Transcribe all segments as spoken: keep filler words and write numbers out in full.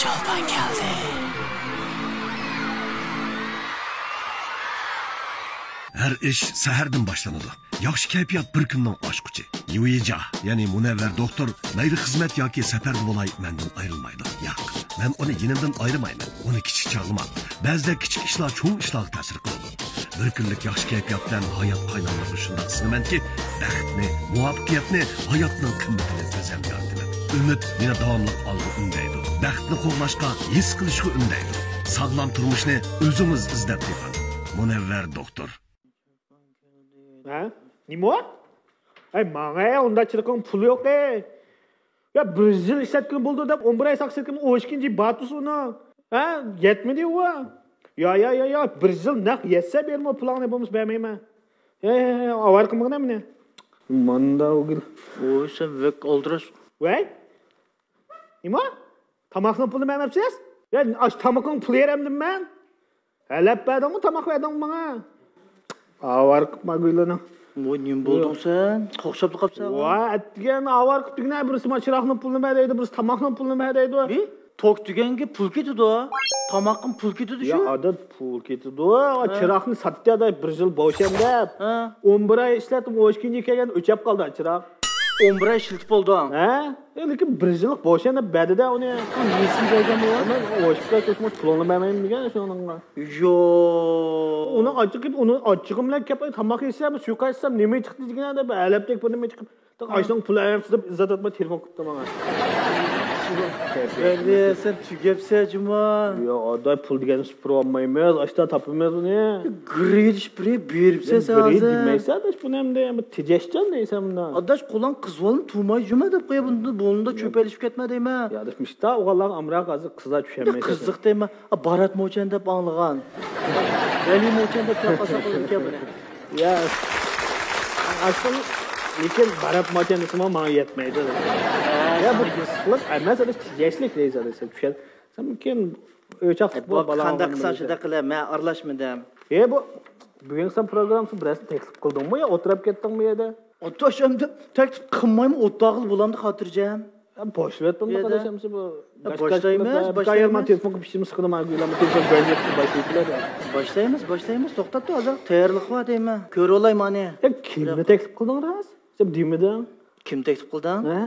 چولپان كەلدى. ھەر ئىش سەھەردىن باشلىنىدۇ. ياخشى كەيپىيات بىر كۈننىڭ ئاچقۇچى. يۇيىجا، يەنى مۇنەۋۋەر دوختۇر، مەيلى خىزمەت ياكى سەپەردە بولاي، مەندىن ئايرىلمايدۇ. ياق، مەن ئۇنى يېنىمدىن ئايرىمايمەن. ئۇنى كىچىك چاغلىما. بەزىدە كىچىك ئىشلار چوڭ ئىشلارغا تەسىر قىلىدۇ. بىر كۈنلۈك ياخشى كەيپىيات بىلەن ھايات قايناملىقىنى شۇنداق سىزىمەنكى، بەختنى، مۇۋەپپەقىيەتنى، ھاياتنىڭ قىممىتىنى ئۆزۈم يارىتىمەن. ئۈمىد مېنى داۋاملىق ئالغا ئۈندەيدۇ. بەختنى قوغلاشقا، ھېس قىلىشقا ئۈندەيدۇ. ساغلام تۇرمۇشنى ئۆزىڭىز ئىزدەپ تېپىڭ. مۇنەۋۋەر دوختۇر. ھە؟ نېمە؟ ئەي، ماڭا ئۇنداق چىرىقىڭ پۇلى يوق، ئەي. يا، بىر يىل ئىشلەتكىلى بولىدۇ دەپ، ئون بىر ئاي ساقچى سېتىم ئون ئىككىنچى باتۇس ئۇنىڭ. ھە؟ يەتمىدى ئۇ. يا، يا، يا، يا، بىر يىل نەق يەتسە بېرىمۇ پۇلۇڭنى، بولمىسا بەرمەيمەن. يا، يا، يا، ئاۋارە قىلمىغىن مېنى. ماندا ئوگىل. ۋوي، سەن بەك ئالدىراش. ۋەي؟ نېمە؟ تاماقنىڭ پۇلىنى بەرمەپسىز؟ يا، ئاشۇ تامىقىڭ پۇلى يېرەمدىم مەن. ھەلەپ بەردىڭمۇ، تاماق بەردىڭمۇ ماڭا؟ ئاۋارە قىپما گۈلىنىڭ. ۋوي، نېمە بولدۇڭ سەن؟ قوقشاپلا قاپسەن. ۋا، ئەتىگەن ئاۋارە قىپ دېگىنە، بىرسى ما چىراغنىڭ پۇلىنى بەر دەيدۇ، بىرسى تاماقنىڭ پۇلىنى بەر دەيدۇ. نېمە؟ توك دېگەنگە پۇل كېتىدۇ. تاماققىمۇ پۇل كېتىدۇ شۇ. يا، ئادەت پۇل كېتىدۇ. ھە. چىراغنى ساتتى ئاداي، بىر يىل بوشان دەپ. ھە. ئون بىر ئاي ئىشلەتتىم، ئون ئىككىنچى يىل كەلگەندە ئۆچەپ قالدى چىراغ. ئون بىر ئاي ئىشلىتىپ بولدۇڭ. ھە؟ ئە، لېكىن بىر يىللىق بوشان دەپ بەردى-دە ئۇنى. نېسىگە كەلگەن بۇ؟ مەن ئون ئىككى ئاي توشۇماي پۇلۇڭنى بەرمەيمەن دېگەن شۇنىڭغا. يوق. ئۇنىڭ ئاچچىقى، ئۇنىڭ ئاچچىقىم بىلەن كەپ، تاماق يېسەم، سۇيۇقئاش ئىچسەم، نېمە چىقتى دېگىنە دەپ، ھەلەپتەك بىر نېمە چىقىپ. ئاشۇنىڭ پۇلى ئەمەس دەپ ئىززەت ئاتماي تېلېفون قىپتۇ ماڭا. بەلى، سەن تۈگەپسەن جۇما. يا، ئاداي، پۇل دېگەننى سۈپۈرۈۋالمايمىز، ئاشتا تاپىمىز ئۇنى. گىرىدىش بىرى بېرىپسەن سەن ھازىر. دېمەيسەن، ئاداش، بۇنى ئەمدى، ئەمدى تېجەشچان دەيسەن بۇنداق. ئاداش، قولۇڭ قىزىۋالما، تۇماي جۇما دەپ قويا، بۇندا، بۇندا چۆپەلىشىپ كەتمە دەيمەن. يا، ئاداش، مۇشتا ئوغۇللارغا ئامراق ھازىر قىزلار چۈشەنمەيدۇ. قىزىق دەيمەن. ئا، بارات موچەن دەپ ئاڭلىغان. ۋەلى موچەن دەپ چاقاساق بولىدىكەن بۇنى. يا، ئاشۇ، لېكىن بارات موچەن دېسىمۇ ماڭا يەتمەيدۇ. يا، بۇ قىزىقلىق ئەمەس، ئاداش، تېجەشلىك دەيسەن، سەن چۈشەن. سەن كىم؟ ئۆچەق ئە، بوپ، قانداق قىلساڭ شۇنداق قىلە، مەن ئارىلاشمىدىم. ئە، بۇ، بۈگۈنكى سەن پروگراممىسى بىرەرسىنى تەكلىپ قىلدىڭمۇ يا ئولتۇراپ كەتتىڭمۇ يەردە؟ ئاتاش ئەمدى تەكلىپ قىلمايمۇ، ئولتۇراغىلى بولامدۇ خاتىرجەم؟ باشلاۋەتتىم، قاراش ئەمسە بۇ. باشلايمىز، باشلايمىز. تېلېفون قىلىپ ئىشىمنى سىقىدىما، گۈلەم، تېلېفون بەرمەيدۇ، باشلايدۇ. باشلايمىز، باشلايمىز. توختاپ تۇر، ھازىر تەييارلىق بار دەيمەن. كۆرۈۋالاي مانى. يا، كىمنى تەكلىپ قىلدىڭ راست؟ سەن دېمىدىڭ. كىم تەكلىپ قىلدىڭ؟ ھە؟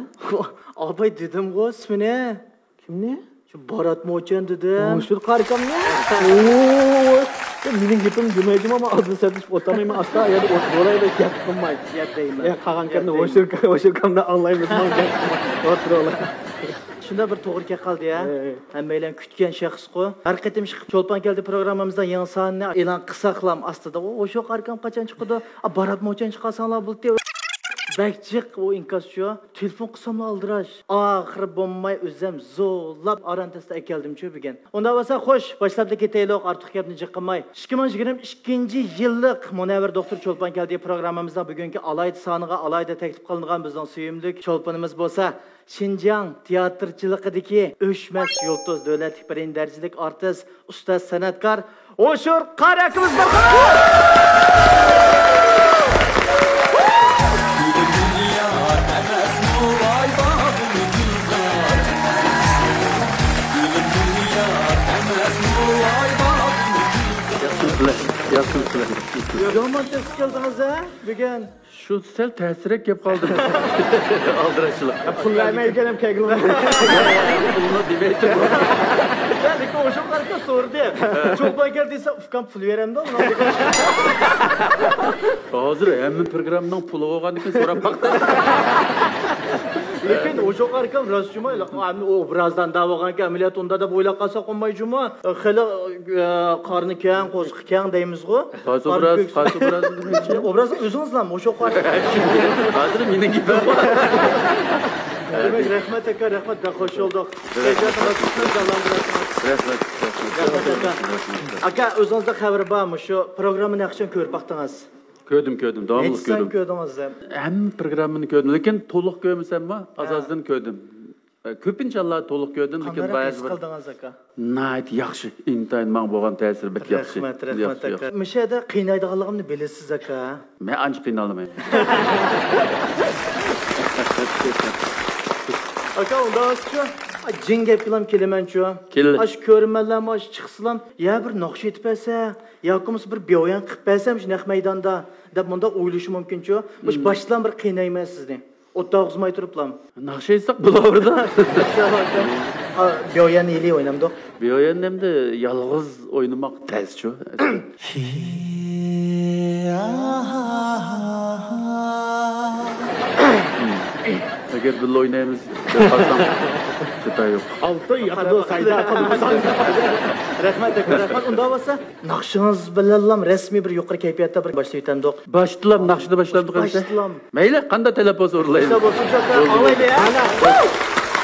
ئاباي دېدىمغۇ ئىسمىنى. كىمنى؟ شۇ بارات موچەن دېدىم. شۇ قارىكامنى؟ ئوي، مېنىڭ گېپىم دېمەيدىما، مەن ئازدىن سەتلىشىپ ئولتۇرمايمەن، ئاستا يەردە ئولتۇرۇۋالاي دەپ گەپ قىلماي. يا دەيمەن. يا قالغان گەپنى ھوشۇركامدا ئاڭلايمىز، ماڭا گەپ قىلماي. ئولتۇرۇۋالاي. شۇنداق بىر توغرا كەپ قالدى يا. ھەممەيلەن كۈتكەن شەخسقۇ. ھەر قېتىم چولپان كەلدى پروگراممىمىزدا يېڭى ساننى ئېلان قىلساقلام ئاستىدا، ئۇ شۇ قارىكام قاچان چىقىدۇ؟ ئا، بارات موچەن چىقارساڭلار بولدى. بەك جىق ئۇ ئىنكاسچۇ. تېلېفون قىلساملا ئالدىراش. ئاخىرى بولماي ئۆزۈم زورلاپ ئاران تېستە ئەكەلدىمچۇ بۈگۈن. ئۇنداق بولسا خوش، باشلاپلا كېتەيلۇق، ئارتۇق گەپنى جىق قىلماي. ئىككى مىڭ يىگىرمە ئىككىنچى يىللىق مۇنەۋۋەر دوختۇر چولپان كەلدى پروگراممىمىزنىڭ بۈگۈنكى ئالاھىدە سانىغا ئالاھىدە تەكلىپ قىلىنغان بىزنىڭ سۆيۈملۈك چولپىنىمىز بولسا شىنجاڭ تىياتىرچىلىقىدىكى ئۆچمەس يۇلتۇز، دۆلەتلىك بىرىنچى دەرىجىلىك ئارتىس، ئۇستاز سەنئەتكار ھوشۇر قارى ئاكىمىز بولسا! ياخشىمۇسىلەر؟ ياخشىمۇسىلەر؟ يامان تېز كەلدىڭىز ھە بۈگۈن. شۇ سەل تەسرەك كەپ قالدىم. ئالدىراشچىلىق. پۇل بەرمەيدىكەن ھەم كەلگىلى. پۇلنى دېمەيتتىم. يا، لېكىن ئوشۇق ئارقا سورىدى. چولپان كەلدى دېسە، ئۇكام پۇل بېرەمدۇ؟ ھازىر ھەممە پروگراممىنىڭ پۇلى بولغاندىكىن سوراپ باقتى. لېكىن ئوشۇق ئارقام راست جۇما، ئەمدى ئوبرازدا ئۇنداق بولغانكەن، ئەمەلىيەتتە ئۇنداق دەپ ئويلاپ قالساق بولماي جۇما. خېلى، ئە، قارنى كەڭ، قورسىقى كەڭ دەيمىزغۇ. قايسى ئوبراز؟ قايسى ئوبراز؟ ئوبرازنى ئۆزىڭىزلا مۇشۇ قارا. ھازىر مېنىڭ گېپىم بار. دېمەك، رەھمەت ئاكا، رەھمەت، بەك خوش بولدۇق. كەيپىياتىڭىز جانلاندۇرۇۋاتىمىز. رەھمەت، رەھمەت. رەھمەت ئاكا. ئاكا، ئۆزىڭىزدە خەۋىرى بار، مۇشۇ پروگراممىنى ياخشى كۆرۈپ باقتىڭىز؟ كۆردۈم، كۆردۈم، داۋاملىق كۆردۈم. نەچچىسىنى كۆردىڭىز؟ ھەممە پروگراممىنى كۆردۈم، لېكىن تولۇق كۆرمىسەممۇ، ھە، ئاساسىدىن كۆردۈم. ئە، كۆپىنچە ھاللار تولۇق كۆردۈم، لېكىن قانداق ھېس قىلدىڭىز، ئاكا؟ ناھايىتى ياخشى، ئىنتايىن ماڭا بولغان تەسىرى بەك ياخشى. رەھمەت، رەھمەت، ياخشى، ئاكا. ياخشى. مۇشۇ يەردە قىينايدىغانلىقىمنى بىلىسىز، ئاكا. مەن ئانچە قىينالمايمەن. ئاكا، ئۇنداق بولسىچۇ، جىڭ گەپكىلا كېلىمەنچۇ. كېلىڭ. ئاشۇ كۆرۈرمەنلەرمۇ ئاشۇ چىقسىلام، يا بىر ناخشا ئېيتىپ بەرسە، ياكى بولمىسا بىر بيويان قىلىپ بەرسەم شۇ نەق مەيداندا، دەپ مۇنداق ئويلىشى مۇمكىنچۇ. مۇشۇ باشلام بىر قىينايمەن سىزنى. ئوت تاغۇزماي تۇرۇپلام. ناخشا ئېيتساق بولۇۋېرىدۇ. ئا، بيويان ئېلى ئوينامدۇق. بيويان ئەمدى يالغۇز ئوينىماق تەسچۇ. ئەگەر بىللە ئوينايمىز دەپ قالساڭ، خىتاي يوق. ئالتە ياقىدۇ سايدا قىلمىساڭ. رەھمەت، ئاكا، رەھمەت. ئۇنداق بولسا، ناخشىڭىز بىلەنلا رەسمىي بىر يۇقىرى كەيپىياتتا بىر باشلاۋېتەمدۇق. باشلام، ناخشىدا باشلامدۇق ئەمىسە؟ باشلام. مەيلى، قانداق تەلەپ بولسا ئۇرۇلايمىز. بولسا بولسۇن، شۇ ئاڭلايلى، ھە؟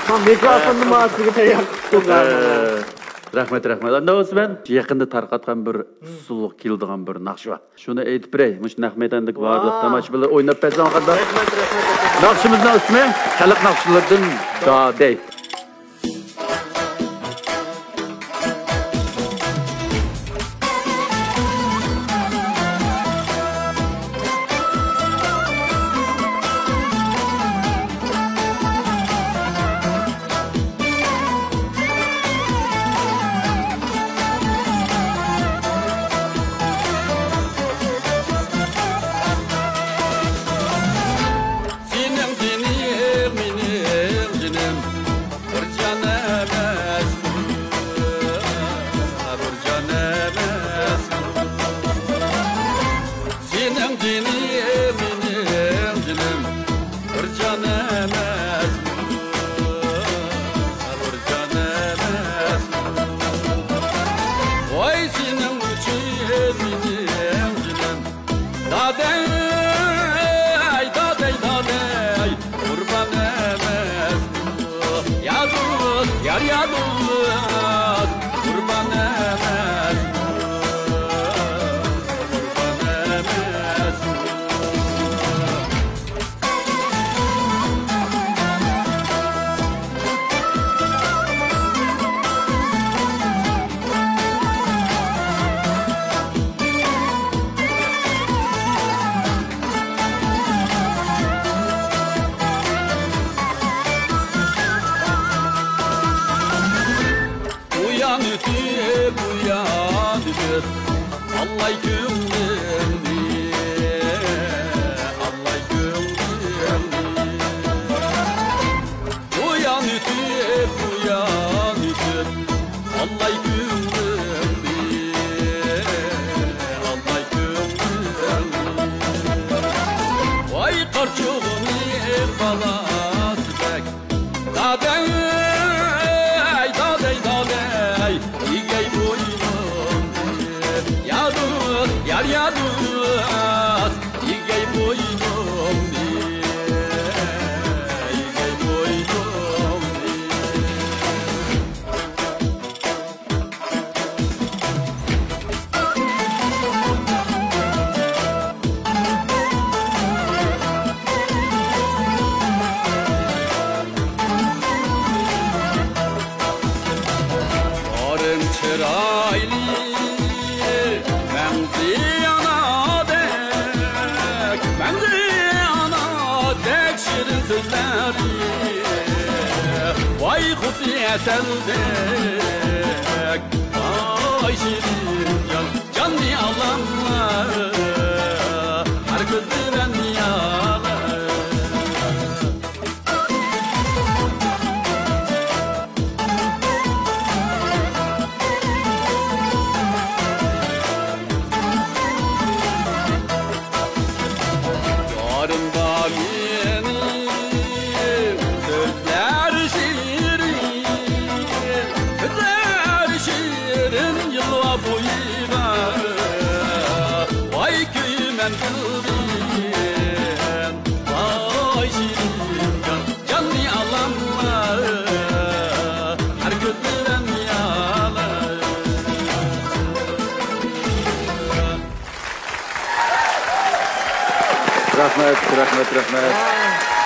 مانا، مىكروفوننى ماڭا سىزگە تەييار قىلدىم. ئە، رەھمەت، رەھمەت. ئاندا بولسا مەن يېقىندا تارقاتقان بىر ئۇسسۇلغا كېلىدىغان بىر ناخشا بار. شۇنى ئېيتىپ بېرەي، مۇشۇ نەق مەيداندىكى بارلىق تاماشىبىنلار ئويناپ بەرسەڭ قانداق؟ رەھمەت، رەھمەت، رەھمەت. ناخشىمىزنىڭ ئىسمى خەلق ناخشىلىرىدىن دادەي. سېنىڭ جېنىڭ مېنىڭ جېنىم، بىر جان ئەمەسمۇ، بىر جان ئەمەسمۇ. سېنىڭ جېنىڭ مېنىڭ جېنىم، بىر جان ئەمەسمۇ، بىر جان ئەمەسمۇ. ۋاي سېنىڭ ئۈچۈن مېنىڭ جېنىم، دادەي، دادەي، دادەي، قۇربان ئەمەسمۇ؟ يا دوست، يار، يا دوست، قۇربان ئەمەسمۇ؟ قۇربان ئەمەسمۇ؟ ئۇيان ئۆتۈپ، بۇيان ئۆتۈپ، ئاڭلاي كۆڭلۈمنى، ئاڭلاي كۆڭلۈمنى. ئۇيان ئۆتۈپ، بۇيان ئۆتۈپ، ئاڭلاي كۆڭلۈمنى، ئاڭلاي كۆڭلۈمنى. ۋاي قارچۇغىنى بالاسىدەك، دادەي، دادەي، دادەي، ئېگەي بوينۇمنى. يا دوست، يار، يا دوست، ئېگەي بوينۇمنى، ئېگەي بوينۇمنى. يارىم چىرايلىق مەڭزى ئانادەك، مەڭزى ئانادەك شېرىن سۆزلىرى، ۋاي خۇددى ئەسەلدەك، ۋاي شېرىن جان، جاننى ئالاملا، ھەر كۆزلىرىمنى ئالا. يارىم بار مېنىڭ، سۆزلەر شېرىن، سۆزلەر شېرىن، يىللار بويىغا، ۋاي كۆيىمەن دىلدىن، ۋاي شېرىن جان. جاننى ئالاملا، ھەر كۆزلىرىمنى ئالا. رەھمەت، رەھمەت، رەھمەت.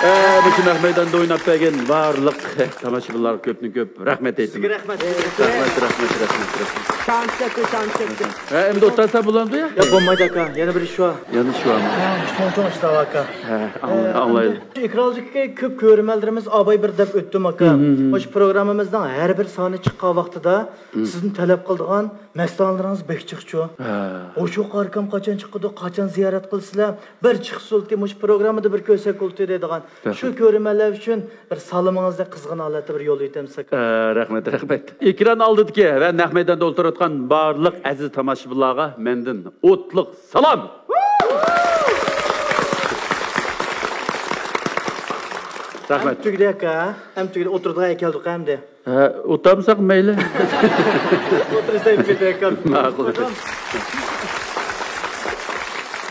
ئە، مۇشۇ نەق مەيداندا ئويناپ بەرگەن بارلىق تاماشىبىنلارغا كۆپتىن كۆپ رەھمەت ئېيتىمەن. سىزگە رەھمەت. رەھمەت، رەھمەت، رەھمەت، رەھمەت. شانس چەكتى، شانس چەكتى. ھە، ئەمدى ئولتۇرسا بولامدۇ يا؟ ياق، بولمايدۇ ئاكا، يەنە بىر ئىش بار. يەنە ئىش بارمۇ؟ ھە، چوڭ-چوڭ ئىشلار بار ئاكا. ھە، ئاڭلاي-، ئاڭلايلى. ئېكراندا كۆپ كۆرۈرمەنلىرىمىز ئاباي بىر دەپ ئۆتتۈم ئاكا. مۇشۇ پروگراممىمىزنىڭ ھەر بىر سانى چىققان ۋاقتىدا سىزدىن تەلەپ قىلىدىغان مەستانىلىرىڭىز بەك جىقچۇ. ھە. ھوشۇ قارىكام قاچان چىقىدۇ، قاچان زىيارەت قىلىسىلەر؟ بىر چىقسۇلتى، مۇشۇ پروگراممىدا بىر كۆرسەك بولتى دەيدىغان. شۇ كۆرۈرمەنلەر ئۈچۈن بىر سالىمىڭىزنى قىزغىن ھالەتتە بىر يوللىۋېتەمسىز ئاكا؟ ئە، رەھمەت، رەھمەت. ئېكران ئالدىدىكى ۋە نەق مەيداندا ئولتۇرۇۋاتقان بارلىق ئەزىز تاماشىبىنلارغا مەندىن ئوتلۇق سالام! رەھمەت. ئەمدى تۈگىدى ئاكا، ئەمدى تۈگىدى، ئولتۇرىدىغان يەر كەلدۇق ئەمدى. ھە، ئولتۇرمىساق مەيلى. ئولتۇرسا ئېلىپ كېتەي ئاكا. ماقۇل.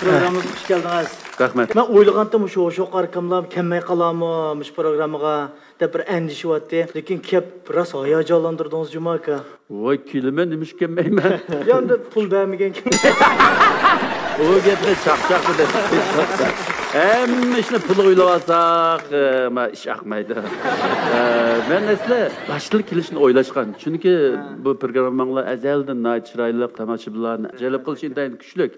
پروگراممىمىزغا خۇش كەلدىڭىز. رەھمەت. مەن ئويلىغانتىم، شۇ، شۇ قارىكاملار كەلمەي قالامۇ مۇشۇ پروگراممىغا دەپ بىر ئەندىشە بارتتى. لېكىن كەپ راست ھاياجانلاندۇردىڭىز جۇما ئاكا. ۋاي، كېلىمەن، نېمىشقا كەلمەيمەن؟ يا ئەمدى پۇل بەرمىگەنكەن. ئۇ گەپنى چاقچاق بىلەن. ھەممە ئىشنى پۇلغا ئويلاۋالساق، ئە، ما ئىش ئاقمايدۇ. ئە، مەن ئەسلى باشتىلا كېلىشنى ئويلاشقان. چۈنكى بۇ پروگرامماڭلار ئەزەلدىن ناھايىتى چىرايلىق، تاماشىبىنلارنى جەلپ قىلىش ئىنتايىن كۈچلۈك.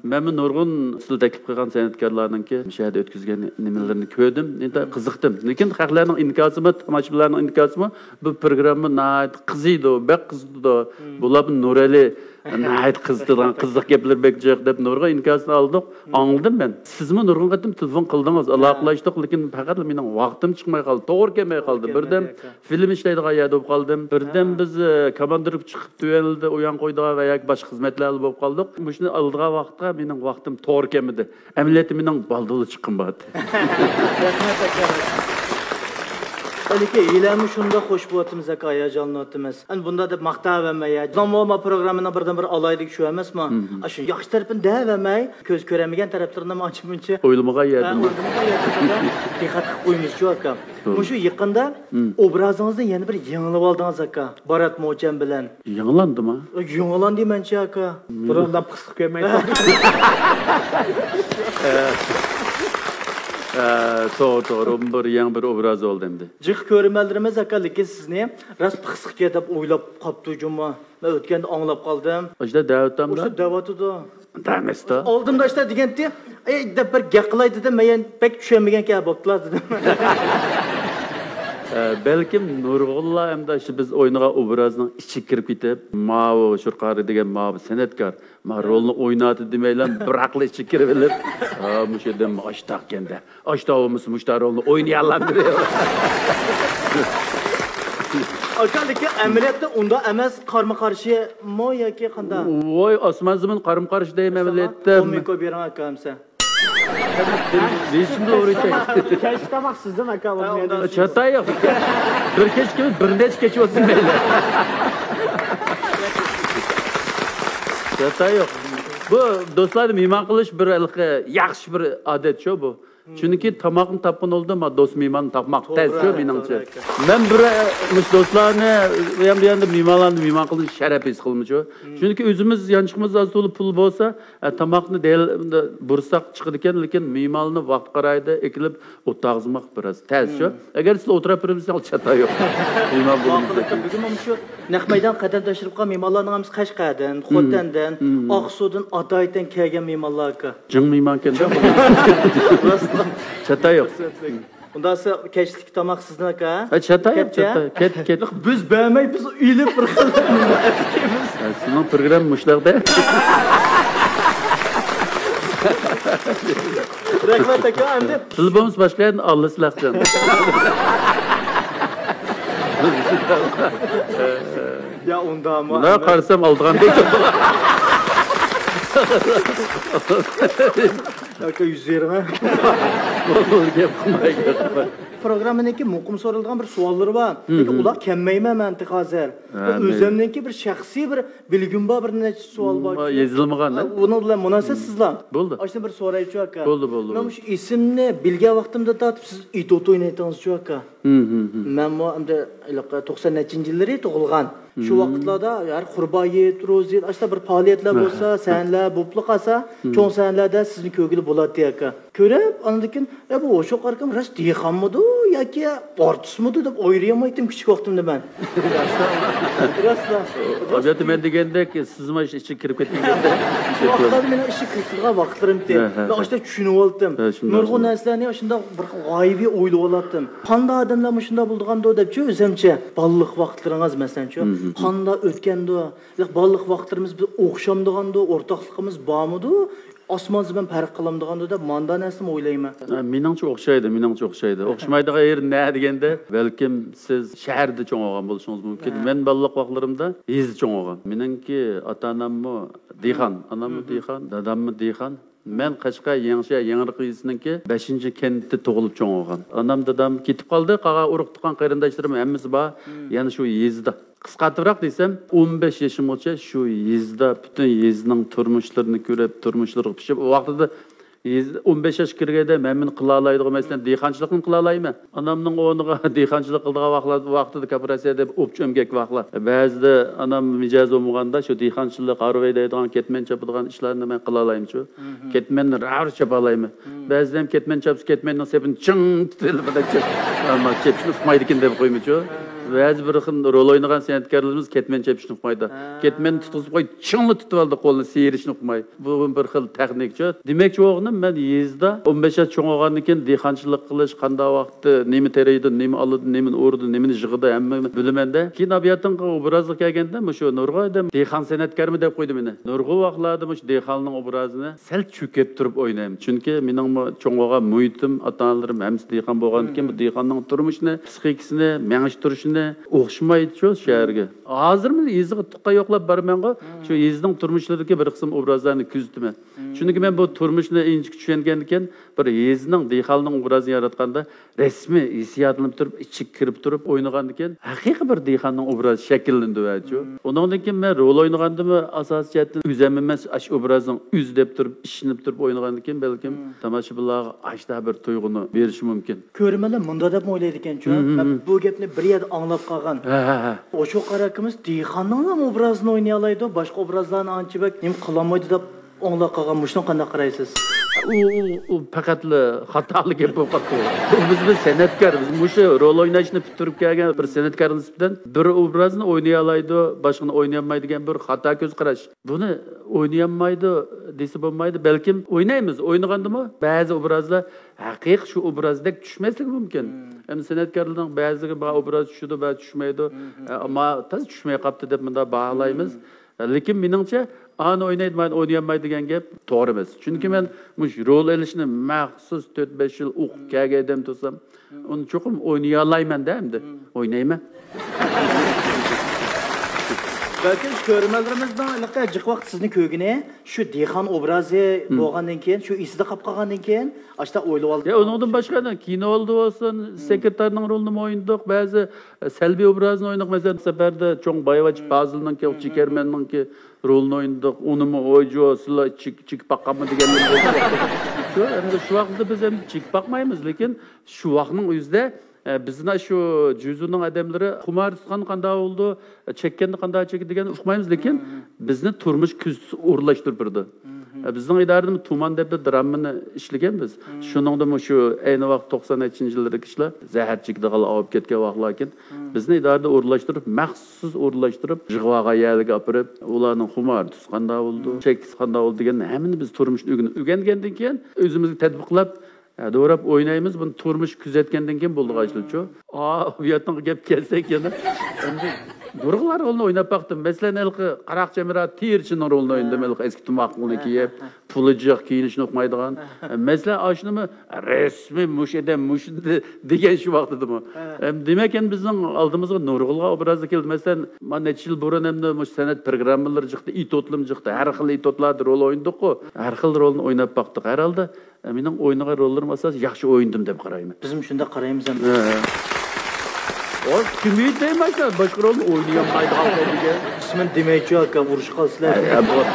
مەنمۇ نۇرغۇن سىلەر تەكلىپ قىلغان سەنئەتكارلارنىڭكى مۇشۇ يەردە ئۆتكۈزگەن نېمىلىرىنى كۆردۈم. ئىنتايىن قىزىقتىم. لېكىن خەقلەرنىڭ ئىنكاسىمۇ، تاماشىبىنلارنىڭ ئىنكاسىمۇ بۇ پروگرامما ناھايىتى قىزىيدۇ، بەك قىزىتىدۇ. بۇلارمۇ نۇرئەلى ناھايىتى قىزىتىدىغان قىزىق گەپلىرى بەك جىق دەپ نۇرغۇن ئىنكاسنى ئالدۇق. ئاڭلىدىم مەن. سىزمۇ نۇرغۇن قېتىم تېلېفون قىلدىڭىز، ئالاقىلەشتۇق، لېكىن پەقەتلا مېنىڭ ۋاقتىم چىقماي قالدى، توغرا كەلمەي قالدى. بىردەم فىلىم ئىشلەيدىغان يەردە بولۇپ قالدىم. بىردەم بىز، ئە، كاماندىرغا چىقىپ تۆۋەنلىدە ئويۇن قويىدىغان ۋە ياكى باشقا خىزمەتلەردە بولۇپ قالدۇق. مۇشۇنى ئالىدىغان ۋاقىتقا مېنىڭ ۋاقتىم توغرا كەلمىدى. ئەمەلىيەتتە مېنىڭ بالدۇرلا چىققۇم بار ئىدى. رەھمەت ئاكا. لېكىن ھېلىمۇ شۇنداق خوش بولۇۋاتىمىز ئاكا، ھاياجانلىنىۋاتىمىز. ئەنە بۇنداق دەپ ماختاۋەرمەي يا. زامانما پروگراممىنىڭ بىردىنبىر ئالاھىدىلىكى شۇ ئەمەسمۇ؟ ئاشۇ ياخشى تەرىپىنى دەۋەرمەي، كۆز كۆرەلمىگەن تەرەپلىرىنى ئانچە-مۇنچە. ئويلىمىغان يەردىن. ھە، ئويلىمىغان يەردىن دىققەت قىلىپ قويىمىزچۇ ئاكا. مۇشۇ يېقىندا ئوبرازىڭىزنى يەنە بىر يېڭىلىۋالدىڭىز ئاكا. بارات موچەن بىلەن. يېڭىلاندىما؟ يېڭىلاندى مەنچە ئاكا. بۇرۇنلا پىخسىق كۆرمەيتتىم. ھە، توغرا، توغرا. بۇ بىر يېڭى بىر ئوبراز بولدى ئەمدى. جىق كۆرۈرمەنلىرىمىز ئاكا، لېكىن سىزنى راست پىخسىقكەن دەپ ئويلاپ قاپتۇ جۇمۇ. مەن ئۆتكەندە ئاڭلاپ قالدىم. ئاشۇنداق دەۋاتامدا؟ ئاشۇنداق دەۋاتىدۇ. دەمەستە. ئالدىمدا ئاشۇنداق دېگەنتى، ئەي دەپ بىر گەپ قىلاي دېدىم، مەن يەنە بەك چۈشەنمىگەنكەن، بوپتۇلا دېدىم. ئە، بەلكىم نۇرغۇنلار ئەمدى شۇ بىز ئوينىغان ئوبرازنىڭ ئىچىگە كىرىپ كېتىپ، ماۋۇ شۇرقارى دېگەن ماۋۇ سەنئەتكار، ما رولنى ئويناۋاتىدۇ دېمەيلا، بىراقلا ئىچىگە كىرىۋېلىپ، ھا، مۇشۇ ئادەم ئاشتاقكەندە. ئاشتا بولمىسا مۇشتا رولنى ئوينىيالامدۇ؟ ئاكا، لېكىن ئەمەلىيەتتە ئۇنداق ئەمەس، قارىمۇ قارشىمۇ ياكى قانداق؟ ۋاي، ئاسمان زېمىن قارىمۇ قارشى دەيمەن ئەمەلىيەتتە. ئون مىڭ كوي بېرىڭ ئاكا، ئەمسە. دېيىشىمدە ئوغرى ئىكەن. كەچلىك تاماق سىزدىن ئاكا، ئۇنى ھە، ئۇنداق. چاتاي يوق. بىر كەچ كېلىپ بىر نەچچە كەچ ئۆتسۇن مەيلى. چاتاي يوق. بۇ دوستلارنى مېھمان قىلىش بىر ھېلىقى ياخشى بىر ئادەت شۇ بۇ. چۈنكى تاماقنى تاپقان ھالدا ما دوست مېھماننى تاپماق تەس شۇ مېنىڭچە. مەن بىر، ئە، مۇشۇ دوستلارنى، يەنە بۇ يەردە مېھمانلارنى مېھمان قىلىشنى شەرەپ ھېس قىلىمەن شۇ. چۈنكى ئۆزىمىز يانچۇقىمىزدا ئاز تولا پۇل بولسا، ئە، تاماقنى دەل بۇرساق چىقىدىكەن، لېكىن مېھمانلارنى ۋاقتى قارايدۇ، ئەكېلىپ ئولتۇرغۇزماق بىراز تەس شۇ. ئەگەر سىلەر ئولتۇرۇپ بېرىمىز، چاتاي يوق. مېھمان بولىمىز. بۈگۈن مۇشۇ نەق مەيدان قەدەم تەشرىپ قىلغان مېھمانلارنىڭ ھەممىسى قەشقەردىن، خوتەندىن، ئاقسۇدىن ئاتايىتەن كەلگەن مېھمانلار ئاكا. جىڭ مېھمانكەن. راستلا. چاتاي يوق. ئۇنداقسا كەچلىك تاماق سىزنىڭ ئاكا. ھە، چاتاي يوق، چاتاي. كەت، كەت. ياق، بىز بەرمەي، بىز ئېلىپ بىر خىل ئەتكەنمىز. ھە، سىزنىڭ پروگرامما مۇشۇنداق-دە. رەھمەت ئاكا، ئەمدى. سىز بولمىسا باشقا يەردىن ئالىسىلەر جان. يا ئۇنداقمۇ؟ مۇنداق قارىسام ئالىدىغاندەك. ئاكا، يۈز يىگىرمە. گەپ قىلماي، گەپ قىلماي. پروگراممىنىڭكى مۇقىم سورىلىدىغان بىر سوئاللىرى بار. لېكىن ئۇلار كەلمەيمەن مەن تېخى ھازىر. ھە، ئۆزۈمنىڭكى بىر شەخسىي بىر بىلگۈم بار، بىر نەچچە سوئال بار. يېزىلمىغان، ھە؟ ئۇنىڭ بىلەن مۇناسىۋەتسىزلا. بولدى. ئاشۇنى بىر سورايچۇ ئاكا. بولدى، بولدى، مەن مۇشۇ ئېسىمنى بىلگەن ۋاقتىمدىن تارتىپ سىز ئېتوت ئوينايتىڭىزچۇ ئاكا. مەنمۇ ئەمدى ھېلىقى توقسان نەچچىنچى يىللىرى تۇغۇلغان. شۇ ۋاقىتلاردا ھەر قۇربان ھېيت، روزا ھېيت، ئاشۇنداق بىر پائالىيەتلەر بولسا، سەھنىلەر بولۇپلا قالسا، چوڭ سەھنىلەردە سىزنى كۆرگىلى بولاتتى ئاكا. كۆرۈپ، ئاندىن كېيىن، «ئە، بۇ ئوشۇق ئاكام راست دېھقانمىدۇ ياكى ئارتىسمىدۇ؟» دەپ ئويلىيالمايتتىم كىچىك ۋاقتىمدا مەن. راست. ئەلۋەتتە، مەن دېگەندەك، سىزمۇ ئىچىگە كىرىپ كەتكەندە. شۇ ۋاقىتلاردا مېنىڭ ئىچىگە كىرىپ تۇرغان ۋاقىتلىرىمتى. ھە، ھە، مەن ئاشۇنداق چۈشىنىۋالدىم. ھە، شۇنداق، نۇرغۇن شۇنداق. نەرسىلەرنى ئاشۇنداق بىر غايىۋى ئويلىۋالاتتىم. قانداق ئادەملەر مۇشۇنداق بولىدىغاندۇ دەپچۇ، ئۆزۈمچە. بالىلىق ۋاقىتلىرىڭىز، مەسىلەنچۇ، مم، مم. قانداق ئۆتكەندۇ؟ بالىلىق ۋاقىتلىرىمىز بىر ئوخشامدىغاندۇ، ئورتاقلىقىمىز بارمىدۇ؟ ئاسمان زېمىن پەرق قىلامدىغاندۇ دەپ، ماندا نەرسىنى ئويلايمەن. ھە، مېنىڭچە ئوخشايدۇ، مېنىڭچە ئوخشايدۇ. ئوخشىمايدىغان يېرى نە دېگەندە، بەلكىم سىز شەھەردە چوڭ بولغان بولۇشىڭىز مۇمكىن. ھە. مەن بالىلىق ۋاقىتلىرىمدا يېزىدا چوڭ بولغان. مېنىڭكى ئاتا-ئاناممۇ دېھقان، ئاناممۇ مم. دېھقان، داداممۇ دېھقان. مەن قەشقەر يېڭىشەھەر يېڭىرىق يېزىسىنىڭكى بەشىنچى كەنتىدە تۇغۇلۇپ چوڭ بولغان. ئانام، دادام كېتىپ قالدى، قالغان ئۇرۇق-تۇغقان قېرىنداشلىرىم ھەممىسى بار. مم. يەنە شۇ يېزىدا. قىسقارتىۋراق دېسەم، ئون بەش يېشىمغىچە شۇ يېزىدا، پۈتۈن يېزىنىڭ تۇرمۇشلىرىنى كۆرۈپ، تۇرمۇشلىرىغا پىشىپ، ئۇ ۋاقتىدا يېزا، ئون بەش ياشقا كىرگەندە مەن مېنى قىلالايدىغان، مەسىلەن، دېھقانچىلىقنى قىلالايمەن. ئانامنىڭ ئورنىغا دېھقانچىلىق قىلىدىغان ۋاقىتلار، ۋاقتىدا كوپىراتسىيەدە ئوپچە ئۆمگەك ۋاقىتلار. بەزىدە ئانام مىجەزى بولمىغاندا شۇ دېھقانچىلىق، ھارۋا ھەيدەيدىغان، كەتمەن چاپىدىغان ئىشلارنى مەن قىلالايمەنچۇ. مم. كەتمەننى راۋۇر چاپالايمەن. مم. بەزىدە ھەم كەتمەن چاپسا، كەتمەننىڭ سېپىنى چىڭ تۇتۇۋېلىپ، ئەمما چېپىشنى ئۇقمايدىكەن دەپ قويمىچۇ. مم. بەزى بىر خىل رول ئوينىغان سەنئەتكارلىرىمىز كەتمەن چېپىشنى ئۇقمايدۇ. ھە. كەتمەننى تۇتقۇزۇپ قوي، چىڭلا تۇتۇۋالدى قولىنى، سىيرىشنى ئۇقماي. بۇ بىر خىل تېخنىكىچۇ. دېمەكچى بولغىنىم، مەن يېزىدا ئون بەش ياش چوڭ بولغاندىن كېيىن دېھقانچىلىق قىلىش، قانداق ۋاقىتتا نېمە تېرىيدۇ، نېمە ئالىدۇ، نېمىنى ئورىدۇ، نېمىنى يىغىدۇ، ھەممىنى بىلىمەن-دە. كېيىن ئابىياتىنقى ئوبرازغا كەلگەندە، مۇشۇ نۇرغۇن ئادەم دېھقان سەنئەتكارمۇ دەپ قويدى مېنى. نۇرغۇن ۋاقىتلاردا مۇشۇ دېھقاننىڭ ئوبرازىنى سەل چۆكۈپ تۇرۇپ ئوينايمەن. چۈنكى مېنىڭمۇ چوڭ بولغان مۇھىتىم، ئاتا-ئانىلىرىم ھەممىسى دېھقان بولغاندىكىن، بۇ دېھقاننىڭ تۇرمۇشىنى، پسىخىكىسىنى، مېڭىش تۇرۇشىنى ئوخشىمايدۇ شۇ شەھەرگە. ھازىرمۇ يېزىغا تۇغقان يوقلاپ بارىمەنغۇ، شۇ يېزىنىڭ تۇرمۇشلىرىدىكى بىر قىسىم ئوبرازلارنى كۆزىتىمەن. چۈنكى مەن بۇ تۇرمۇشنى ئىنچىكە چۈشەنگەندىكىن، بىر يېزىنىڭ، دېھقاننىڭ ئوبرازىنى ياراتقاندا، رەسمىي ھېسسىياتلىنىپ تۇرۇپ، ئىچىگە كىرىپ تۇرۇپ ئوينىغاندىكىن، ھەقىقىي بىر دېھقاننىڭ ئوبرازى شەكىللىنىدۇ، ھەچۇ. مم. ئۇنىڭدىن كېيىن مەن رول ئوينىغاندىمۇ، ئاساسىي جەھەتتىن ئۆزۈم ئەمەس، ئاشۇ ئوبرازنىڭ ئۆزى دەپ تۇرۇپ، ئىشىنىپ تۇرۇپ ئوينىغاندىكىن، بەلكىم مم. تاماشىبىنلارغا ئاشۇنداق بىر تۇيغۇنى بېرىشى مۇمكىن. كۆرۈرمەنلەر مۇنداق دەپمۇ ئويلايدىكەنچۇ، مم، مم، مم. بۇ گەپنى بىر يەردە ئاڭلاپ قالغان. ھە، ھە، ھە. ئوشۇق قارا ئاكىمىز دېھقاننىڭلا ئوبرازىنى ئوينىيالايدۇ، باشقا ئوبرازلارنى ئانچە بەك نېمە قىلالمايدۇ دەپ ئاڭلاپ قالغان، مۇشۇنىڭغا قانداق قارايسىز؟ ئۇ، ئۇ، ئۇ پەقەتلا خاتالىق گەپ بولۇپ قاپتۇ. بۇ بىز بىر سەنئەتكار، بىز مۇشۇ رول ئويناشنى پۈتتۈرۈپ كەلگەن بىر سەنئەتكار نىسبەتەن بىر ئوبرازنى ئوينىيالايدۇ، باشقىنى ئوينىيالمايدۇ دېگەن بىر خاتا كۆز قاراش. بۇنى ئوينىيالمايدۇ دېسە بولمايدۇ. بەلكىم ئوينايمىز، ئوينىغاندىمۇ بەزى ئوبرازلار ھەقىقىي شۇ ئوبرازدەك چۈشمەسلىكى مۇمكىن. مم. ئەمدى سەنئەتكارلارنىڭ بەزىلىرى بار ئوبراز چۈشىدۇ، بەزى چۈشمەيدۇ. مم. ئە، ئەمما تازا چۈشمەي قاپتۇ دەپ مۇنداق باھالايمىز. مم. لېكىن مېنىڭچە، ئانى ئوينايدۇ، مانى ئوينىيالمايدۇ دېگەن گەپ توغرا ئەمەس. چۈنكى مەن مۇشۇ رول ئېلىشنى مەخسۇس تۆت بەش يىل ئوقۇپ كەلگەن ئادەم تۇرسام، ئۇنى چوقۇم ئوينىيالايمەن-دە ئەمدى. ئوينايمەن. بەلكىم شۇ كۆرۈرمەنلىرىمىزنىڭ ھېلىقى جىق ۋاقىت سىزنى كۆرگىنى، شۇ دېھقان ئوبرازى بولغانىكەن، شۇ ئېسىدە قاپ قالغانىكەن، ئاشۇنداق ئويلىۋالدىم. يا، ئۇنىڭدىن باشقا يەنە كىنولاردا بولسۇن، سېكرېتارنىڭ رولىنىمۇ ئوينىدۇق، بەزى سەلبىي ئوبرازنى ئوينىدۇق. مەسىلەن، سەپەردە چوڭ بايۋەچ پازىلنىڭكى، چېكەرمەننىڭكى رولىنى ئوينىدۇق. ئۇنىمۇ، «ۋاي جو، سىلەر چېك-، چېكىپ باققانمۇ؟» دېگەندىن بولدى. شۇ، ئەمدى شۇ ۋاقىتتا بىز ئەمدى چېكىپ باقمايمىز، لېكىن شۇ ۋاقىتنىڭ ئۆزىدە، ئە، بىزنى شۇ جۈزۇنىڭ ئادەملىرى خۇمار تۇتقان قانداق بولىدۇ، چەككەندە قانداق چېكىدۇ دېگەننى ئۇقمايمىز، لېكىن بىزنى تۇرمۇش كۆزىتىش ئورۇنلاشتۇرۇپ بېرىدۇ. ئە، بىزنىڭ ئىدارىدىمۇ تۇمان دەپ بىر دراممىنى ئىشلىگەنبىز. شۇنىڭدىمۇ شۇ ئەينى ۋاقىت توقسان نەچچىنچى يىللىرىدىكى ئىشلار، زەھەر چېكىدىغانلار ئاۋۇپ كەتكەن ۋاقىتلاركەن، بىزنى ئىدارىدە ئورۇنلاشتۇرۇپ، مەخسۇس ئورۇنلاشتۇرۇپ، يىغىۋالغان يەرلەرگە ئاپىرىپ، ئۇلارنىڭ خۇمار تۇتۇش قانداق بولىدۇ، چەككىسى قانداق بولىدۇ دېگەننى ھەممىنى بىز تۇرمۇشتا ئۆگىنىپ، ئۆگەنگەندىن كېيىن ئۆزىمىزگە تەتبىقلاپ، ھە، دوراپ ئوينايمىز، بۇنى تۇرمۇش كۆزەتكەندىن كېيىن بولىدىغان ئىشلارچۇ. ئا، بۇ يەردىن گەپ كەلسەك يەنە. ئەمدى نۇرغۇنلار رولىنى ئويناپ باقتىم. مەسىلەن، ھېلىقى قاراقچى ھەمراھ تېرىچىنىڭ رولىنى ئوينىدىم. ھېلىقى ئەسكى تۇماقلىقنى كىيىپ، پۇلى جىق، كىيىنىشنى ئۇقمايدىغان. مەسىلەن، ئاشۇنىمۇ رەسمىي مۇشۇ ئادەم مۇشۇ دېگەن شۇ ۋاقتىدىمۇ. ئەم، دېمەك، ئەمدى بىزنىڭ ئالدىمىزغا نۇرغۇنلىغان ئوبرازلار كەلدى. مەسىلەن، مانا نەچچە يىل بۇرۇن ئەمدى مۇشۇ سەنئەت پىروگراممىلىرى چىقتى، ئېتيۇدلىرىمۇ چىقتى. ھەر خىل ئېتيۇدلاردا رول ئوينىدۇققۇ. ھەر خىل رولنى ئويناپ باقتۇق. ھەر ھالدا، مېنىڭ ئوينىغان روللىرىم ئاساسەن ياخشى ئوينىدىم دەپ قارايمەن. بىزمۇ شۇنداق قارايمىز ئەمدى. ھە، ھە. ئۇ كىم ئىدى دەيمەن، باشقا رولنى ئوينىيالمايدىغان دېگەن. ئىسمىنى دېمەيچۇ ئاكا، ئۇرۇشۇپ قالىسىلەر. ھە، ھە، بولدى.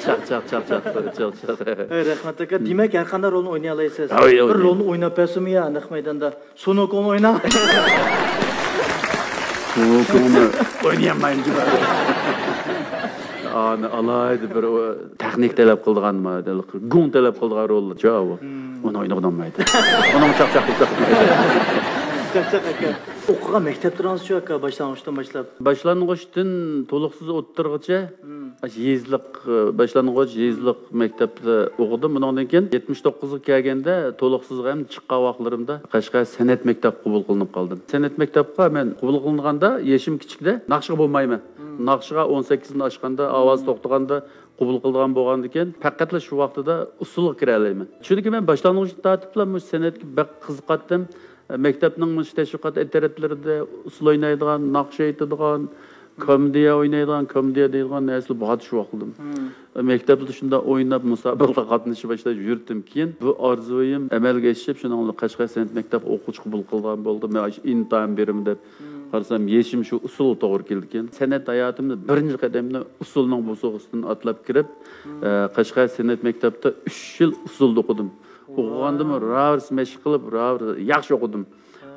چاق، چاق، چاق، چاق، چاق، چاق. ھەي، رەھمەت ئاكا، دېمەك ھەر قانداق رولنى ئوينىيالايسىز. ھەي، بىر رولنى ئويناپ بەرسىمۇ يا نەق مەيداندا. سۇنۇكوڭنى ئويناڭ. سۇنۇكوڭنى ئوينىيالمايمەن. ئانى ئالاھىدە بىر ئۇ تېخنىك تەلەپ قىلىدىغان، گۇڭ تەلەپ قىلىدىغان رولچۇ ئۇ. ئۇنى ئوينىغىنى ئۇنىمايدۇ. ئۇنىڭ چاقچاق قىلساق. چاقچاق ئاكا. ئوقۇغان مەكتەپلىرىڭىزچۇ ئاكا، باشلانغۇچتىن باشلاپ؟ باشلانغۇچتىن تولۇقسىز ئوتتۇرىغىچە ئاشۇ يېزىلىق، باشلانغۇچ يېزىلىق مەكتەپتە ئوقۇدۇم. ئۇنىڭدىن كېيىن يەتمىش توققۇزغا كەلگەندە تولۇقسىزغا ھەم چىققان ۋاقىتلىرىمدا قەشقەر سەنئەت مەكتەپكە قوبۇل قىلىنىپ قالدىم. سەنئەت مەكتەپكە مەن قوبۇل قىلىنغاندا يېشىم كىچىكتە، ناخشىغا بولمايمەن. ناخشىغا ئون سەككىزدىن ئاشقاندا، ئاۋاز توختىغاندا قوبۇل قىلىدىغان بولغاندىكىن، پەقەتلا شۇ ۋاقتىدا ئۇسسۇلغا كىرەلەيمەن. چۈنكى مەن باشلانغۇچتىن تارتىپلا مۇشۇ سەنئەتكە بەك قىزىقاتتىم. مەكتەپنىڭ مۇشۇ تەشۋىقات ئىدارىلىرىدە ئۇسسۇل ئوينايدىغان، ناخشا ئېيتىدىغان، كومېدىيە ئوينايدىغان، كومېدىيە دەيدىغان نەرسىلەر بار شۇ ۋاقتىدا. مەكتەپتە شۇنداق ئويناپ، مۇسابىقىلەرگە قاتنىشىپ باشلاپ يۈردۈم. كېيىن بۇ ئارزۇيۇم ئەمەلگە ئېشىپ، شۇنىڭ بىلەن قەشقەر سەنئەت مەكتەپكە ئوقۇغۇچى قوبۇل قىلغان بولدى. مەن ئاشۇ ئىمتىھان بېرىمەن دەپ قارىسام، يېشىم شۇ ئۇسسۇلغا توغرا كېلىدىكەن. سەنئەت ھاياتىمدا بىرىنچى قەدەمنى ئۇسسۇلنىڭ بوسۇغىسىدىن ئاتلاپ كىرىپ، ئە، قەشقەر سەنئەت مەكتەپتە ئۈچ يىل ئۇسسۇلدا ئوقۇدۇم. ئوقۇغاندىمۇ راۋۇرۇس مەشىق قىلىپ، راۋۇرۇس ياخشى ئوقۇدۇم.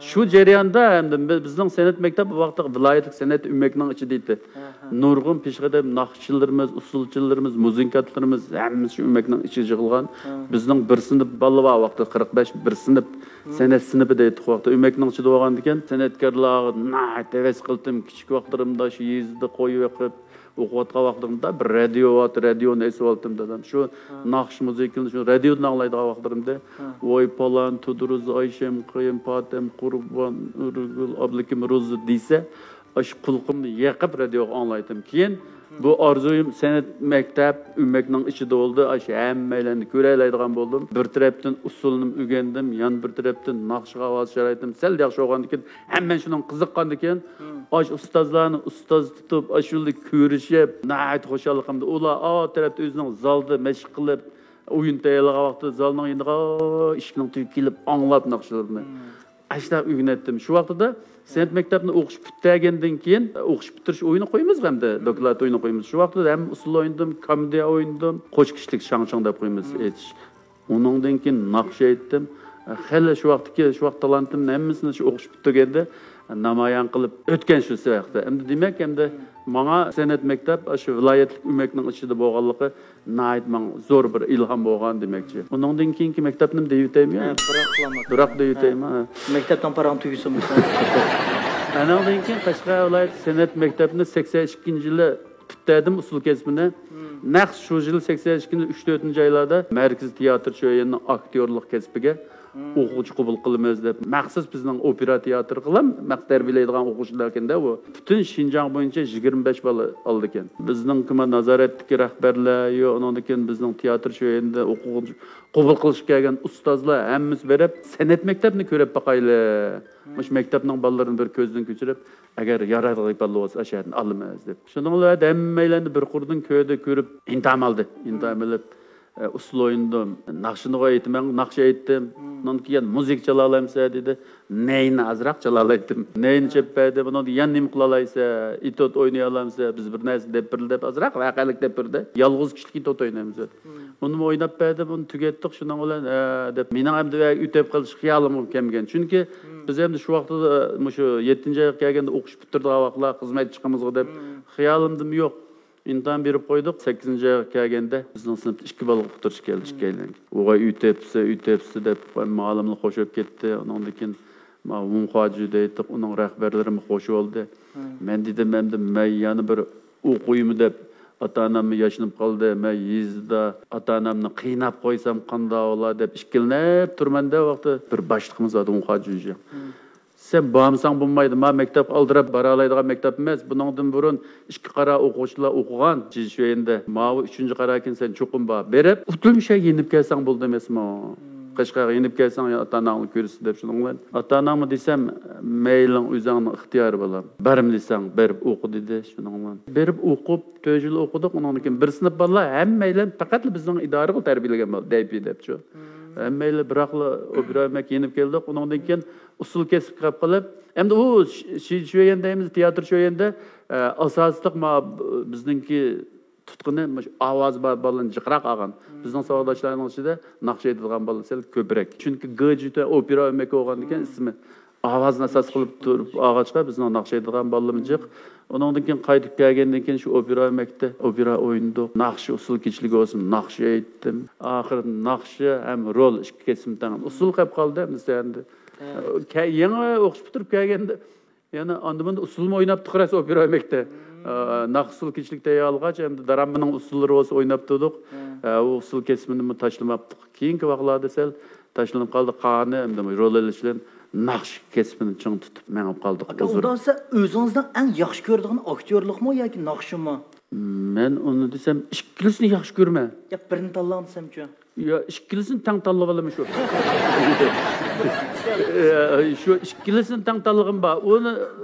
شۇ جەرياندا ھەمدە بىزنىڭ سەنئەت مەكتەپ بۇ ۋاقىتتا ۋىلايەتلىك سەنئەت ئۆمەكنىڭ ئىچىدە ئىدى. نۇرغۇن پېشقەدەم ناخشىچىلىرىمىز، ئۇسسۇلچىلىرىمىز، مۇزىكانتلىرىمىز ھەممىسى شۇ ئۆمەكنىڭ ئىچىگە يىغىلغان. بىزنىڭ بىر سىنىپ بالا بار ۋاقىتتا، قىرىق بەش، بىر سىنىپ، سەنئەت سىنىپى دەيتتۇق ۋاقىتتا. ئۆمەكنىڭ ئىچىدە بولغاندىكەن، سەنئەتكارلارغا ناھايىتى ھەۋەس قىلدىم. كىچىك ۋاقىتلىرىمدا شۇ يېزىدا قوي بېقىپ، ئوقۇۋاتقان ۋاقتىمدا بىر رادىيو بار، رادىيونى ئېسىۋالدىم دادام. شۇ ناخشا مۇزىكىنى شۇ رادىيودىن ئاڭلايدىغان ۋاقىتلىرىمدا، ۋاي پالان، تۇدۇرۇز، ئايشەم، قېيىم، پاتەم، قۇربان، ئۈرگۈل، ئابلىكىم، روزى دېسە، ئاشۇ قۇلىقىمنى يېقىپ رادىيوغا ئاڭلايتتىم. كېيىن بۇ ئارزۇيۇم سەنئەت مەكتەپ ئۆمەكنىڭ ئىچىدە بولدى. ئاشۇ ھەممەيلەننى كۆرەلەيدىغان بولدۇم. بىر تەرەپتىن ئۇسسۇلنىمۇ ئۆگەندىم، يەنە بىر تەرەپتىن ناخشىغا ئاۋاز شارائىتىم سەل ياخشى بولغاندىكىن، ھەممە شۇنىڭغا قىزىققاندىكىن، ئاشۇ ئۇستازلارنى ئۇستاز تۇتۇپ، ئاشۇ يولدا كۆرۈشۈپ، ناھايىتى خۇشاللىقىمدا، ئۇلار ئا تەرەپتە ئۆزىنىڭ زالدا مەشىق قىلىپ، ئويۇن تەييارلىغان ۋاقتىدا زالنىڭ يېنىغا ئىشىكنىڭ تۈۋىگە كېلىپ ئاڭلاپ ناخشىلىرىنى. ئاشۇنداق ئۆگىنەتتىم. شۇ ۋاقتىدا سەنئەت مەكتەپنى ئوقۇش پۈتتۈرگەندىن كېيىن، ئوقۇش پۈتتۈرۈش ئويۇنى قويىمىز ھەمدە دوكلات ئويۇنى قويىمىز. شۇ ۋاقتىدا ھەم ئۇسسۇل ئوينىدىم، كومېدىيە ئوينىدىم، قوش كىشىلىك شاڭشاڭ دەپ قويىمىز، ئېيتىش. ئۇنىڭدىن كېيىن ناخشا ئېيتتىم. خېلى شۇ ۋاقىتتىكى، شۇ ۋاقىت تالانتىمنى ھەممىسىنى شۇ ئوقۇش پۈتتۈرگەندە نامايان قىلىپ ئۆتكەن شۇ ۋاقىتتا. ئەمدى دېمەك، ئەمدى ماڭا سەنئەت مەكتەپ ئاشۇ ۋىلايەتلىك ئۆمەكنىڭ ئىچىدە بولغانلىقى ناھايىتى ماڭا زور بىر ئىلھام بولغان دېمەكچى. ئۇنىڭدىن كېيىنكى مەكتەپنىمۇ دېيىۋېتەيمۇ؟ ھە، بىراق قىلالمىدىم. بىراق دېيىۋېتەيمۇ؟ ھە. مەكتەپنىڭ پاراڭ تۈگىسىمۇ؟ ئانىڭدىن كېيىن قەشقەر ۋىلايەت سەنئەت مەكتەپنى سەكسەن ئىككىنچى يىلى پۈتتۈردۈم ئۇسسۇل كەسپىنى. نەق شۇ يىل سەكسەن ئىككىنچى، ئۈچ، تۆتىنچى ئايلاردا مەركىزىي تىياتىر شۆيۈنىنىڭ ئاكتيورلۇق كەسپىگە ئوقۇغۇچى قوبۇل قىلىمىز دەپ، مەخسۇس بىزنىڭ ئوپېرا تىياتىرغىلا مەخسۇس تەربىيەلەيدىغان ئوقۇغۇچىلار ئىكەندە ئۇ. پۈتۈن شىنجاڭ بويىچە يىگىرمە بەش بالا ئالىدىكەن. بىزنىڭكىما نازارەتتىكى رەھبەرلەر، يو، ئۇنىڭدىن كېيىن بىزنىڭ تىياتىر شۆيۈنىدە ئوقۇغۇچى قوبۇل قىلىشقا كەلگەن ئۇستازلار ھەممىسى بېرىپ، سەنئەت مەكتەپنى كۆرۈپ باقايلى. مۇشۇ مەكتەپنىڭ بالىلىرىنى بىر كۆزدىن كېچۈرۈپ، ئەگەر يارار تېپىۋالسا، ئاشۇ يەردىن ئالىمىز دەپ. شۇنىڭ بىلەن ھەممەيلەننى بىر قۇردىن كۆردى، كۆرۈپ ئىمتىھان ئالدى. ئىمتىھان ئېلىپ، ئە، ئۇسسۇل ئوينىدىم. ناخشىنىغۇ ئېيتىمەن، ناخشا ئېيتتىم. ئۇنىڭدىن كېيىن مۇزىكا چالالايمسەن دېدى. نەينى ئازراق چالالايتتىم. نەينى چېلىپ بەردى. بۇنىڭدا يەنە نېمە قىلالايسەن؟ ئېتيۇد ئوينىيالايمسەن؟ بىز بىر نەرسە دەپ بېرىلى دەپ ئازراق ۋەقەلىك دەپ بېرىدۇ. يالغۇز كىشىلىك ئېتيۇد ئوينايمىز دەپ. ئۇنىمۇ ئويناپ بەردىم، ئۇنى تۈگەتتۇق شۇنىڭ بىلەن، ئە، دەپ. مېنىڭ ئەمدى ئۆتۈپ قېلىش خىيالىمغا كەلمىگەن. چۈنكى بىز ئەمدى شۇ ۋاقىتتا، مۇشۇ يەتتىنچى ئايغا كەلگەندە ئوقۇش پۈتتۈردىغان ۋاقىتلار خىزمەتكە چىقىمىزغۇ دەپ خىيالىمدىمۇ يوق. ئىمتىھان بېرىپ قويدۇق. سەككىزىنچى ئايغا كەلگەندە بىزنىڭ سىنىپتا ئىككى بالا ئۇقتۇرۇش كەلدى، ئىككىيلەنگە. ئۇغا ئۆتۈپسە، ئۆتۈپسە دەپ مالىملا خوش بولۇپ كەتتى. ئۇنىڭدىن كېيىن ما ۋۇڭخۇاجۈ دەيتتۇق، ئۇنىڭ رەھبەرلىرىمۇ خوش بولدى. مەن دېدىم، ئەمدى مەن يەنە بىر ئوقۇيمۇ دەپ، ئاتا-ئاناممۇ ياشىنىپ قالدى. مەن يېزىدا ئاتا-ئانامنى قىيناپ قويسام قانداق بولا دەپ ئىككىلىنىپ تۇرمەن-دە، ۋاقتى بىر باشلىقىمىز بار ئۇدۇڭخۇا جۈنجياڭ. سەن بارمىساڭ بولمايدۇ. ما مەكتەپ ئالدىراپ بارالايدىغان مەكتەپ ئەمەس. بۇنىڭدىن بۇرۇن ئىككى قارا ئوقۇغۇچىلار ئوقۇغان جىشۈەندە. ماۋۇ ئۈچىنچى قارا ئىكەن، سەن چوقۇم بار. بېرىپ، ئۇتۇمشا يېنىپ كەلسەڭ بولدى ئەمەسمۇ؟ قەشقەرگە يېنىپ كەلسەڭ، ئاتا-ئاناڭنى كۆرىسىز دەپ شۇنىڭ بىلەن. ئاتا-ئاناڭمۇ دېسەم، مەيلىڭ ئۆزۈڭنىڭ ئىختىيارى بالام. بارمۇ دېسەڭ، بېرىپ ئوقۇ دېدى شۇنىڭ بىلەن. بېرىپ ئوقۇپ، تۆت يىل ئوقۇدۇق. ئۇنىڭدىن كېيىن بىر سىنىپ بالىلار ھەممەيلەن پەقەتلا بىزنىڭ ئىدارىغىلا تەربىيەلىگەن بالا، دەيپى دەپچۇ. ھەممەيلەن بىراقلا ئوپېرا ئۆمەككە يېنىپ كەلدۇق. ئۇنىڭدىن كېيىن ئۇسسۇل كەسىپكە كىرىپ قېلىپ، ئەمدى ئۇ شى-، شى-، شۆيەن دەيمىز، تىياتىر شۆيەندە، ئە، ئاساسلىق ما-، بىزنىڭكى تۇتقىنى مۇشۇ ئاۋازى بار بالىنى جىقراق ئالغان. بىزنىڭ ساۋاقداشلارنىڭ ئىچىدە ناخشا ئېيتىدىغان بالا سەل كۆپرەك. چۈنكى گېجۈتە ئوپېرا ئۆمەك بولغاندىكىن ئىسمى. ئاۋازنى ئاساس قىلىپ تۇرۇپ ئالغاچقا، بىزنىڭ ناخشا ئېيتىدىغان بالىلىرىمىز جىق. ئۇنىڭدىن كېيىن قايتىپ كەلگەندىن كېيىن شۇ ئوپېرا ئۆمەكتە ئوپېرا ئوينىدۇق. ناخشا ئۇسسۇل كېچىلىكى بولسۇن، ناخشا ئېيتتىم. ئاخىرىدا ناخشا ھەم رول ئىككى كەسىم تەڭ. ئۇسسۇل قېلىپ قالدى ئەمدى سەھنىدە. كە-، يېڭى ئوقۇش پۈتتۈرۈپ كەلگەندە يەنە ئاندىن مۇندىن ئۇسسۇلمۇ ئويناپتۇق، راست ئوپېرا ئۆمەكتە. ئە، ناخشا ئۇسسۇل كېچىلىك تەييارلىغاچ، ئەمدى دىرامىنىڭ ئۇسسۇللىرى بولسا ئويناپتۇق. ئە، ئۇ ئۇسسۇل كەسمىنىمۇ تاشلىماپتۇق. كېيىنكى ۋاقىتلاردا سەل تاشلىنىپ قالدى. قانى ئەمدى رول ئېلىش بىلەن ناخشا كەسپىنى چىڭ تۇتۇپ مېڭىپ قالدۇق. ئاكا، ئۇزۇن. ئۇنداق دېسە، ئۆزىڭىزنىڭ ئەڭ ياخشى كۆرىدىغىنى ئاكتيورلۇقمۇ ياكى ناخشىمۇ؟ مەن ئۇنى دېسەم، ئىككىلىسىنى ياخشى كۆرىمەن. يا، بىرىنى تاللاڭ دېسەمچۇ؟ يا، ئىككىلىسىنى تەڭ تاللىۋالىمەن شۇ. شۇ ئىككىلىسىنى تەڭ تاللىغىنىم بار. ئۇنى،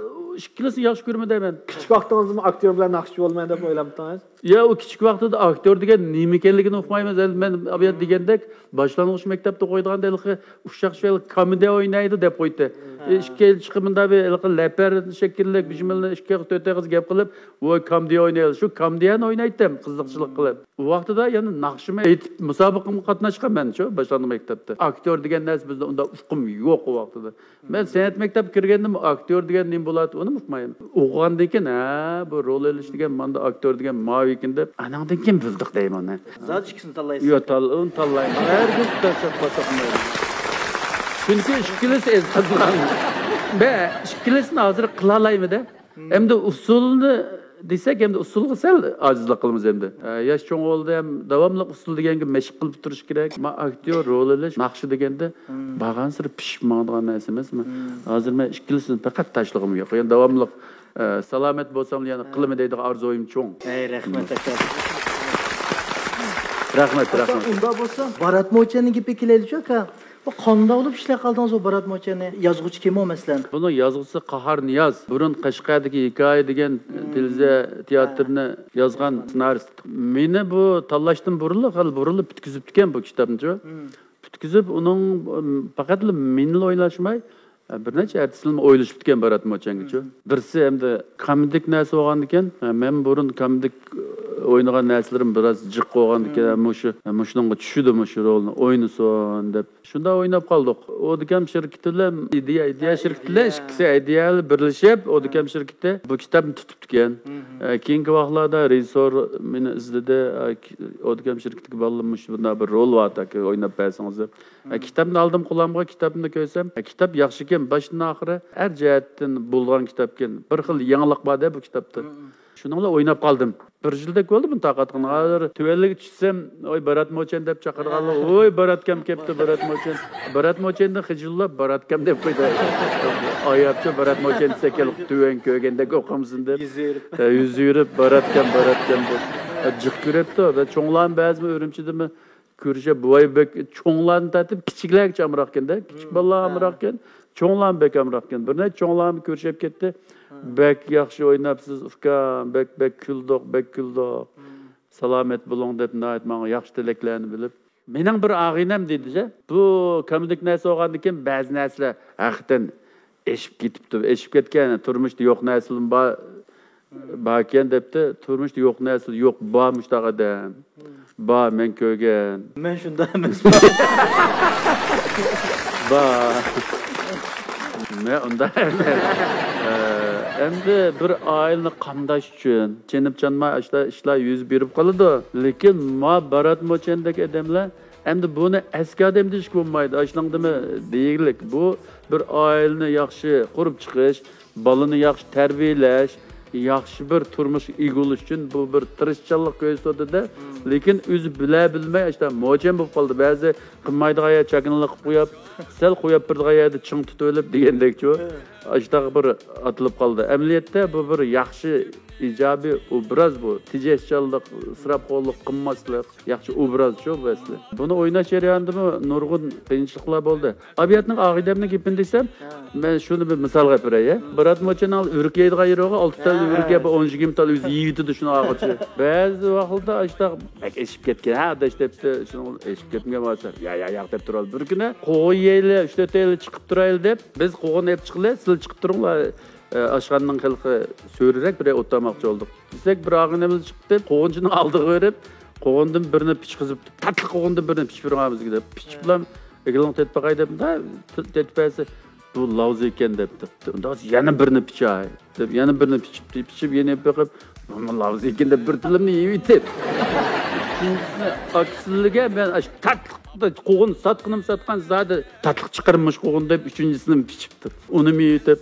ئىككىلىسىنى ياخشى كۆرىمەن دەيمەن. كىچىك ۋاقتىڭىزدىمۇ ئاكتيور بىلەن ناخشىچى بولىمەن دەپ ئويلامتىڭىز؟ يا، ئۇ كىچىك ۋاقتىدا ئاكتيور دېگەن نېمە ئىكەنلىكىنى ئۇقمايمىز. ئەمدى مەن ئاۋۇ يەردە دېگەندەك، باشلانغۇچ مەكتەپتە ئوقۇيدىغاندا ھېلىقى ئۇششاق شۇ كومېدىيە ئوينايدۇ دەپ قويدى. ئىككى ئېلى چىقىپ مۇنداق بىر ھېلىقى لەپەر شەكىللىك، بىر شىمىلنى ئىككى ئېغىز، تۆت ئېغىز گەپ قىلىپ، ۋوي، كومېدىيە ئوينايدۇ. شۇ كومېدىيەنى ئوينايتتىم قىزىقچىلىق قىلىپ. ئۇ ۋاقتىدا يەنە ناخشىمۇ ئېيتىپ، مۇسابىقىمۇ قاتناشقان مەن شۇ باشلانغۇچ مەكتەپتە. ئاكتيور دېگەن نەرسە بىزدە ئۇنداق ئۇقۇم يوق ئۇ ۋاقتىدا. مەن سەنئەت مەكتەپكە كىرگەندىمۇ ئاكتيور دېگەن نېمە بولاتتى، ئۇنىمۇ ئۇقمايمەن. ئوقۇغاندىن كېيىن، ھە، بۇ رول ئېلىش دېگەن، ماندا ئاكتيور دېگەن ماۋۇ ئىكەن دەپ، ئاناڭدىن كېيىن بىلدۇق دەيمەن. زادى ئىككىسىنى تاللايسىز؟ ياق، تال-، ئۇنى تاللايمەن. ھەرگىز تاشلاپ قالساقمايمەن. چۈنكى ئىككىلىسى ئېزىقىدىغان. مەن ئىككىلىسىنى ھازىر قىلالايمەن-دە. ئەمدى ئۇسسۇلنى دېسەك، ئەمدى ئۇسسۇلغا سەل ئاجىزلىق قىلىمىز ئەمدى. ئە، ياش چوڭ بولدى ھەم داۋاملىق ئۇسسۇل دېگەنگە مەشىق قىلىپ تۇرۇش كېرەك. مانا ئاكتيور رول ئېلىش، ناخشا دېگەندە بارغانسېرى پىشىپ ماڭىدىغان نەرسە ئەمەس. مەن ھازىر مەن ئىككىلىسىنى پەقەت تاشلىغۇم يوق. يەنى داۋاملىق، ئە، سالامەت بولساملا يەنە قىلىمەن دەيدىغان ئارزۇيۇم چوڭ. ئەي، رەھمەت، ئاكا. رەھمەت، ئاكا، رەھمەت. ئۇنداق بولسا، بارات موچەننىڭ گېپىگە كېلەيلىچۇ، ئاكا. بۇ قانداق بولۇپ ئىشلەپ قالدىڭىز بۇ بارات موچەننى؟ يازغۇچى كىم ئۇ، مەسىلەن؟ بۇنىڭ يازغۇچىسى قاھار نىياز. بۇرۇن قەشقەردىكى ھېكايە دېگەن تېلېۋىزىيە تىياتىرىنى يازغان سېنارىست. مېنى بۇ تاللاشتىن بۇرۇنلا، خېلى بۇرۇنلا پۈتكۈزۈپتىكەن بۇ كىتابنىچۇ. پۈتكۈزۈپ، ئۇنىڭ، ئىم، پەقەتلا مېنىلا ئويلاشماي، بىر نەچچە ئارتىسلارمۇ ئويلىشىپتىكەن بارات موچەنگىچۇ. بىرسى ئەمدى كومېدىك نەرسە بولغاندىكەن، مەن بۇرۇن كومېدىك ئوينىغان نەرسىلىرىم بىراز جىق بولغاندىكەن، مۇشۇ، مۇشۇنىڭغا چۈشىدۇ، مۇشۇ رولنى ئوينىسۇن دەپ. شۇنداق ئويناپ قالدۇق. ئۇ دېكەم شىركىتى بىلەن ئىدىيە، ئىدىيە شىركىتى بىلەن ئىككىسى ئىدىيە بىرلىشىپ، ئۇ دېكەم شىركىتى بۇ كىتابنى تۇتۇپتىكەن. ئە، كېيىنكى ۋاقىتلاردا رېژىسسور مېنى ئىزدىدى. ئە، ئۇ دېكەم شىركىتىگە بالىلىرىم مۇشۇ بۇنداق بىر رول بار، تاكى ئويناپ بەرسىڭىز دەپ. ئە، كىتابنى ئالدىم قولۇمغا، كىتابنى كۆرسەم، ئە، كىتاب ياخشىكەن، باشتىن ئاخىرى ھەر جەھەتتىن بولغان كىتابكەن. بىر خىل يېڭىلىق بار-دە بۇ كىتابتا. شۇنىڭ بىلەن ئويناپ قالدىم. بىر يىلدەك بولدى بۇنى تارقاتقىنىغا. ھازىر تۆۋەنلىككە چۈشسەم، ۋاي، بارات موچەن دەپ چاقىرغانلار، ۋاي، باراتكام كەپتۇ، بارات موچەن. بارات موچەندىن خىجىللاپ باراتكام دەپ قويدى. ئاياپچۇ، بارات موچەن دېسەك، تۆۋەن كۆرگەندەك ئوقۇمسۇن دەپ. يۈز يۈرۈپ. ھە، يۈز يۈرۈپ، باراتكام، باراتكام دەپ. ھە، جىق كۆرەتتى. ھە، چوڭلارمۇ بەزىمۇ ئۈرۈمچىدىمۇ كۆرۈشۈپ، بۇ ئاي بەك چوڭلاردىن تارتىپ كىچىكلەرگىچە ئامراقكەن-دە. كىچىك بالىلار ئامراقكەن، چوڭلارمۇ بەك ئامراقكەن. بىر نەچچە چوڭلارمۇ كۆرۈشۈپ كەتتى. بەك ياخشى ئويناپسىز، ئۇكام، بەك، بەك كۈلدۇق، بەك كۈلدۇق. سالامەت بولۇڭ دەپ ناھايىتى ماڭا ياخشى تىلەكلەرنى بىلىپ. مېنىڭ بىر ئاغىنەم دېدىچە، بۇ كومېدىك نەرسە بولغاندىكىن بەزى نەرسىلەر ھەقىقەتەن ئېشىپ كېتىپتۇ. ئېشىپ كەتكەن، تۇرمۇشتا يوق نەرسىلىرىمۇ بار، باركەن دەپتۇ. تۇرمۇشتا يوق نەرسە يوق، بار مۇشۇنداق ئادەم. بار، مەن كۆرگەن. مەن شۇنداق ئەمەسمەن. بار. مەن ئۇنداق ئەمەس. ئە، ئەمدى بىر ئائىلىنى قامداش ئۈچۈن چېنىپ چانماي ئاشۇنداق ئىشلار يۈز بېرىپ قالىدۇ. لېكىن ما بارات موچەندەك ئادەملەر ئەمدى بۇنى ئەسكى ئادەم دېيىشكە بولمايدۇ. ئاشۇنىڭدىمۇ دېيىگلىك. بۇ بىر ئائىلىنى ياخشى قۇرۇپ چىقىش، بالىنى ياخشى تەربىيەلەش، ياخشى بىر تۇرمۇشقا ئىگە بولۇش ئۈچۈن بۇ بىر تىرىشچانلىق كۆرسىتىۋاتىدۇ. لېكىن ئۆزى بىلە بىلمەي ئاشۇنداق موچەن بولۇپ قالدى. بەزى قىلمايدىغان يەر چاكىنىلىق قىلىپ قويۇپ، سەل قويۇپ بېرىدىغان يەردە چىڭ تۇتۇۋېلىپ دېگەندەكچۇ. ئاشۇنداق بىر ئاتىلىپ قالدى. ئەمەلىيەتتە بۇ بىر ياخشى، ئىجابىي ئوبراز بۇ. تېجەشچانلىق، ئىسراپخورلۇق قىلماسلىق، ياخشى ئوبرازچۇ بۇ ئەسلى. بۇنى ئويناش جەريانىدىمۇ نۇرغۇن قىيىنچىلىقلار بولدى. ئابىياتنىڭ ئاغىنەمنىڭ گېپىنى دېسەم، مەن شۇنى بىر مىسالغا ئەپىرەي. بارات موچەننىڭ ئۆرۈك يەيدىغان يېرى بار، ئالتە تال ئۆرۈك يەپ، ئون يىگىرمە تال ئۆزى يەيۋېتىدۇ شۇنى ئاغىچى. بەزى ۋاقىتتا ئاشۇنداق بەك ئېشىپ كەتكەن، ھە، ئاداش دەپتۇ، شۇنىڭ ئېشىپ كەتمىگەن بولسا، يا، يا، ياق دەپ تۇرالى. بىر كۈنى قوغۇن يەيلى، ئۈچ تۆت يەيلى چىقىپ تۇرايلى دەپ، بىز قوغۇن ئېلىپ چىقىلى، سىلەر چىقىپ تۇرۇڭلار، ئاشخانىنىڭ خەلقى سۆرىرەك بىر ئوت تاماقچى بولدۇق. دېسەك، بىر ئاغىنىمىز چىقتى، قوغۇنچىنىڭ ئالدىغا بېرىپ، قوغۇندىن بىرنى پىچقىزىپ، تاتلىق قوغۇندىن بىرنى پىچىپ بېرىڭ بىزگە دەپ. پىچىپلا، ئېكىلىڭ تېتىپ باقاي دەپ، مۇنداق تېتىپ بەرسە، بۇ لاۋزا ئىكەن دەپتۇ. ئۇنداق يەنە بىرنى پىچاي دەپ، يەنە بىرنى پىچىپ، پىچىپ، يەنە بېقىپ، بۇمۇ لاۋزا ئىكەن دەپ بىر تىلىمنى يېيىۋېتىپ. ئىككىنچىسىنى ئاكىسىلىگە مەن ئاشۇ تاتلىق قوغۇن ساتقىنىم ساتقان، زادى تاتلىق چىقىرمىش قوغۇن دەپ ئۈچىنچىسىنى پىچىپتۇ. ئۇنىمۇ يېيىۋېتىپ،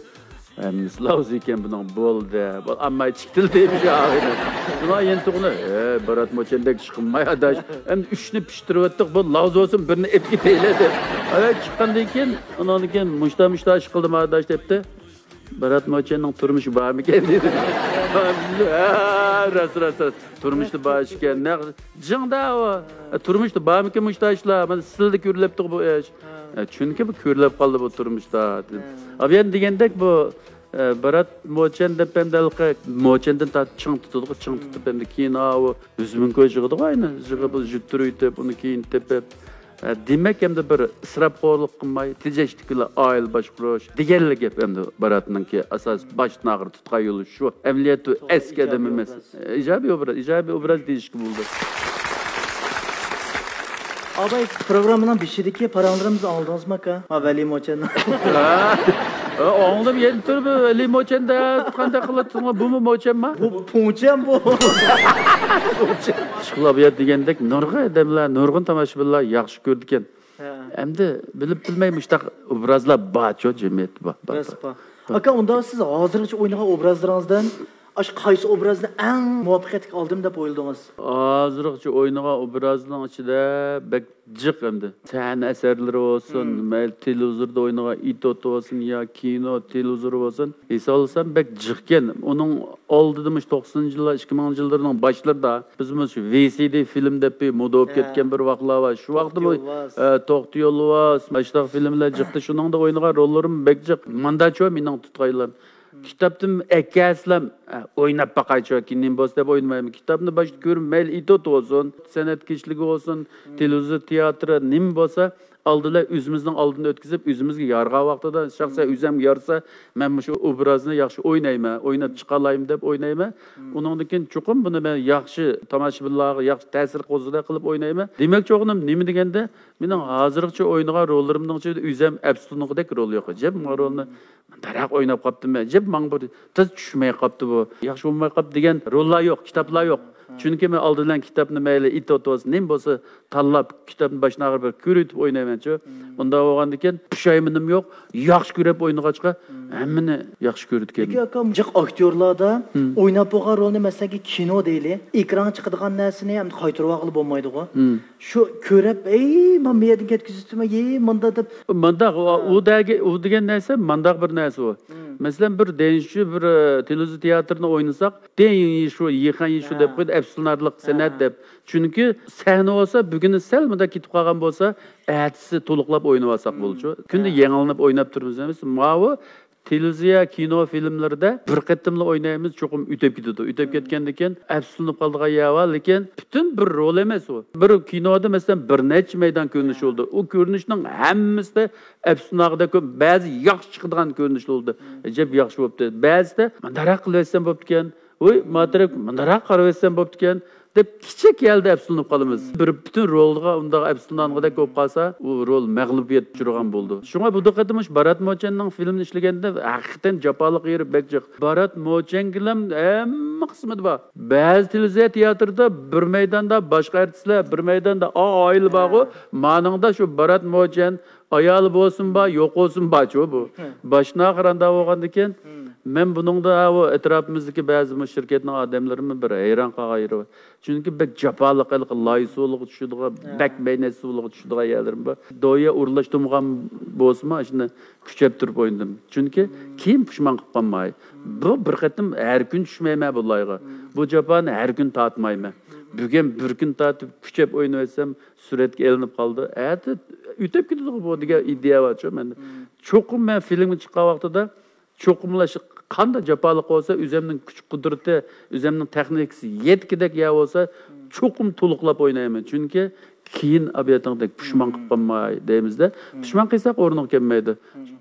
ھەممىسى لاۋزا ئىكەن بۇنىڭ، بولدى، بول، ئامما چىقتىلدى شۇ ئاغىنە. شۇلار يەنە تۇغۇنى، ھە، بارات موچەندەك چىقماي ئاداش. ئەمدى ئۈچنى پىشتۇرۇۋەتتۇق، بۇ لاۋزا بولسۇن، بىرنى ئېلىپ كېتەيلى دەپ. ئايا چىققاندىن كېيىن، ئۇنىڭدىن كېيىن مۇشتا مۇشتا ئىش قىلدىم ئاداش دەپتۇ. بارات موچەننىڭ تۇرمۇشى بارمىكەن دېدى. ھە، راست، راست، راست. تۇرمۇشتا بار ئىكەن. نەق جىڭدا ئۇ. تۇرمۇشتا بارمىكەن مۇشتا ئىشلار؟ مانا سىلدە كۆرۈلۈپتۇ بۇ ئىش. ھە. چۈنكى بۇ كۆرۈلۈپ قالدى بۇ تۇرمۇشتا. ھە. ئابىيان دېگەندەك بۇ، ئە، بارات موچەن دەپ ئەمدى ھېلىقى موچەندىن تارتىپ چىڭ تۇتىدىغۇ، چىڭ تۇتۇپ ئەمدى كېيىن ئاۋۇ يۈز مىڭ كوي يىغىدىغۇ ئاينى. يىغىپ، يۈتتۈرۈۋېتىپ، ئۇنى كېيىن تېپىپ. ئە، دېمەك، ئەمدى بىر ئىسراپخورلۇق قىلماي، تېجەشلىك بىلەن ئائىلە باشقۇرۇش دېگەنلا گەپ ئەمدى باراتنىڭكى ئاساس باش ناغرى تۇتقان يولى شۇ. ئەمەلىيەتتە ئەسكى ئادەم ئەمەس. ئىجابىي ئوبراز، ئىجابىي ئوبراز دېيىشكە بولىدۇ. ئاباي، پروگراممىنىڭ بېشىدىكى پاراڭلىرىمىزنى ئاڭلىدىڭىزمۇ، ئاكا؟ ھە، ۋەلى موچەن. ھە، ئاڭلىدىم، يەنە تۇرۇپ ۋەلى موچەن دەپ قانداق قىلىۋاتىسىڭلار؟ بۇمۇ موچەنما؟ بۇ پۇڭچەن بۇ. ئىشقىلىپ دېگەندەك نۇرغۇن ئادەملەر، نۇرغۇن تاماشىبىنلار ياخشى كۆرىدىكەن. ھە. ئەمدى بىلىپ بىلمەي مۇشتاق ئوبرازلار بارچۇ جەمئىيەتتە بار، بار، راست بار. بار. ئاكا، ئۇنداق سىز ھازىرغىچە ئوينىغان ئوبرازلىرىڭىزدىن ئاشۇ قايسى ئوبرازنى ئەڭ مۇۋەپپەقىيەتلىك ئالدىم دەپ ئويلىدىڭىز؟ ھازىرغىچە ئوينىغان ئوبرازنىڭ ئىچىدە بەك جىق ئەمدى. سەھنە ئەسەرلىرى بولسۇن، مەيلى تېلېۋىزوردا ئوينىغان ئىتوت بولسۇن يا كىنو، تېلېۋىزور بولسۇن، ھېسابلىسام بەك جىقكەن. ئۇنىڭ ئالدىدا مۇشۇ توقسىنىنچى يىللار، ئىككى مىڭىنچى يىللارنىڭ باشلىرىدا بىزمۇ شۇ ۋى سى دى فىلىم دەپ بىر مودا بولۇپ كەتكەن بىر ۋاقىتلار بار. شۇ ۋاقىتتا بۇ، توختى يولۋاس، ئە، توختى يولۋاس، ماشۇنداق فىلىملەر جىقتى. شۇنىڭدا ئوينىغان روللىرىم بەك جىق. مانداچۇ مېنىڭ تۇتقايلام. كىتابتىن ئەكەلسىلەم، ئە، ئويناپ باقايچۇ، كېيىن نېمە بولسا دەپ ئوينىمايمەن. كىتابنى باشتا كۆرۈپ، مەيلى ئىتوت بولسۇن، سەنئەت كىشىلىكى بولسۇن، تېلېۋىزور تىياتىرى نېمە بولسا، ئالدىلا ئۆزىمىزنىڭ ئالدىنى ئۆتكۈزۈپ، ئۆزىمىزگە يارىغان ۋاقتىدا، شەخسەن ئۆزۈمگە يارىسا، مەن مۇشۇ ئوبرازنى ياخشى ئوينايمەن، ئويناپ چىقالايمەن دەپ ئوينايمەن. ئۇنىڭدىن كېيىن چوقۇم بۇنى مەن ياخشى تاماشىبىنلارغا ياخشى تەسىر قوزغىدەك قىلىپ ئوينايمەن. دېمەكچى بولغىنىم نېمە دېگەندە، مېنىڭ ھازىرغىچە ئوينىغان روللىرىمنىڭ ئىچىدە ئۆزۈم ئەپسۇنغۇدەك رول يوق. ئەجەب ماڭا رولنى مۇنداقراق ئويناپ قاپتىمەن. ئەجەب ماڭا بۇ تېز چۈشمەي قاپتۇ بۇ. ياخشى بولماي قاپتۇ دېگەن روللار يوق، كىتابلار يوق. چۈنكى مەن ئالدى بىلەن كىتابنى مەيلى ئىتوت بولسۇن، نېمە بولسا تاللاپ، كىتابنى باشتىن ئاخىر بىر كۆرۈۋېتىپ ئوينايمەنچۇ. ئۇنداق بولغاندىكىن پۇشايمىنىم يوق. ياخشى كۆرۈپ ئوينىغاچقا ھەممىنى ياخشى كۆرىدىكەن. لېكىن ئاكام، جىق ئاكتيورلاردا ئويناپ بولغان رولنى، مەسىلەن، كىنو دەيلى، ئېكرانغا چىقىدىغان نەرسىنى ئەمدى قايتۇرۇۋالغىلى بولمايدىغۇ. شۇ كۆرۈپ، ئەي، مانا بۇ يەردىن كەتكۈزۈپتىمەن، ئەي، مۇندا دەپ. مانداق، ئۇ، ئۇ دەگە-، ئۇ دېگەن نەرسە مانداق بىر نەرسە ئۇ. مەسىلەن، بىر دېنشۇ بىر، ئە، تېلېۋىزور تىياتىرىنى ئوينىساق، دېنشۇ، يىخەن يىشۇ دەپ قويدى، ئەپسۇنارلىق سەنئەت دەپ. چۈنكى سەھنە بولسا، بۈگۈنى سەل مۇنداق كېتىپ قالغان بولسا، ئەتىسى تولۇقلاپ ئوينىۋالساق بولىدۇ. كۈندە يېڭىلىنىپ ئويناپ تۇرىمىز ئەمەس. ماۋۇ تېلېۋىزىيە، كىنو، فىلىملىرىدە بىر قېتىملا ئوينايمىز، چوقۇم ئۆتۈپ كېتىدۇ. ئۆتۈپ كەتكەندىن كېيىن ئەپسۇسلىنىپ قالىدىغان يەر بار، لېكىن پۈتۈن بىر رول ئەمەس ئۇ. بىر كىنودا، مەسىلەن، بىر نەچچە مەيدان كۆرۈنۈش بولىدۇ. ئۇ كۆرۈنۈشنىڭ ھەممىسىدە ئەپسۇسلىنارغۇدەك كۆپ، بەزى ياخشى چىقىدىغان كۆرۈنۈشلەر بولىدۇ. ئەجەب ياخشى بوپتۇ. بەزىدە مۇنداقراق قىلىۋەتسەم بوپتىكەن. ۋوي، ما تەرەپ مۇنداقراق قارىۋەتسەم بوپتىكەن، دەپ كىچىك ھالدا ئەپسۇسلىنىپ قالىمىز. بىر پۈتۈن رولغا ئۇنداق ئەپسۇسلىنىدىغاندەك بولۇپ قالسا، ئۇ رول مەغلۇبىيەت ئۇچرىغان بولىدۇ. شۇڭا بۇ قېتىم مۇشۇ بارات موچەننىڭ فىلىمىنى ئىشلىگەندە ھەقىقەتەن جاپالىق يېرى بەك جىق. بارات موچەنگىلەم ھەممە قىسمىدا بار. بەزى تېلېۋىزىيە تىياتىرىدا بىر مەيداندا باشقا ئارتىسلار، بىر مەيداندا ئا-، ئائىلە بارغۇ. مانىڭدا شۇ بارات موچەن، ئايالى بولسۇن بار، يوق بولسۇن بارچۇ بۇ. باش ناخىراندا بولغاندىكىن، مەن بۇنىڭدا، ھە، ئۇ ئەتراپىمىزدىكى بەزى مۇ شىركەتنىڭ ئادەملىرىمۇ بىر ھەيران قالغان يېرى بار. چۈنكى بەك جاپالىق، ھېلىقى لاي سۇلۇققا چۈشىدىغان، بەك مەينەت سۇلۇققا چۈشىدىغان يەرلىرىم بار. دويا ئورۇنلاشتۇرمىغان بولسىمۇ، ئاشۇنى كۈچەپ تۇرۇپ ئوينىدىم. چۈنكى كېيىن پۇشمان قىلىپ قالماي. بۇ بىر قېتىم ھەر كۈن چۈشمەيمەن بۇ لايغا. بۇ جاپانى ھەر كۈن تارتمايمەن. بۈگۈن بىر كۈن تارتىپ كۈچەپ ئوينىۋەتسەم، سۈرەتكە ئېلىنىپ قالدى. ئەتە ئۆتۈپ كېتىدىغۇ بۇ دېگەن ئىدىيە بارچۇ مەندە. چوقۇم مەن فىلىمگە چىققان ۋاقتىدا چوقۇملا شۇ قانداق جاپالىق بولسا، ئۆزۈمنىڭ كۈچ قۇدرىتى، ئۆزۈمنىڭ تېخنىكىسى يەتكۈدەك يەر بولسا، چوقۇم تولۇقلاپ ئوينايمەن. چۈنكى كېيىن ئابىياتىڭدەك پۇشمان قىلىپ قالماي دەيمىز-دە. پۇشمان قىلساق ئورنىغا كەلمەيدۇ.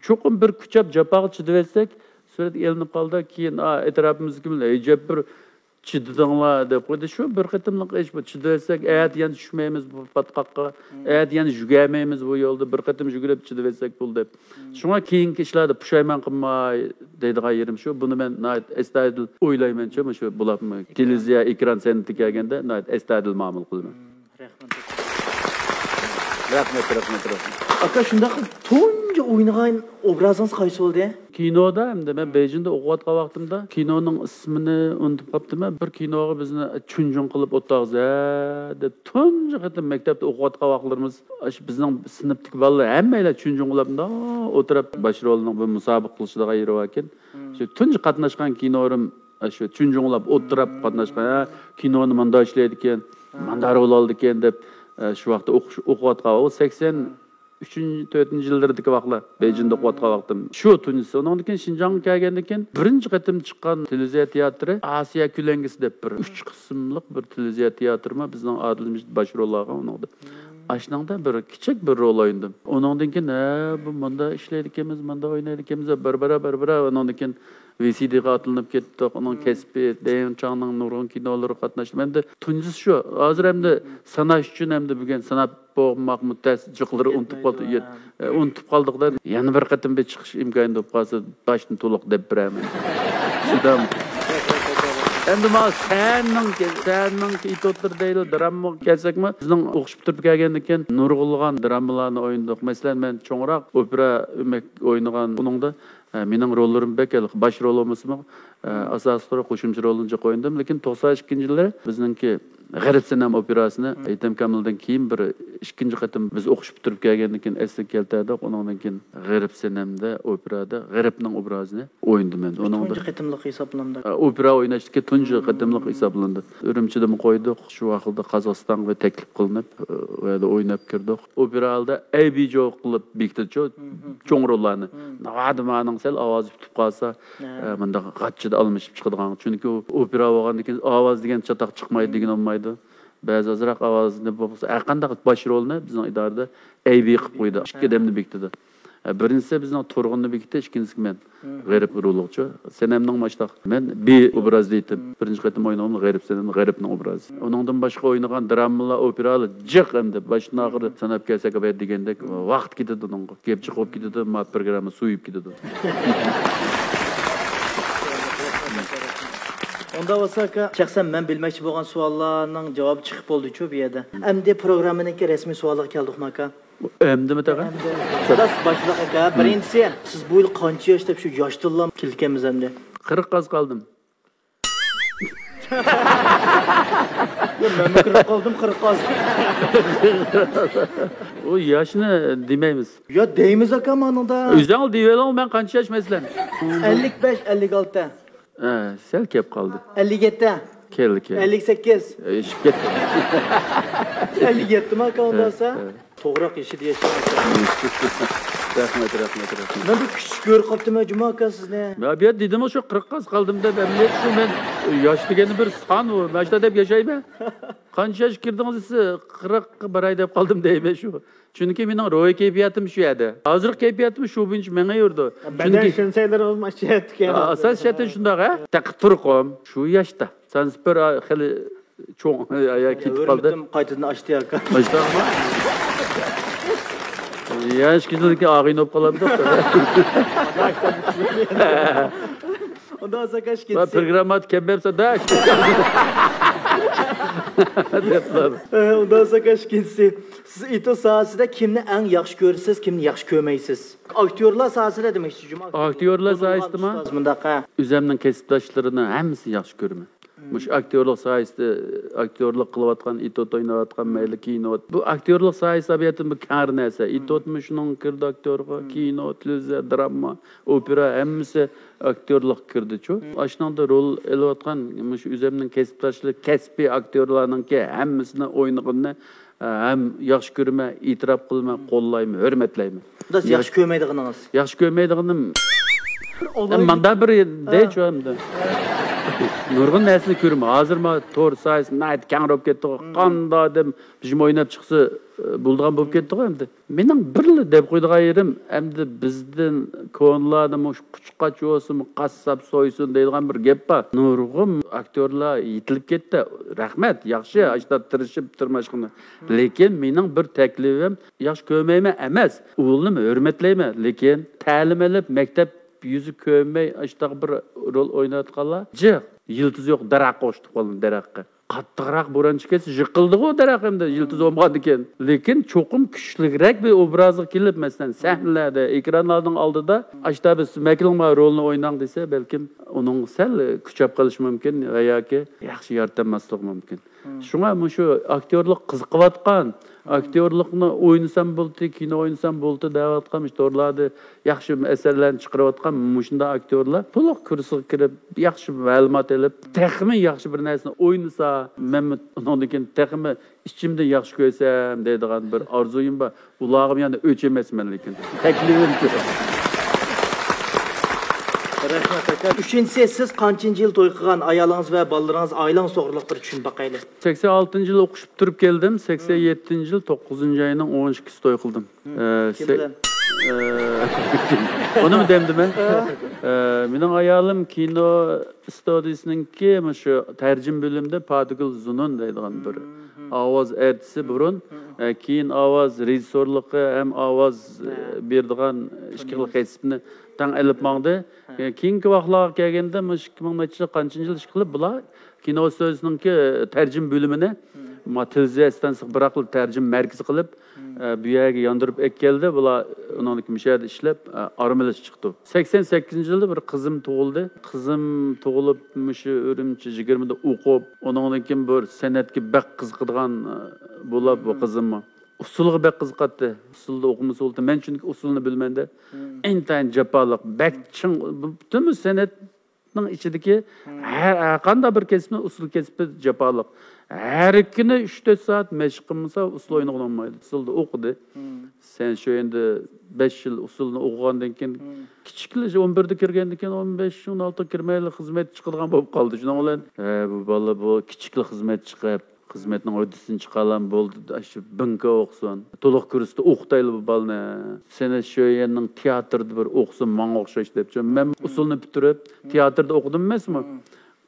چوقۇم بىر كۈچەپ جاپاغا چىدىۋەتسەك، سۈرەتكە ئېلىنىپ قالدى. كېيىن، ئا، ئەتراپىمىزدىكى ئەجەب بىر چىدىدىڭلار دەپ قويدى. شۇ بىر قېتىملىق ئىش بۇ. چىدىۋەتسەك، ئەتە يەنە چۈشمەيمىز بۇ پاتقاققا، ئەتە يەنە يۈگەرمەيمىز بۇ يولدا، بىر قېتىم يۈگۈرۈپ چىدىۋەتسەك بولدى دەپ. شۇڭا كېيىنكى ئىشلاردا پۇشايمان قىلماي دەيدىغان يېرىم شۇ. بۇنى مەن ناھايىتى ئەستايىدىل ئويلايمەنچۇ، مۇشۇ بولۇپمۇ تېلېۋىزىيە ئېكران سەنئىتىگە كەلگەندە ناھايىتى ئەستايىدىل مۇئامىلە قىلىمەن. رەھمەت. رەھمەت، رەھمەت، رەھمەت. ئاكا، شۇنداق قىلىپ تۇنجى ئوينىغان ئوبرازىڭىز قايسى بولدى؟ كىنودا ئەمدى مەن بېيجىڭدا ئوقۇۋاتقان ۋاقتىمدا كىنونىڭ ئىسمىنى ئۇنتۇپ قاپتىمەن. بىر كىنوغا بىزنى چۈنجۈڭ قىلىپ ئولتۇرغۇزە دەپ تۇنجى قېتىم مەكتەپتە ئوقۇۋاتقان ۋاقىتلىرىمىز، ئاشۇ بىزنىڭ سىنىپتىكى بالىلار ھەممەيلەن چۈنجۈڭ قىلىپ مۇنداق ئولتۇرۇپ باش رولنىڭ بىر مۇسابىقە قىلىشىدىغان يېرى باركەن. شۇ تۇنجى قاتناشقان كىنورۇم شۇ چۈنجۈڭلاپ ئولتۇرۇپ قاتناشقان، ھە، كىنونى ماندا ئىشلەيدىكەن، ماندا رول ئالىدىكەن دەپ، ئە، شۇ ۋاقىتتا ئوقۇش، ئوقۇۋاتقان، ئۇ سەكسەن ئۈچىنچى، تۆتىنچى يىللىرىدىكى ۋاقىتلار، بېيجىڭدا ئوقۇۋاتقان ۋاقتىم. شۇ تۇنجىسى. ئۇنىڭدىن كېيىن شىنجاڭغا كەلگەندىن كېيىن بىرىنچى قېتىم چىققان تېلېۋىزىيە تىياتىرى ئاسىيا كۆلەڭگىسى دەپ بىر ئۈچ قىسىملىق بىر تېلېۋىزىيە تىياتىرىمۇ بىزنىڭ ئادىل مىجىت باش رول ئالغان ئۇنىڭدا. ئاشۇنىڭدا بىر كىچىك بىر رول ئوينىدىم. ئۇنىڭدىن كېيىن، ھە، بۇ ماندا ئىشلەيدىكەنمىز، ماندا ئوينايدىكەنمىز، بىر بىرە، بىر بىرە. ئۇنىڭدىن كېيىن ۋى سى دىغا ئاتلىنىپ كەتتۇق. ئۇنىڭ كەسپى، دەيۋېن چاڭنىڭ نۇرغۇن كىنولىرىغا قاتناشتىم. ئەمدى تۇنجىسى شۇ. ھازىر ئەمدى ساناش ئۈچۈن ئەمدى بۈگۈن ساناپ بولماقمۇ تەس، جۇقلىرى ئۇنتۇپ قالدى. يەتمەيدۇ، ھە. ئۇنتۇپ قالدۇق-دە، يەنە بىر قېتىم بىر چىقىش ئىمكانى بولۇپ قالسا، باشتىن تولۇق دەپ بېرەمەن. شۇنداق. ئەمدى مانا سەننىڭ، سەننىڭ ئېتيۇدلىرى دەيلى، دراممىغا كەلسەكمۇ، بىزنىڭ ئوقۇش پۈتتۈرۈپ كەلگەندىن كېيىن نۇرغۇنلىغان دراممىلارنى ئوينىدۇق. مەسىلەن، مەن چوڭراق ئوپېرا ئۆمەك ئوينىغان ئۇنىڭدا، ئە، مېنىڭ روللىرىم بەك ھېلىقى باش رول بولمىسىمۇ، ئە، ئاساسلىق رول قوشۇمچە رولنى جىق ئوينىدىم. لېكىن توقسان ئىككىنچى يىللىرى بىزنىڭكى غېرىب سەنەم ئوپېراسىنى ھېيتەم كامىلدىن كېيىن بىر ئىككىنچى قېتىم بىز ئوقۇش پۈتتۈرۈپ كەلگەندىن كېيىن ئەسلىگە كەلتۈردۇق. ئۇنىڭدىن كېيىن غېرىب سەنەمدە ئوپېرادا غېرىبنىڭ ئوبرازىنى ئوينىدىم مەن. ئۇنىڭدا تۇنجى قېتىملىق ھېسابلىنىدۇ. ئوپېرا ئويناشتىكى تۇنجى قېتىملىق ھېسابلىنىدۇ. ئۈرۈمچىدىمۇ قويدۇق. شۇ ۋاقىتتا قازاقىستانغا تەكلىپ قىلىنىپ، ئۇ يەردە ئويناپ كىردۇق. ئوپېرا ھالدا ئەيبىجو قىلىپ بېكىتىدۇ، چوڭ روللارنى. ناۋادا مانىڭ سەل ئاۋازى پۈتۈپ قالسا، ئە، مۇنداق غاچچىدا ئالمىشىپ چىقىدىغان. چۈنكى ئۇ ئوپېرا بولغاندىن كېيىن ئاۋاز دېگەن چاتاق چىقمايدۇ دېگىنى بولمايدۇ. بەزى ئازراق ئاۋازنى بولمىسا، ھەرقانداق باش رولنى بىزنىڭ ئىدارىدە ئەيبى قىلىپ قويدى. ئىككى ئادەمنى بېكىتىدۇ. ئە، بىرىنچىسى بىزنىڭ تۇرغۇننى بېكىتتى، ئىككىنچىسى مەن. غېرىب روللۇقچۇ. سەنەمنىڭ ماشتاق. مەن بى ئوبرازدا ئېيتىپ، بىرىنچى قېتىم ئوينىغىنىم غېرىب سەنەم، غېرىبنىڭ ئوبرازى. ئۇنىڭدىن باشقا ئوينىغان دراممىلار، ئوپېرالار جىق ئەمدى. باشتىن ئاخىر ساناپ كەلسەك، ئەبەد دېگەندەك ۋاقىت كېتىدۇ ئۇنىڭغا. گەپ جىق بولۇپ كېتىدۇ، ما پروگرامما سۇيۇپ كېتىدۇ. ئۇنداق بولسا، ئاكا، شەخسەن مەن بىلمەكچى بولغان سوئاللارنىڭ جاۋابى چىقىپ بولدىچۇ بۇ يەردە. ئەمدى پروگراممىنىڭكى رەسمىي سوئالىغا كەلدۇقمۇ، ئاكا؟ ئەمدىمۇ تېخى؟ ئەمدى. خالاس، باشلىق ئاكا، بىرىنچىسى، سىز بۇ يىل قانچە ياش دەپ شۇ ياشتىنلا كېلىدىكەنمىز ئەمدى؟ قىرىققا ئاز قالدىم. يا، مەنمۇ قىرىققا قالدىم، قىرىققا ئاز. ئۇ ياشنى دېمەيمىز. يا، دەيمىز ئاكا، مانىڭدا. ئۆزۈڭ دېيىۋېلىڭ، مەن قانچە ياش مەسىلەن؟ ئەللىك بەش، ئەللىك ئالتە. ھە، سەل كەپ قالدى. ئەللىك يەتتە. كەلدى، كەلدى. ئەللىك سەككىز. ئېشىپ كەتتى. ئەللىك يەتتىمۇ ئاكا، ئۇنداق بولسا؟ ھە، ھە. توغراق يېشىدا ياشاڭ. رەھمەت، رەھمەت، رەھمەت. مەن بىر كۈچلۈك كۆرۈپ قاپتىمەن جۇما ئاكا سىزنى. مەن بۇ يەردە دېدىمغۇ، شۇ قىرىققا ئاز قالدىم دەپ، ئەمدى شۇ مەن ياش دېگەننى بىر سان ئۇ. مەن شۇنداق دەپ ياشايمەن. قانچە ياشقا كىردىڭىز دېسە، قىرىققا باراي دەپ قالدىم دەيمەن شۇ. چۈنكى مېنىڭ روھىي كەيپىياتىم شۇ يەردە. ھازىرقى كەيپىياتىم شۇ بويىچە مېڭىۋېرىدۇ. بەدەن چۈنكى شەنسەيلىرىڭىزمۇ ئاشۇ يەردىكەن. ئاساسىي شەرتتىن شۇنداق، ھە؟ تېخى تۇرقۇم شۇ ياشتا. سانسپىر خېلى چوڭ، يا، كېتىپ قالدى. ھۆرمىتىم قايتىدىن ئاشتى ئاكا. ئاشتىڭمۇ؟ يا، ئىككى يىلدىن كېيىن ئاغىنە بولۇپ قالامدۇق. ئۇنداق بولسا ئاكا، ئىككىنچىسى. پروگراممادا كەم بەرسە داش. دەپلا. ئۇنداق بولسا ئاكا، ئىككىنچىسى. سىز ئېتيۇد ساھەسىدە كىمنى ئەڭ ياخشى كۆرىسىز، كىمنى ياخشى كۆرمەيسىز؟ ئاكتيورلار ساھەسىدە دېمەكچى، جۇما. ئاكتيورلار ساھەسىدىمۇ؟ ئۇستاز مۇنداق، ھە. ئۆزۈمنىڭ كەسىپداشلىرىنى ھەممىسىنى ياخشى كۆرىمەن. مۇشۇ ئاكتيورلۇق ساھەسىدە، ئاكتيورلۇق قىلىۋاتقان، ئېتيۇد ئويناۋاتقان، مەيلى كىنو. بۇ ئاكتيورلۇق ساھەسى تەبىئەتتىن بىر كەڭرى نەرسە. ئېتيۇدمۇ شۇنىڭغا كىرىدۇ، ئاكتيورغا، كىنو، تېلېۋىزىيە، دراما، ئوپېرا، ھەممىسى ئاكتيورلۇققا كىردىچۇ. ئاشۇنىڭدا رول ئېلىۋاتقان مۇشۇ ئۆزۈمنىڭ كەسىپداشلىرى، كەسپىي ئاكتيورلارنىڭكى ھەممىسىنى ئوينىغىنىنى، ھەم ياخشى كۆرىمەن، ئېتىراپ قىلىمەن، قوللايمەن، ھۆرمەتلەيمەن. ياخشى كۆرمەيدىغىنىڭىز؟ ياخشى كۆرمەيدىغىنىم، ماندا بىر دەيچۇ ئەمدى. نۇرغۇن نەرسىنى كۆرىمەن. ھازىر ما تور ساھەسى ناھايىتى كەڭ بولۇپ كەتتىغۇ. قانداق ئادەم بىزمۇ ئويناپ چىقسا، ئە، بولىدىغان بولۇپ كەتتىغۇ ئەمدى. مېنىڭ بىرلا دەپ قويىدىغان يېرىم، ئەمدى بىزدىن كونىلاردىن مۇشۇ قۇچقاچ بولسۇن، قاسساپ سويسۇن دەيدىغان بىر گەپ بار. نۇرغۇن ئاكتيورلار يېتىلىپ كەتتى. رەھمەت، ياخشى، ئاشۇنداق تىرىشىپ تىرماشقىنى. لېكىن مېنىڭ بىر تەكلىپىم، ياخشى كۆرمەيمەن ئەمەس، ئۇلارنىمۇ ھۆرمەتلەيمەن. لېكىن تەلىم ئېلىپ، مەكتەپ يۈزى كۆرمەي، ئاشۇنداق بىر رول ئويناۋاتقانلار جىق. يىلتىز يوق دەرەخكە ئوخشىتىپ قالدىم، دەرەخكە. قاتتىقراق بوران چىقىپ كەتسە، يىقىلىدىغۇ دەرەخ ئەمدى، يىلتىز بولمىغاندىكىن. لېكىن چوقۇم كۈچلۈكرەك بىر ئوبرازغا كېلىپ، مەسىلەن، سەھنىلەردە، ئېكرانلارنىڭ ئالدىدا، ئاشتا بىز مەكىلىڭ مانا رولنى ئويناڭ دېسە، بەلكىم ئۇنىڭ سەل كۈچەپ قېلىشى مۇمكىن ۋە ياكى ياخشى يارىتالماسلىقى مۇمكىن. شۇڭا مۇشۇ ئاكتيورلۇق قىزىقىۋاتقان، ئاكتيورلۇقنى ئوينىسام بولدى، كىنو ئوينىسام بولدى دەۋاتقان، مۇشۇ تورلاردا ياخشى ئەسەرلەرنى چىقىرىۋاتقان مۇشۇنداق ئاكتيورلار تولۇق كۇرسىغا كىرىپ، ياخشى مەلۇمات ئېلىپ، تېخىمۇ ياخشى بىر نەرسىنى ئوينىسا، مەنمۇ ئۇنىڭدىن كېيىن تېخىمۇ ئىچىمدىن ياخشى كۆرسەم دەيدىغان بىر ئارزۇيۇم بار. ئۇلارغىمۇ يەنە ئۆچ ئەمەسمەن، لېكىن تەكلىپىم شۇ. رەھمەت ئاكا. ئۈچىنچىسى، سىز قانچىنچى يىل توي قىلغان؟ ئايالىڭىز ۋە بالىلىرىڭىز، ئائىلىڭىز توغرىلىق بىر چۈشىنىپ باقايلى. سەكسەن ئالتىنچى يىلى ئوقۇش پۈتتۈرۈپ كەلدىم. سەكسەن يەتتىنچى يىلى توققۇزىنچى ئاينىڭ ئون ئىككىسى توي قىلدىم. ئە، كىم سە- بىلەن؟ ئە، ئۇنىمۇ دەمدىمەن. ئە، مېنىڭ ئايالىم كىنو ئىستۇدىيىسىنىڭكى مۇشۇ تەرجىمە بۆلۈمىدە پاتىگۈل زۇنۇن دەيدىغان بىر ئاۋاز ئارتىسى بۇرۇن. ئە، كېيىن ئاۋاز رېژىسسورلۇقى ھەم ئاۋاز، ئە، بېرىدىغان ئىككى خىل كەسىپنى تەڭ ئېلىپ ماڭدى. ئە، كېيىنكى ۋاقىتلارغا كەلگەندە مۇشۇ ئىككى مىڭ نەچچە يىل، قانچىنچى يىل ئىشقىلىپ بۇلار كىنو ئىستۇدىيىسىنىڭكى تەرجىمە بۆلۈمىنى ما تېلېۋىزىيە ئىستانسىسىغا بىراقلا تەرجىمە مەركىزى قىلىپ، ئە، بۇ يەرگە ياندۇرۇپ ئەكەلدى. بۇلار ئۇنىڭدىكى مۇشۇ يەردە ئىشلەپ، ئە، ئارام ئېلىش چىقتى. سەكسەن سەككىزىنچى يىلدا بىر قىزىم تۇغۇلدى. قىزىم تۇغۇلۇپ، مۇشۇ ئۈرۈمچى يىگىرمىدە ئوقۇپ، ئۇنىڭدىن كېيىن بىر سەنئەتكە بەك قىزىقىدىغان، ئە، بولا بۇ قىزىممۇ. ئۇسسۇلغا بەك قىزىقاتتى. ئۇسسۇلدا ئوقۇمىسا بولدى. مەن چۈنكى ئۇسسۇلنى بىلىمەن-دە. ئىنتايىن جاپالىق، بەك چىڭ، پۈتۈن سەنئەتنىڭ ئىچىدىكى ھەر، ھەر قانداق بىر كەسىپنىڭ ئۇسسۇل كەسپى جاپالىق. ھەر كۈنى ئۈچ تۆت سائەت مەشىق قىلمىسا، ئۇسسۇل ئوينىغىلى بولمايدۇ. ئۇسسۇلدا ئوقۇدى. سەن شۇ يەردە بەش يىل ئۇسسۇلنى ئوقۇغاندىن كېيىن، كىچىكلا ئون بىردە كىرگەندىن كېيىن، ئون بەش، ئون ئالتىغا كىرمەيلا خىزمەتكە چىقىدىغان بولۇپ قالدى. شۇنىڭ بىلەن، ھە، بۇ بالا بۇ كىچىكلا خىزمەتكە چىقىپ، خىزمەتنىڭ ھۆددىسىنى چىقارالام، بولدى، ئاشۇ بىڭكا ئوقۇسۇن. تولۇق كۇرستا ئوقۇتايلى بۇ بالىنى. سەن شۇ يەرنىڭ تىياتىرىدا بىر ئوقۇسۇن، ماڭا ئوخشاش دەپچۇ. مەن ئۇسسۇلنى پۈتتۈرۈپ، تىياتىردا ئوقۇدۇم ئەمەسمۇ؟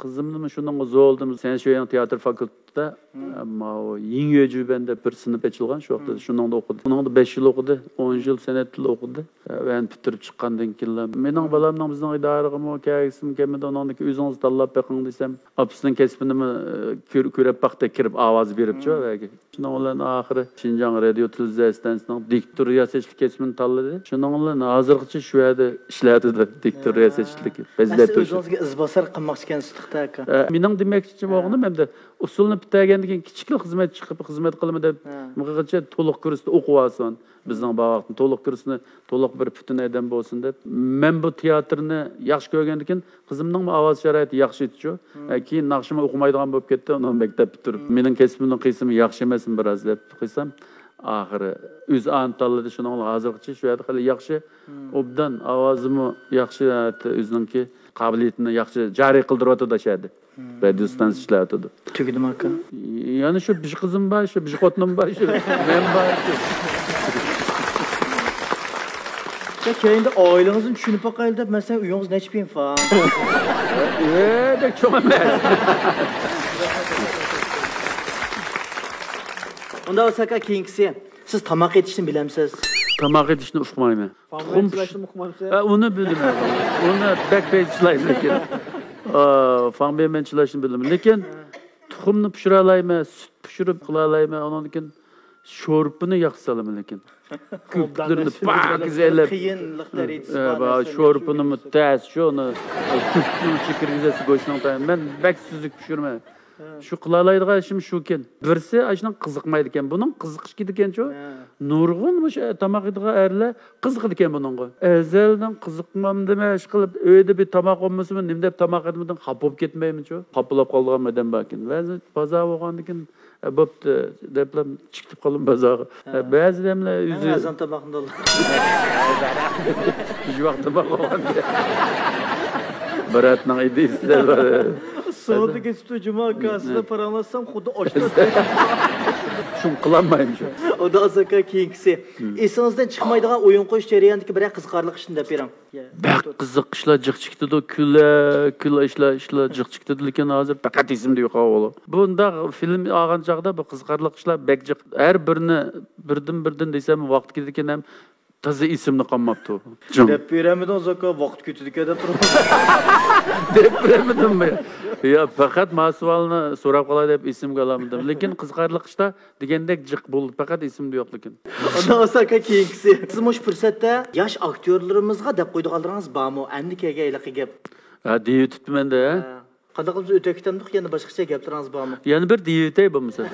قىزىمنىمۇ شۇنىڭغا زورلىدىم. سەن شۇ يەرنىڭ تىياتىر فاكۇلتېتىدا، ماۋۇ يىڭيۆجۈبەن دەپ بىر سىنىپ ئېچىلغان، شۇ ۋاقىتتا شۇنىڭدا ئوقۇدى. ئۇنىڭدا بەش يىل ئوقۇدى، ئون يىل سەنئەت تىلى ئوقۇدى. ۋە پۈتتۈرۈپ چىققاندىن كېيىنلا مېنىڭ بالامنىڭ بىزنىڭ ئىدارىگىمۇ كەلگۈسىمۇ كەلمىدى، ئۇنىڭدىن كېيىن ئۆزىڭىز تاللاپ بېقىڭ دېسەم، ئاپىسىنىڭ كەسپىنىمۇ، ئە، كۆر-، كۆرۈپ باقتى، كىرىپ ئاۋاز بېرىپچۇ ھەگە. شۇنىڭ بىلەن ئاخىرى شىنجاڭ رادىيو تېلېۋىزىيە ئىستانسىسىنىڭ دىكتور رىياسەتچىلىك كەسپىنى تاللىدى. شۇنىڭ بىلەن ھازىرغىچە شۇ يەردە ئىشلەۋاتىدۇ، دىكتور رىياسەتچىلىكى. ئەسلى ئۆزىڭىزگە ئىزباسار قىلماقچى ئىكەنسىز تېخى ئاكا. ئە، مېنىڭ دېمەكچى بولغىنىم ئەمدى ئۇسسۇلنى پۈتتۈرگەندىن كېيىن كىچىكلا خىزمەتچى چىقىپ خىزمەت قىلىمەن دەپ، ماڭغىچە تولۇق كۇرستا ئوقۇۋالسۇن. بىزنىڭ بار ۋاقىتتا تولۇق كۇرسنى تولۇق بىر پۈتۈن ئادەم بولسۇن دەپ. مەن بۇ تىياتىرنى ياخشى كۆرگەندىكىن، قىزىمنىڭمۇ ئاۋاز شارائىتى ياخشى ئىدىچۇ. ئە، كېيىن ناخشىمۇ ئوقۇمايدىغان بولۇپ كەتتى، ئۇنىڭ مەكتەپ پۈتتۈرۈپ. مېنىڭ كەسپىمنىڭ قىسمى ياخشى ئەمەسمۇ بىراز دەپ قويسام، ئاخىرى ئۆزى ئانى تاللىدى، شۇنىڭ بىلەن ھازىرغىچە شۇ يەردە خېلى ياخشى، ئوبدان ئاۋازىمۇ ياخشى، ئۆزىنىڭكى قابىلىيىتىنى ياخشى جارى قىلدۇرۇۋاتىدۇ شۇ يەردە. رادىيو ستانسا ئىشلەۋاتىدۇ. تۈگىدىمۇ ئاكا؟ يەنە شۇ بىر قىزىم بار، شۇ بىر خوتۇنۇم بار، شۇ مەن بار. شۇ. يا كەينىدە ئائىلىڭىزنى چۈشىنىپ باقايلى دەپ، مەسىلەن، ئۆيىڭىز نەچچە پىڭفاڭ؟ ئە، بەك چوڭ ئەمەس. ئۇنداق بولسا ئاكا، كېيىنكىسى، سىز تاماق ئېتىشنى بىلەمسىز؟ تاماق ئېتىشنى ئۇقمايمەن. فاڭبېن چىلاشنى ئۇقمامسىز؟ ئە، ئۇنى بىلىمەن. ئۇنى بەك بەك چىلايمەن لېكىن. ئا، فاڭبېن چىلاشنى بىلىمەن. لېكىن تۇخۇمنى پىشۇرالايمەن، سۈت پىشۇرۇپ قىلالايمەن. ئۇنىڭدىن كېيىن شورپىنى ياخشى سالىمەن لېكىن. كۆپۈكلىرىنى پاكىز ئېلىپ. قىيىنلىق دەرىجىسى ئە، بار بار، نەرسىلەرنى شورپىنىمۇ تەس، شۇنى كۆپۈكنىڭ ئىچىگە كىرگۈزەسىز، گۆشنىڭ تەمى. مەن بەك سۈزۈك پىشۇرىمەن. شۇ قىلالايدىغان ئىشىم شۇكەن. بىرسى ئاشۇنىڭ قىزىقمايدىكەن، بۇنىڭ قىزىقىشى كېتىدىكەنچۇ. نۇرغۇن مۇشۇ تاماق يەيدىغان ئەرلەر قىزىقىدىكەن بۇنىڭغا. ئەزەلدىن قىزىقمامدىمەن، ئىشقىلىپ ئۆيدە بىر تاماق بولمىسىمۇ، نېمە دەپ تاماق يېدىم دېدىم، خاپا بولۇپ كەتمەيمەنچۇ. خاپىلاپ قالىدىغان ئادەم باركەن. بەزى بازار بولغاندىكىن، ئە، بوپتۇ دەپلا چىقىپ قالىمەن بازارغا. ھە. بەزى دەملەر ئۆزى ئەزان تاماقنى ئۈچ ۋاق تاماق بولغاندا. بىراتنىڭ ئىدىيىسىدە بار. سودا كېسىپتۇ جۇما ئاكا، سىزدە پاراڭلاشسام خۇددى ئاشتا. شۇنى قىلالمايمەن شۇ. ئۇدا ئاكا كېيىنكىسى. ئېسىڭىزدىن چىقمايدىغان ئويۇن قويۇش جەريانىدىكى بىرەر قىزىقارلىق ئىشنى دەپ بېرىڭ. بەك قىزىق ئىشلار جىق چىقىدۇ، كۈلە، كۈلە ئىشلار، ئىشلار جىق چىقىدۇ، لېكىن ھازىر پەقەت ئېسىمدە يوقاۋالىدۇ. بۇنداق فىلىم ئالغان چاغدا بۇ قىزىقارلىق ئىشلار بەك جىق. ھەر بىرىنى بىردىن-بىردىن دېسەم، ۋاقتى كېتىدىكەن ھەم تازا ئېسىمدە قالماپتۇ. جىڭ. دەپ بېرەمىدىڭىز ئاكا، ۋاقىت كېتىدىكەن دەپ تۇرۇپ. دەپ بېرەمىدىممۇ؟ يا، پەقەت ما سوئالنى سوراپ قالاي دەپ ئېسىمگە ئالالمىدىم. لېكىن قىزىقارلىق ئىشلار دېگەندەك جىق بولدى، پەقەت ئېسىمدە يوق لېكىن. ئۇنداق بولسا ئاكا كېيىنكىسى. سىز مۇشۇ پۇرسەتتە ياش ئاكتيورلىرىمىزغا دەپ قويىدىغانلىرىڭىز بارمۇ؟ ئەمدى كەلگەن ھېلىقى گەپ. ھە، دېيىۋېتىپتىمەن-دە. ھە. قانداق قىلىمىز، ئۆتۈپ كېتەمدۇق، يەنە باشقىچە گەپلىرىڭىز بارمۇ؟ يەنە بىر دېيىۋېتەي بولمىسا.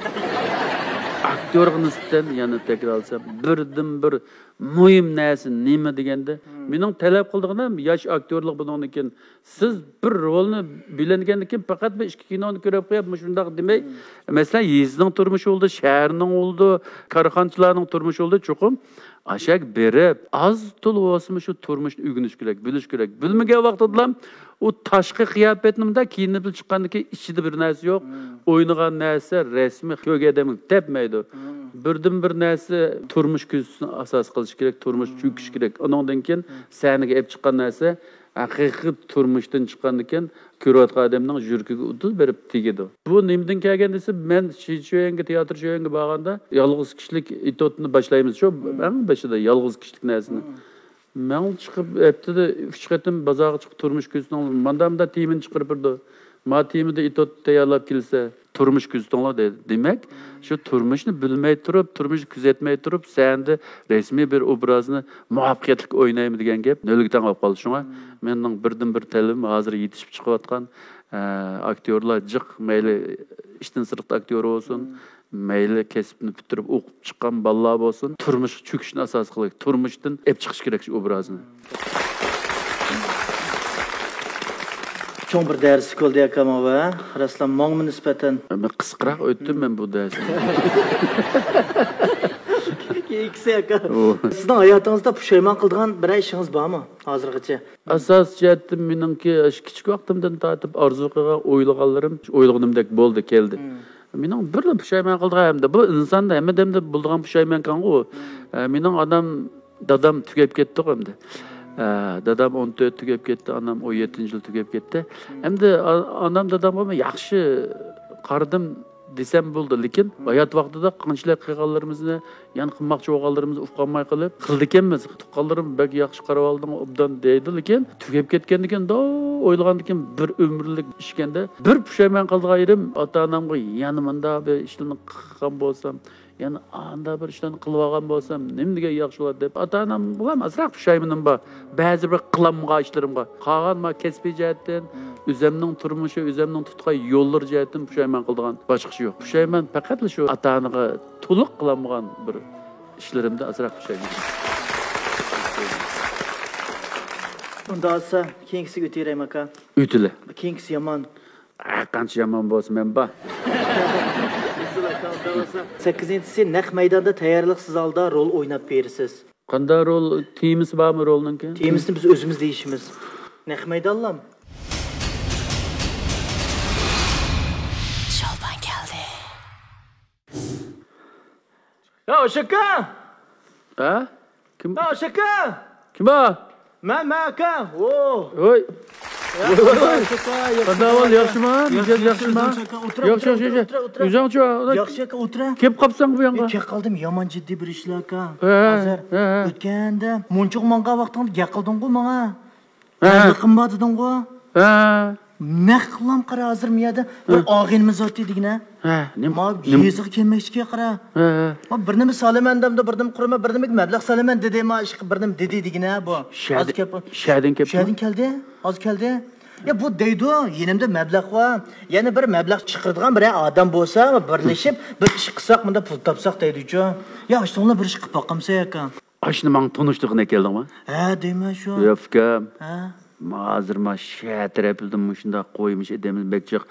ئاكتيورغا نىسبەتەن يەنە تەكرارلىسام، بىردىنبىر مۇھىم نەرسە نېمە دېگەندە، مېنىڭ تەلەپ قىلىدىغىنىم ياش ئاكتيورلار بۇنىڭدىن كېيىن سىز بىر رولنى بىلەنگەندىن كېيىن پەقەت بىر ئىككى كىنونى كۆرۈپ قويۇپ، مۇشۇنداق دېمەي. مەسىلەن، يېزىنىڭ تۇرمۇشى بولدى، شەھەرنىڭ بولدى، كارخانىچىلارنىڭ تۇرمۇشى بولدى. چوقۇم ئاشاق بېرىپ، ئاز تولا بولسىمۇ شۇ تۇرمۇشنى ئۆگىنىش كېرەك، بىلىش كېرەك. بىلمىگەن ۋاقتىدىلا ئۇ تاشقى قىياپەتنى مۇنداق كىيىنىپ چىققاندىن كېيىن ئىچىدە بىر نەرسە يوق. ئوينىغان نەرسە رەسمىي كۆرگەن ئادەمگە تەپمەيدۇ. بىردىنبىر نەرسە تۇرمۇش كۆزىتىشنى ئاساس قىلىش كېرەك، تۇرمۇش چۆكۈش كېرەك. ئۇنىڭدىن كېيىن سەھنىگە ئېلىپ چىققان نەرسە ھەقىقىي تۇرمۇشتىن چىققاندىن كېيىن كۆرۈۋاتقان ئادەمنىڭ يۈرىكىگە ئۇدۇل بېرىپ تېگىدۇ. بۇ نېمىدىن كەلگەن دېسە، مەن شى چۈەنگە، تىياتىر چۈەنگە بارغاندا يالغۇز كىشىلىك ئېتوتنى باشلايمىز شۇ، ئەڭ بېشىدا يالغۇز كىشىلىك نەرسىنى. مەن چىقىپ ھەپتىدە ئۈچ قېتىم بازارغا چىقىپ تۇرمۇش كۆزىتىڭلار، ماندا مۇندا تېمىنى چىقىرىپ بېرىدۇ. ما تېمىدا ئېتوت تەييارلاپ كېلسە، تۇرمۇش كۆزىتىڭلار دەيدۇ. دېمەك، شۇ تۇرمۇشنى بىلمەي تۇرۇپ، تۇرمۇشنى كۆزەتمەي تۇرۇپ، سەھنىدە رەسمىي بىر ئوبرازنى مۇۋەپپەقىيەتلىك ئوينايمەن دېگەن گەپ نۆلگە تەڭ بولۇپ قالدى. شۇڭا مېنىڭ بىردىنبىر تەلىپىم ھازىر يېتىشىپ چىقىۋاتقان، ئە، ئاكتيورلار جىق، مەيلى ئىشتىن سىرتقى ئاكتيور بولسۇن، مەيلى كەسىپنى پۈتتۈرۈپ ئوقۇپ چىققان بالىلار بولسۇن، تۇرمۇشقا چۆكۈشنى ئاساس قىلىدۇ، تۇرمۇشتىن ئېلىپ چىقىش كېرەك شۇ ئوبرازنى. چوڭ بىر دەرسلىك بولدى ئاكا ماۋۇ، ھە؟ راستلا ماڭىمۇ نىسبەتەن. مەن قىسقىراق ئۆتتۈم مەن بۇ دەرسنى. كېيىنكىسى ئاكا. ئۇ. سىزنىڭ ھاياتىڭىزدا پۇشايمان قىلىدىغان بىرەر ئىشىڭىز بارمۇ ھازىرغىچە؟ ئاساسىي جەھەتتىن مېنىڭكى ئاشۇ كىچىك ۋاقتىمدىن تارتىپ ئارزۇ قىلغان، ئويلىغانلىرىم شۇ ئويلىغىنىمدەك بولدى، كەلدى. مېنىڭ بىرلا پۇشايمان قىلىدىغان ھەمدە بۇ ئىنساندا ھەممە دەمدە بولىدىغان پۇشايمانكەنغۇ. ئە، مېنىڭ ئانام، دادام تۈگەپ كەتتىغۇ ئەمدى. ئە، دادام ئون تۆت تۈگەپ كەتتى، ئانام ئون يەتتىنچى يىل تۈگەپ كەتتى. ئەمدى ئا-، ئانام، دادامغا مەن ياخشى قارىدىم دېسەم بولدى، لېكىن ھايات ۋاقتىدا قانچىلىك قىلغانلىرىمىزنى، يەنە قىلماقچى بولغانلىرىمىزنى ئۇقالماي قېلىپ، قىلىدىكەنمىز، تۇغقانلىرىم بەك ياخشى قاراۋالدىڭ، ئوبدان دەيدۇ، لېكىن تۈگەپ كەتكەندىكىن، داۋ ئويلىغاندىكىن بىر ئۆمۈرلۈك ئىشكەندە، بىر پۇشايمان قىلىدىغان يېرىم، ئاتا-ئانامغا يەنە مۇنداق بىر ئىشلارنى قىلغان بولسام، يەنە ئاندا بىر ئىشلارنى قىلىۋالغان بولسام، نېمە دېگەن ياخشى بولاتتى دەپ، ئاتا-ئانامغا ھەم ئازراق پۇشايمىنىم بار. بەزى بىر قىلالمىغان ئىشلىرىمغا. قالغان ما كەسپىي جەھەتتىن، ئۆزەمنىڭ تۇرمۇشى، ئۆزەمنىڭ تۇتقان يوللىرى جەھەتتىن پۇشايمان قىلىدىغان باشقىسى يوق. پۇشايمان پەقەتلا شۇ ئاتا-ئانىغا تولۇق قىلالمىغان بىر ئىشلىرىمدا ئازراق پۇشايمان. ئۇنداق بولسا، كېيىنكىسىگە ئۆتۈۋېرەيمۇ، ئاكا؟ ئۆتۈلە. كېيىنكىسى يامان. ھەر قانچە يامان بولسا، مەن بار. سەككىزىنچىسى، نەق مەيداندا تەييارلىقسىز ھالدا رول ئويناپ بېرىسىز. قانداق رول؟ تېمىسى بارمۇ رولنىڭكى؟ تېمىسىنى بىز ئۆزىمىز دېيىشىمىز. نەق مەيدانلام. شولپان كەلدى. يا، ئاشاكا! ھە؟ كىم؟ يا، ئاشاكا! كىم بار؟ مەن، مەن ئاكا. ۋو. ۋوي. يا، ۋوي، ۋوي. ئاشاكا، ياخشى قانداق ئەھۋال، ياخشىما؟ مىجەز ياخشىما؟ ياخشى، ياخشى، ياخشى. ئۆزۈڭچۇ؟ ياخشى ئاكا، ئولتۇر. كېلىپ قاپسەنغۇ بۇ ياققا؟ كەپ قالدىم، يامان جىددىي بىر ئىشلار ئاكا. ھە، ھازىر ھە، ھە. ئۆتكەندە مۇنچىغا ماڭغان ۋاقتىڭدا گەپ قىلدىڭغۇ ماڭا. ھە. نەق قىلما دېدىڭغۇ؟ ھە. نەق قىلام قارا، ھازىر مۇ يەردە بىر ھە. ئاغىنىمىز ئۆتتى دېگىنە. ھە، نېمە؟ ما نېمە؟ يېزىغا كەلمەكچىكەن قارا. ھە، ھە. ما بىر نېمە سالىمەن دەمدە، بىر نېمە قۇرىمەن، بىر نېمە مەبلەغ سالىمەن دېدى، ما ئىشقا بىر نېمە دېدى دېگىنە بۇ. شەدە-، ھازىر كەپ-، شەدىن كەپتۇ. شەدىن كەلدى، ھازىر كەلدى. يا، بۇ دەيدۇ، يېنىمدا مەبلەغ بار. يەنە بىر مەبلەغ چىقىرىدىغان بىرەر ئادەم بولسا، بىرلىشىپ بىر ئىش قىلساق، مۇنداق پۇل تاپساق دەيدۇچۇ. يا، ئاشۇنىڭ بىلەن بىر ئىش قىلىپ باقامسەن ئاكا؟ ئاشۇنى ماڭا تونۇشتۇرغىلى كەلدىڭمۇ؟ ھە، دەيمەن شۇ. يا، ئۇكام. ھە؟ مانا ھازىر ما شەھەر تەرەپلىرىدىن مۇشۇنداق قويمىش ئادەم بەك جىق،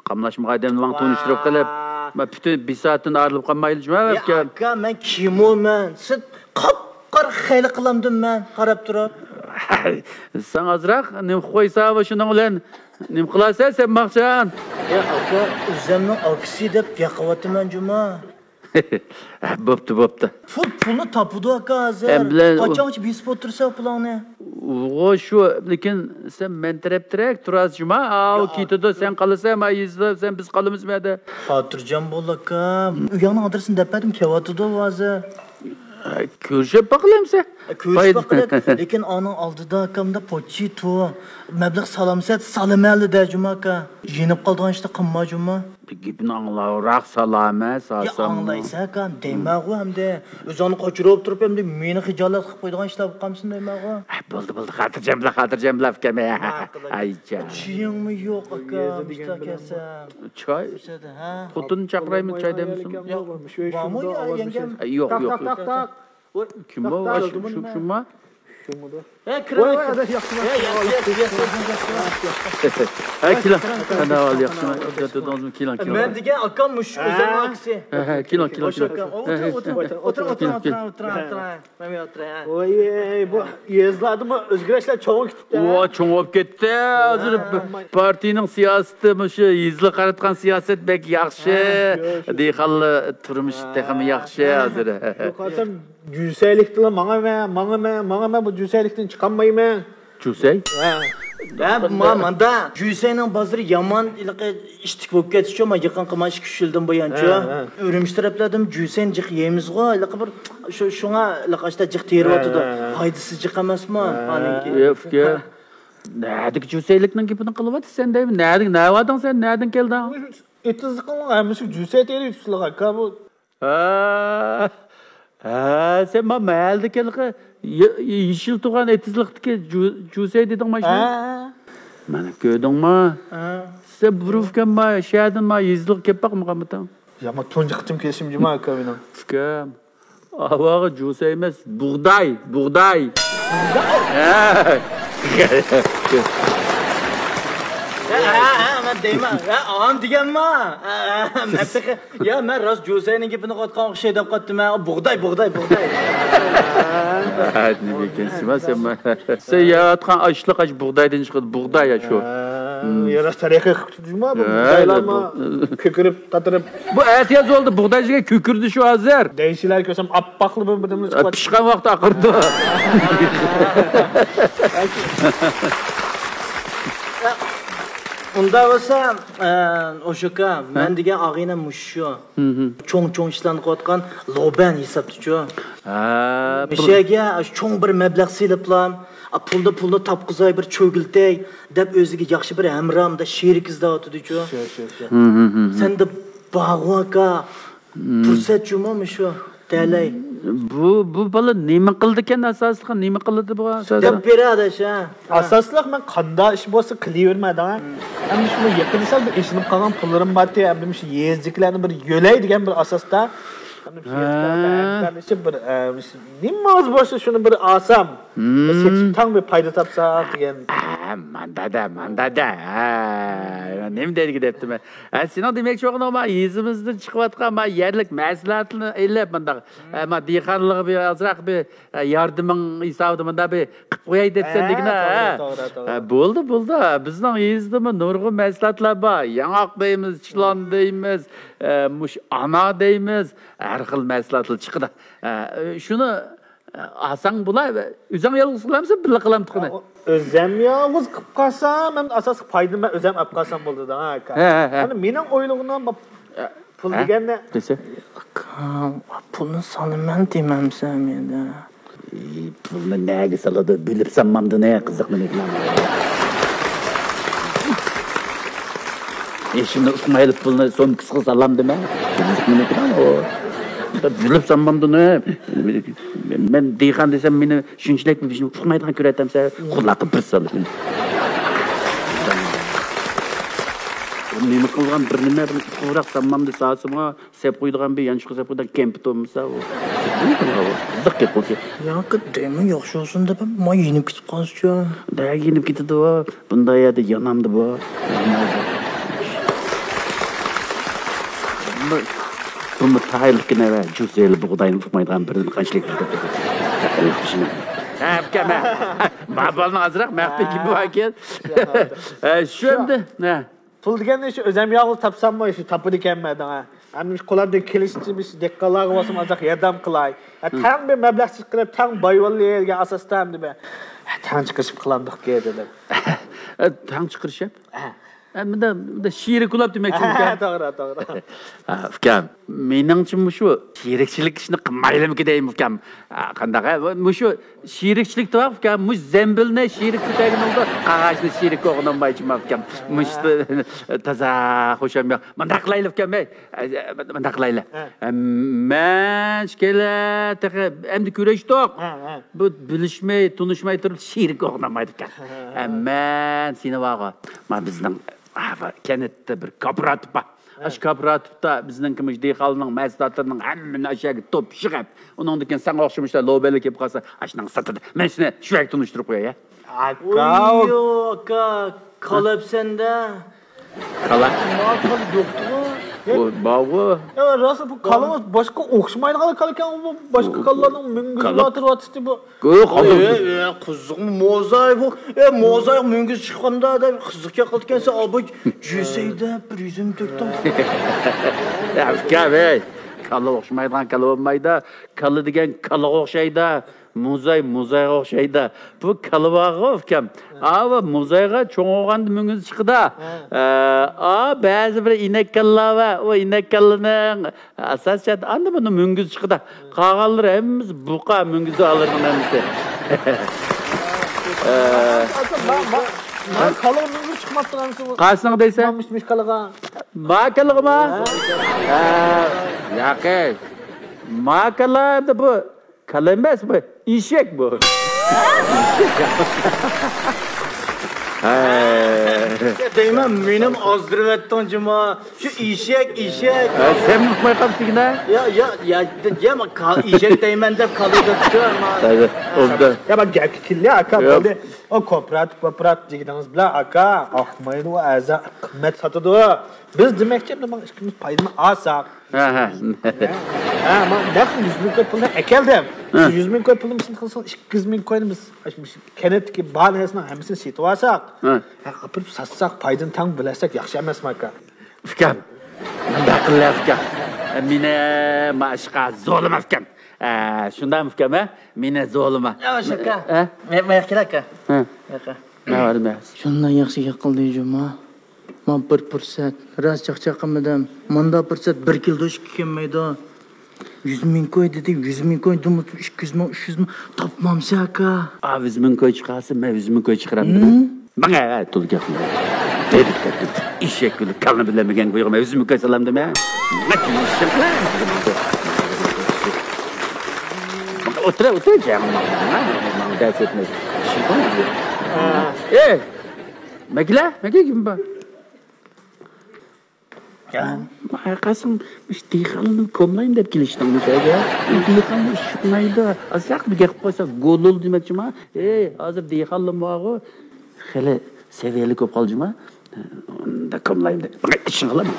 قاملاشمىغان ئادەمنى ماڭا تونۇشتۇرۇپ قىلىپ، ما پۈتۈن بىساتتىن ئايرىلىپ قالمايلى جۇما يا ئۇكام. ئاكا، مەن كىمۇ مەن؟ سىز قاپقارا خەيلى قىلامدىم مەن قاراپ تۇرۇپ. سەن ئازراق نېمە قويسا شۇنىڭ بىلەن نېمە قىلارسەن سەن ماخشان؟ يا ئاكا، ئۆزەمنىڭ ئاكىسى دەپ گەپ قىلىۋاتىمەن جۇما. بوپتۇ، بوپتۇ. پۇل پۇلنى تاپىدۇ ئاكا ھازىر. ئەمدى قاچانغىچە بېسىپ ئولتۇرىسەن پۇلۇڭنى؟ ئۇغۇ شۇ، لېكىن سەن مەن تەرەپتىرەك تۇراسەن جۇما. ئاۋۇ يا كېتىدۇ، سەن قالىسەن، ما يېزىدا، سەن بىز قالىمىز مەدە. خاتىرجەم بول ئاكا. ئۆيۈڭنىڭ ئادرېسىنى دەپ بەردىم، كېلىۋاتىدۇ ھازىر. كۆرۈشۈپ باقىلى ئەمسە. كۆرۈشۈپ باقىلى. لېكىن ئانىڭ ئالدىدا ئاكامدا پوچى تۇر. مەبلەغ سالامسەت سالىمەنلىدە جۇما ئاكا. يېنىپ قالىدىغان ئىشتا قىلما جۇما. گېپىنى ئاڭلاۋراق سالامەت يا سالسام. ئاڭلايسەن ئاكا، دەيمەنغۇ ئەمدى. ئۆزۈڭنى قاچۇرۇپ تۇرۇپ ئەمدى مېنى خىجالەت قىلىپ قويىدىغان ئىشلار بولۇپ قالمىسۇن دەيمەنغۇ. ئە، بولدى، بولدى، خاتىرجەم بولا، خاتىرجەم بولا ئۇكام. ئايچا. چېيىڭمۇ يوق ئاكا، مۇشتا كەلسەم. چاي؟ ھە. خوتۇننى چاقىرايمۇ، چاي دەمسۇن؟ ياق، بارمۇ يا يەڭگەم؟ ئە، يوق، يوق، يوق. تاق، تاق، تاق. كىم بۇ؟ شۇ، شۇ، شۇما؟ شۇمىدۇ. ھە، كىرىڭ. ۋاي، ۋاي، ياخشىمۇ؟ ھە، ياخشى، ياخشى، ياخشى، ياخشى. ھە، كېلىڭ. قانداق ئەھۋال، ياخشىمۇ؟ ئۆزگەرتىۋېتىڭىزمۇ؟ كېلىڭ، كېلىڭ. مەن دېگەن ئاكام مۇشۇ ئۆزۈمنىڭ ئاكىسى. ھە، ھە، كېلىڭ، كېلىڭ، مۇشۇ كېلىڭ. ئاكام. ئولتۇر، ھە، ئولتۇر، ھە. ئولتۇر، ئولتۇر، كېلىڭ، ئولتۇر، كېلىڭ. ئولتۇر، ئولتۇر، ئولتۇر. مەن ئولتۇراي، ھە. ۋاي، بۇ يېزىلاردىمۇ ئۆزگىرىشلەر چوڭ كېتىپتۇ. ۋا، چوڭ بولۇپ كېتىپتۇ. ھازىر ھە. پارتىيىنىڭ سىياسىتى مۇشۇ يېزىلارغا قاراتقان سىياسەت بەك ياخشى. ھە، شۇ، شۇ. دېھقانلار تۇرمۇشى ھە. تېخىمۇ ياخشى ھە. ھازىر. يوقالسام جۈسەيلىكتىنلا ماڭىمەن، ماڭىمەن، ماڭىمەن، بۇ جۈسەيلىكتىن چىقالمايمەن. جۈسەي؟ ھە. ھە، ما-، ماندا جۈسەينىڭ بازىرى يامان ھېلىقى ئىتتىك بولۇپ كەتتىچۇ، ما يېقىنقى ما ئىككى ئۈچ يىلدىن بۇيانچۇ. ھە، ھە. ئۈرۈمچى تەرەپلەردىمۇ جۈسەينى جىق يەيمىزغۇ، ھېلىقى بىر شۇ، شۇڭا ھېلىقى ئاشتا جىق تېرىۋاتىدۇ. ھە، ھە. پايدىسى جىق ئەمەسمۇ ھە. ئانىڭكى؟ يا ئۇكا. نەدىكى جۈسەيلىكنىڭ گېپىنى قىلىۋاتىسەن دەيمەن. نەدىكى، نەۋادىڭ سەن، نەدىن كەلدىڭ؟ ئېتىزلىقنىڭ ھەممىسى جۈسەي تېرىۋېتىپسىلەر ئاكا، بۇ. ھە، ھە، سەن ما مەھەللىدىكى ھېلىقى يېشىل تۇغان ئېتىزلىقتىكى جۈ-، جۈسەي دېدىڭ ما شۇ؟ ھە. مانا كۆردۈڭما؟ ھە. سەن بۇرۇن ئۇكام ما شەھەردىن ما يېزىلىغا كېلىپ باقمىغانمىدىڭ؟ يا، ما تۇنجى قېتىم كېلىشىم جۇما ئاكا مېنىڭ. ئۇكام، ئاۋاغا جۈسەي ئەمەس، بۇغداي، بۇغداي. ھە. ھە، ھە، ھە، مەن دەيمەن. ھە، ئان دېگەنما؟ ھە، ھە، مەن تېخى، يا، مەن راست جۈسەينىڭ گېپىنى قىلىۋاتقان ئوخشاي دەپ قاپتىمەن. بۇغداي، بۇغداي، بۇغداي. ھە، نېمە ئىكەنسىز، سەن، سەن يەۋاتقان ئاشلىق، ئاش بۇغدايدىن چىقىدۇ، بۇغداي يا شۇ. ھە، يا راست تەرەققىي قىلىپ جۇما بۇ ھە، بۇغدايلارمۇ بۇ كۆكىرىپ، قاتىرىپ. بۇ ئەتىياز بولدى، بۇغداي دېگەن كۆكۈردى شۇ ھازىر. دەيسىلەر كۆرسەم ئاپئاقلا بىر بىرىمىز چىقىۋاتىدۇ. پىشقان ۋاقتى ئاقىرىدۇ. ئۇنداق بولسا، ئە، ئوشۇكا، ھە؟ مەن دېگەن ئاغىنەم مۇشۇ شۇ. ھىم، ھىم. چوڭ-چوڭ ئىشلارنى قىلىۋاتقان لوبەن ھېسابتىچۇ. ھە، مىشەگە ئاشۇ چوڭ بىر مەبلەغ سېلىپلا، ئا، پۇلنى، پۇلنى تاپقۇزاي، بىر چۆگىلىتەي دەپ ئۆزىگە ياخشى بىر ھەمراھ، مۇنداق شېرىك ئىزدەۋاتىدۇچۇ. شۇ، شۇ، شۇ. ھىم، ھىم، ھىم، ھىم. سەندە بارغۇ ئاكا، پۇرسەت جۇمۇ مۇشۇ، تەلەي. بۇ، بۇ بالا نېمە قىلىدىكەن ئاساسلىقى؟ نېمە قىلىدۇ بۇ ئاساسلىق؟ دەپ بېرە، ئاداش، ھە. ئاساسلىق مەن قانداق ئىش بولسا قىلىۋېرىمەن، دەڭە. ئەمدى شۇ يېقىندا سەل بىر ئېشىنىپ قالغان پۇللىرىم بارتى، ئەمدى مۇشۇ يېزىدىكىلەرنى بىر يۆلەي دېگەن بىر ئاساستا. ئەمدى مۇشۇ ھە. يېزىدىكىلەر بىلەن ھەمكارلىشىپ بىر، ئە، مۇشۇ نېمە ئىش بولسا شۇنى بىر ئالسام، بىر سېتىپ تاڭ بىر پايدا تاپساق دېگەن. ھە، ماندا دە، ماندا دە. ھە، نېمە دەيدىكى دەپتىمەن. ھە، سېنىڭ دېمەكچى بولغىنىڭ ما يېزىمىزدىن چىقىۋاتقان ما يەرلىك مەھسۇلاتنى ئېلىپ مۇنداق، ھە، ما دېھقانلىققا بىر ئازراق بىر، ھە، ياردىمىڭ ھېسابىدا مۇنداق بىر قىلىپ قوياي دەپسەن ھە، دېگىنە، توغرا، ھە؟ توغرا، توغرا. ھە، بولدى، بولدى. بىزنىڭ يېزىدىمۇ نۇرغۇن مەھسۇلاتلار بار. ياڭاق دەيمىز، چىلان دەيمىز، ھە، مۇشۇ ئانا دەيمىز. ھەر خىل مەھسۇلاتلار چىقىدۇ. ھە، شۇنى ئالساڭ بولا، ئۆزۈڭ يالغۇز قىلامسەن، بىللە قىلامتىقىنى؟ ئۆزۈم يالغۇز قىلىپ قالسام، ھەم ئاساسلىق پايدىنى مەن ئۆزۈم ئېلىپ قالسام بولىدۇ، ئاكا. ھە، ھە، ھە. ئەنە مېنىڭ ئويلىغىنىم بۇ پۇل ھە؟ دېگەندە. دېسە. ئاكام، پۇلنى سالىمەن دېمەمسەن مېنى. ئى، پۇلنى نەگە سالىدۇ؟ بۆلۈپ سالمامدۇ نە؟ قىزىق نېمە بىلەن. ئېشىمنى ئۇقمايلا پۇلنى سومكىسىغا سالامدىمەن. قىزىق نېمە بىلەن ئۇ. بۆلۈپ سالمامدۇ نە؟ مەن دېھقان دېسەم، مېنى شۇنچىلىك بىر ئىشنى ئۇقمايدىغان كۆرەتتىمسە، قۇلاققا بىر سالىمەن. نېمە قىلغان بىر نېمە، بىر ئۇتۇقلۇراق ساممامدا ساسىما سەپ قويىدىغان، بىر يانچۇققا سەپ قويىدىغان كەمپۈت بولمىسا، ئۇ قىزىق گەپ قىلسا. ياق، دەيمەن، ياخشى بولسۇن دەپ، ما يېنىپ كېتىپ قالسىچۇ. دە، يېنىپ كېتىدۇ. بۇنداق يەردە يانامدۇ بۇ؟ بۇمۇ تايىلىقكىنە ۋە جۇزەيلى بۇغداينى ئۇقمايدىغان بىردىن قانچىلىك بىر. ھە، ئۇكام، ھە. ما بالىنىڭ ئازراق مەخپىي گېپى بار ئىكەن. ھە، شۇ ئەمدى. ھە. پۇل دېگەننى شۇ ئۆزەم يالغۇز تاپساممۇ، شۇ تاپىدىكەنمەن دەڭە. ھەم شۇ قولۇمدىن كېلىشىچە بىر شۇ دېھقانلارغا بولسىمۇ ئازراق ياردەم قىلاي. ھە، تەڭ بىر مەبلەغ چىقىرىپ، تەڭ بايۋاللى دېگەن ئاساستا ھەمدە بىر، ھە، تەڭ چىقىرىشىپ قىلامدۇقكى دېدىم. تەڭ چىقىرىشىپ؟ ھە. ھە، مۇندا، مۇندا شېرىك بولاپ دېمەكچىمىكەن؟ ھە، توغرا، توغرا. ھە، ئۇكام، مېنىڭچە مۇشۇ شېرىكچىلىك ئىشىنى قىلمايلىمىكىن دەيمەن، ئۇكام. ھە، قانداق، ھە؟ مۇشۇ شېرىكچىلىك تۇراق ئۇكام، مۇشۇ زەمبىلنى شېرىك كۆتەرگىنىڭدا قاغاچنى شېرىك ئوغرىنالمايچىما ئۇكام. مۇشۇ تازا خۇشام يوق. مۇنداق قىلايلى ئۇكام، ھەي. مۇنداق قىلايلى. ھە. مەن ئىككىيلەن تېخى ئەمدى كۆرۈشتۇق. ھە، ھە. بۇ بىلىشمەي، تونۇشماي تۇرۇپ شېرىك ئوغرىنالمايدۇ ئۇكام. ھە، ھە. مەن سېنى بارغۇ، ما بىزنىڭ، ھە، بۇ كەنتتە بىر كوپىراتىپ بار. ئاشۇ كوپىراتىپتا بىزنىڭكى مۇشۇ دېھقانلارنىڭ مەھسۇلاتلىرىنىڭ ھەممىنى ئاشۇ يەرگە توپشۇ قىلىپ، ئۇنىڭدىن كېيىن ساڭا ئوخشىمىشلار لوبيەلەر كېلىپ قالسا، ئاشۇنىڭ سىرتىدا مەن سېنى شۇ يەرگە تونۇشتۇرۇپ قوياي، ھە؟ ئاكا، ئۇي، يوق، ئاكا، كالا ئەپسەندە. كالا؟ ما كالا يوقتۇغۇ. ئۇ، بارغۇ. يا، راست، بۇ كالىڭىز باشقا ئوخشىمايدىغان كالا ئىكەن، بۇ باشقا كالىلارنىڭ مۈڭگۈزى بار تۇرۇۋاتىشتى بۇ. ئۆي، قالدۇم. ئۆي، ئۆي، قىزىقمۇ موزاي بۇ. ئە، موزاي مۈڭگۈز چىققاندا دەپ قىزىق گەپ قىلىدىكەنسەن، ئابا، جۈسەي دەپ بىر يۈزۈم تۆكتۈڭ. يا، ئۇكام، ھەي. كاللا ئوخشىمايدىغان كاللا بولمايدۇ. كاللا دېگەن كاللىغا ئوخشايدۇ. موزاي موزايغا ئوخشايدۇ. بۇ كاللا بارغۇ، ئۇكام. ئاۋۇ موزايغا چوڭ بولغاندا مۈڭگۈز چىقىدۇ. ھە. ئە، ئا، بەزى بىر ئىنەك كاللا بار. ئۇ ئىنەك كاللىنىڭ ئاساسىي جەھەتتە ئاندىن بۇندىن مۈڭگۈز چىقىدۇ. قالغانلىرى ھەممىسى بۇقا، مۈڭگۈز ئالىرىنىڭ ھەممىسى. ئە، ما، ما، ما، كالىغا مۈڭگۈز چىقماپتۇ ئەمىسە بۇ. قايسىنىڭ دەيسەن؟ ما، مۇش، مۇش كالىغا. ما كالىغىما؟ ھە. ھە، ياقەي. ما كالا ئەمدى بۇ كالا ئەمەس، بۇ ئېشەك بۇ. ھە. دەيمەن، مېنىمۇ ئازدۇرۇۋەتتىڭ جۇما. شۇ ئېشەك، ئېشەك. ھە، سەن ئۇقماي قاپسىكىن ھە؟ يا، يا، يا، يا، ما كا-، ئېشەك دەيمەن دەپ كالىدەپتۇ، ئەمما. ھە، ئوبدان. يا، ما گەپكە كېلىڭ، ئاكا، ياق. بولدى. ئۇ كوپىراتىپ، كوپىراتىپ دېگىنىڭىز بىلەن، ئاكا، ئاقمايدۇ، ئۇ ئەرزان قىممەت ساتىدۇ. بىز دېمەكچى، ئەمدى ماڭا ئىككىمىز پايدىنى ئالساق. ھە، ھە. ھە، ما نەق يۈز مىڭ كوي پۇلنى ئەكەلدىم. ھە. يۈز مىڭ كوي پۇلنى بىز قىلساق، ئىككى يۈز مىڭ كوينى بىز كەنتتىكى بار نەرسىنىڭ ھەممىسىنى سېتىۋالساق، ھە. ھە، ئاپىرىپ ساتساق، پايدىنى تەڭ بۆلەشسەك ياخشى ئەمەسمۇ، ئاكا؟ ئۇكام، مۇنداق قىلىڭ، ئۇكام. مېنى ماشقا زورلىما، ئۇكام. ئە، شۇنداقمۇ، ئۇكام، ھە؟ مېنى زورلىما. ياۋاش، ئاكا. ھە؟ مەن، مەن كېلە، ئاكا. ھە. ئاكا. نەۋەرمە؟ شۇنداق ياخشى گەپ قىلدى جۇما. ما بىر پۇرسەت، راست چاقچاق قىلمىدىم. مۇنداق پۇرسەت بىر كېلىدۇ، ئىككى كەلمەيدۇ. يۈز مىڭ كوي دېدى، يۈز مىڭ كوي دېدىم، ئىككى يۈز مىڭ، ئۈچ يۈز مىڭ تاپمامسەن ئاكا. ئا، يۈز مىڭ كوي چىقارسا، مەن يۈز مىڭ كوي چىقىرامدىم. ھىم؟ ماڭا تولا گەپ قىلما. دېدىم، ئېشەك گۈلى كالىنى بىلەنمىگەن گۇيغا مەن يۈز مىڭ كوي سالامدىم ھە. ماڭا ئولتۇر، ئولتۇر، جاڭ. ماڭا دەرس ئۆتمەيدۇ. ئىشىڭ بار. ئە. ئەي! مەگىلە، مەگە كىم بار؟ يا. ما قاسىم، مۇشۇ دېھقانلارنى كوملايمەن دەپ كېلىشتىڭمۇ شۇ يەرگە؟ دېھقانلار ئىش چىقمايدۇ. ئازراق بىر گەپ قىلىپ قويسا، گولول دېمەكچىما؟ ئەي، ھازىر دېھقانلار ماغۇ خېلى سەۋىيەلىك بولۇپ قالدى جۇما. ئۇندا كوملايمەن دەپ. ماڭا ئىشىڭ قىلامەن.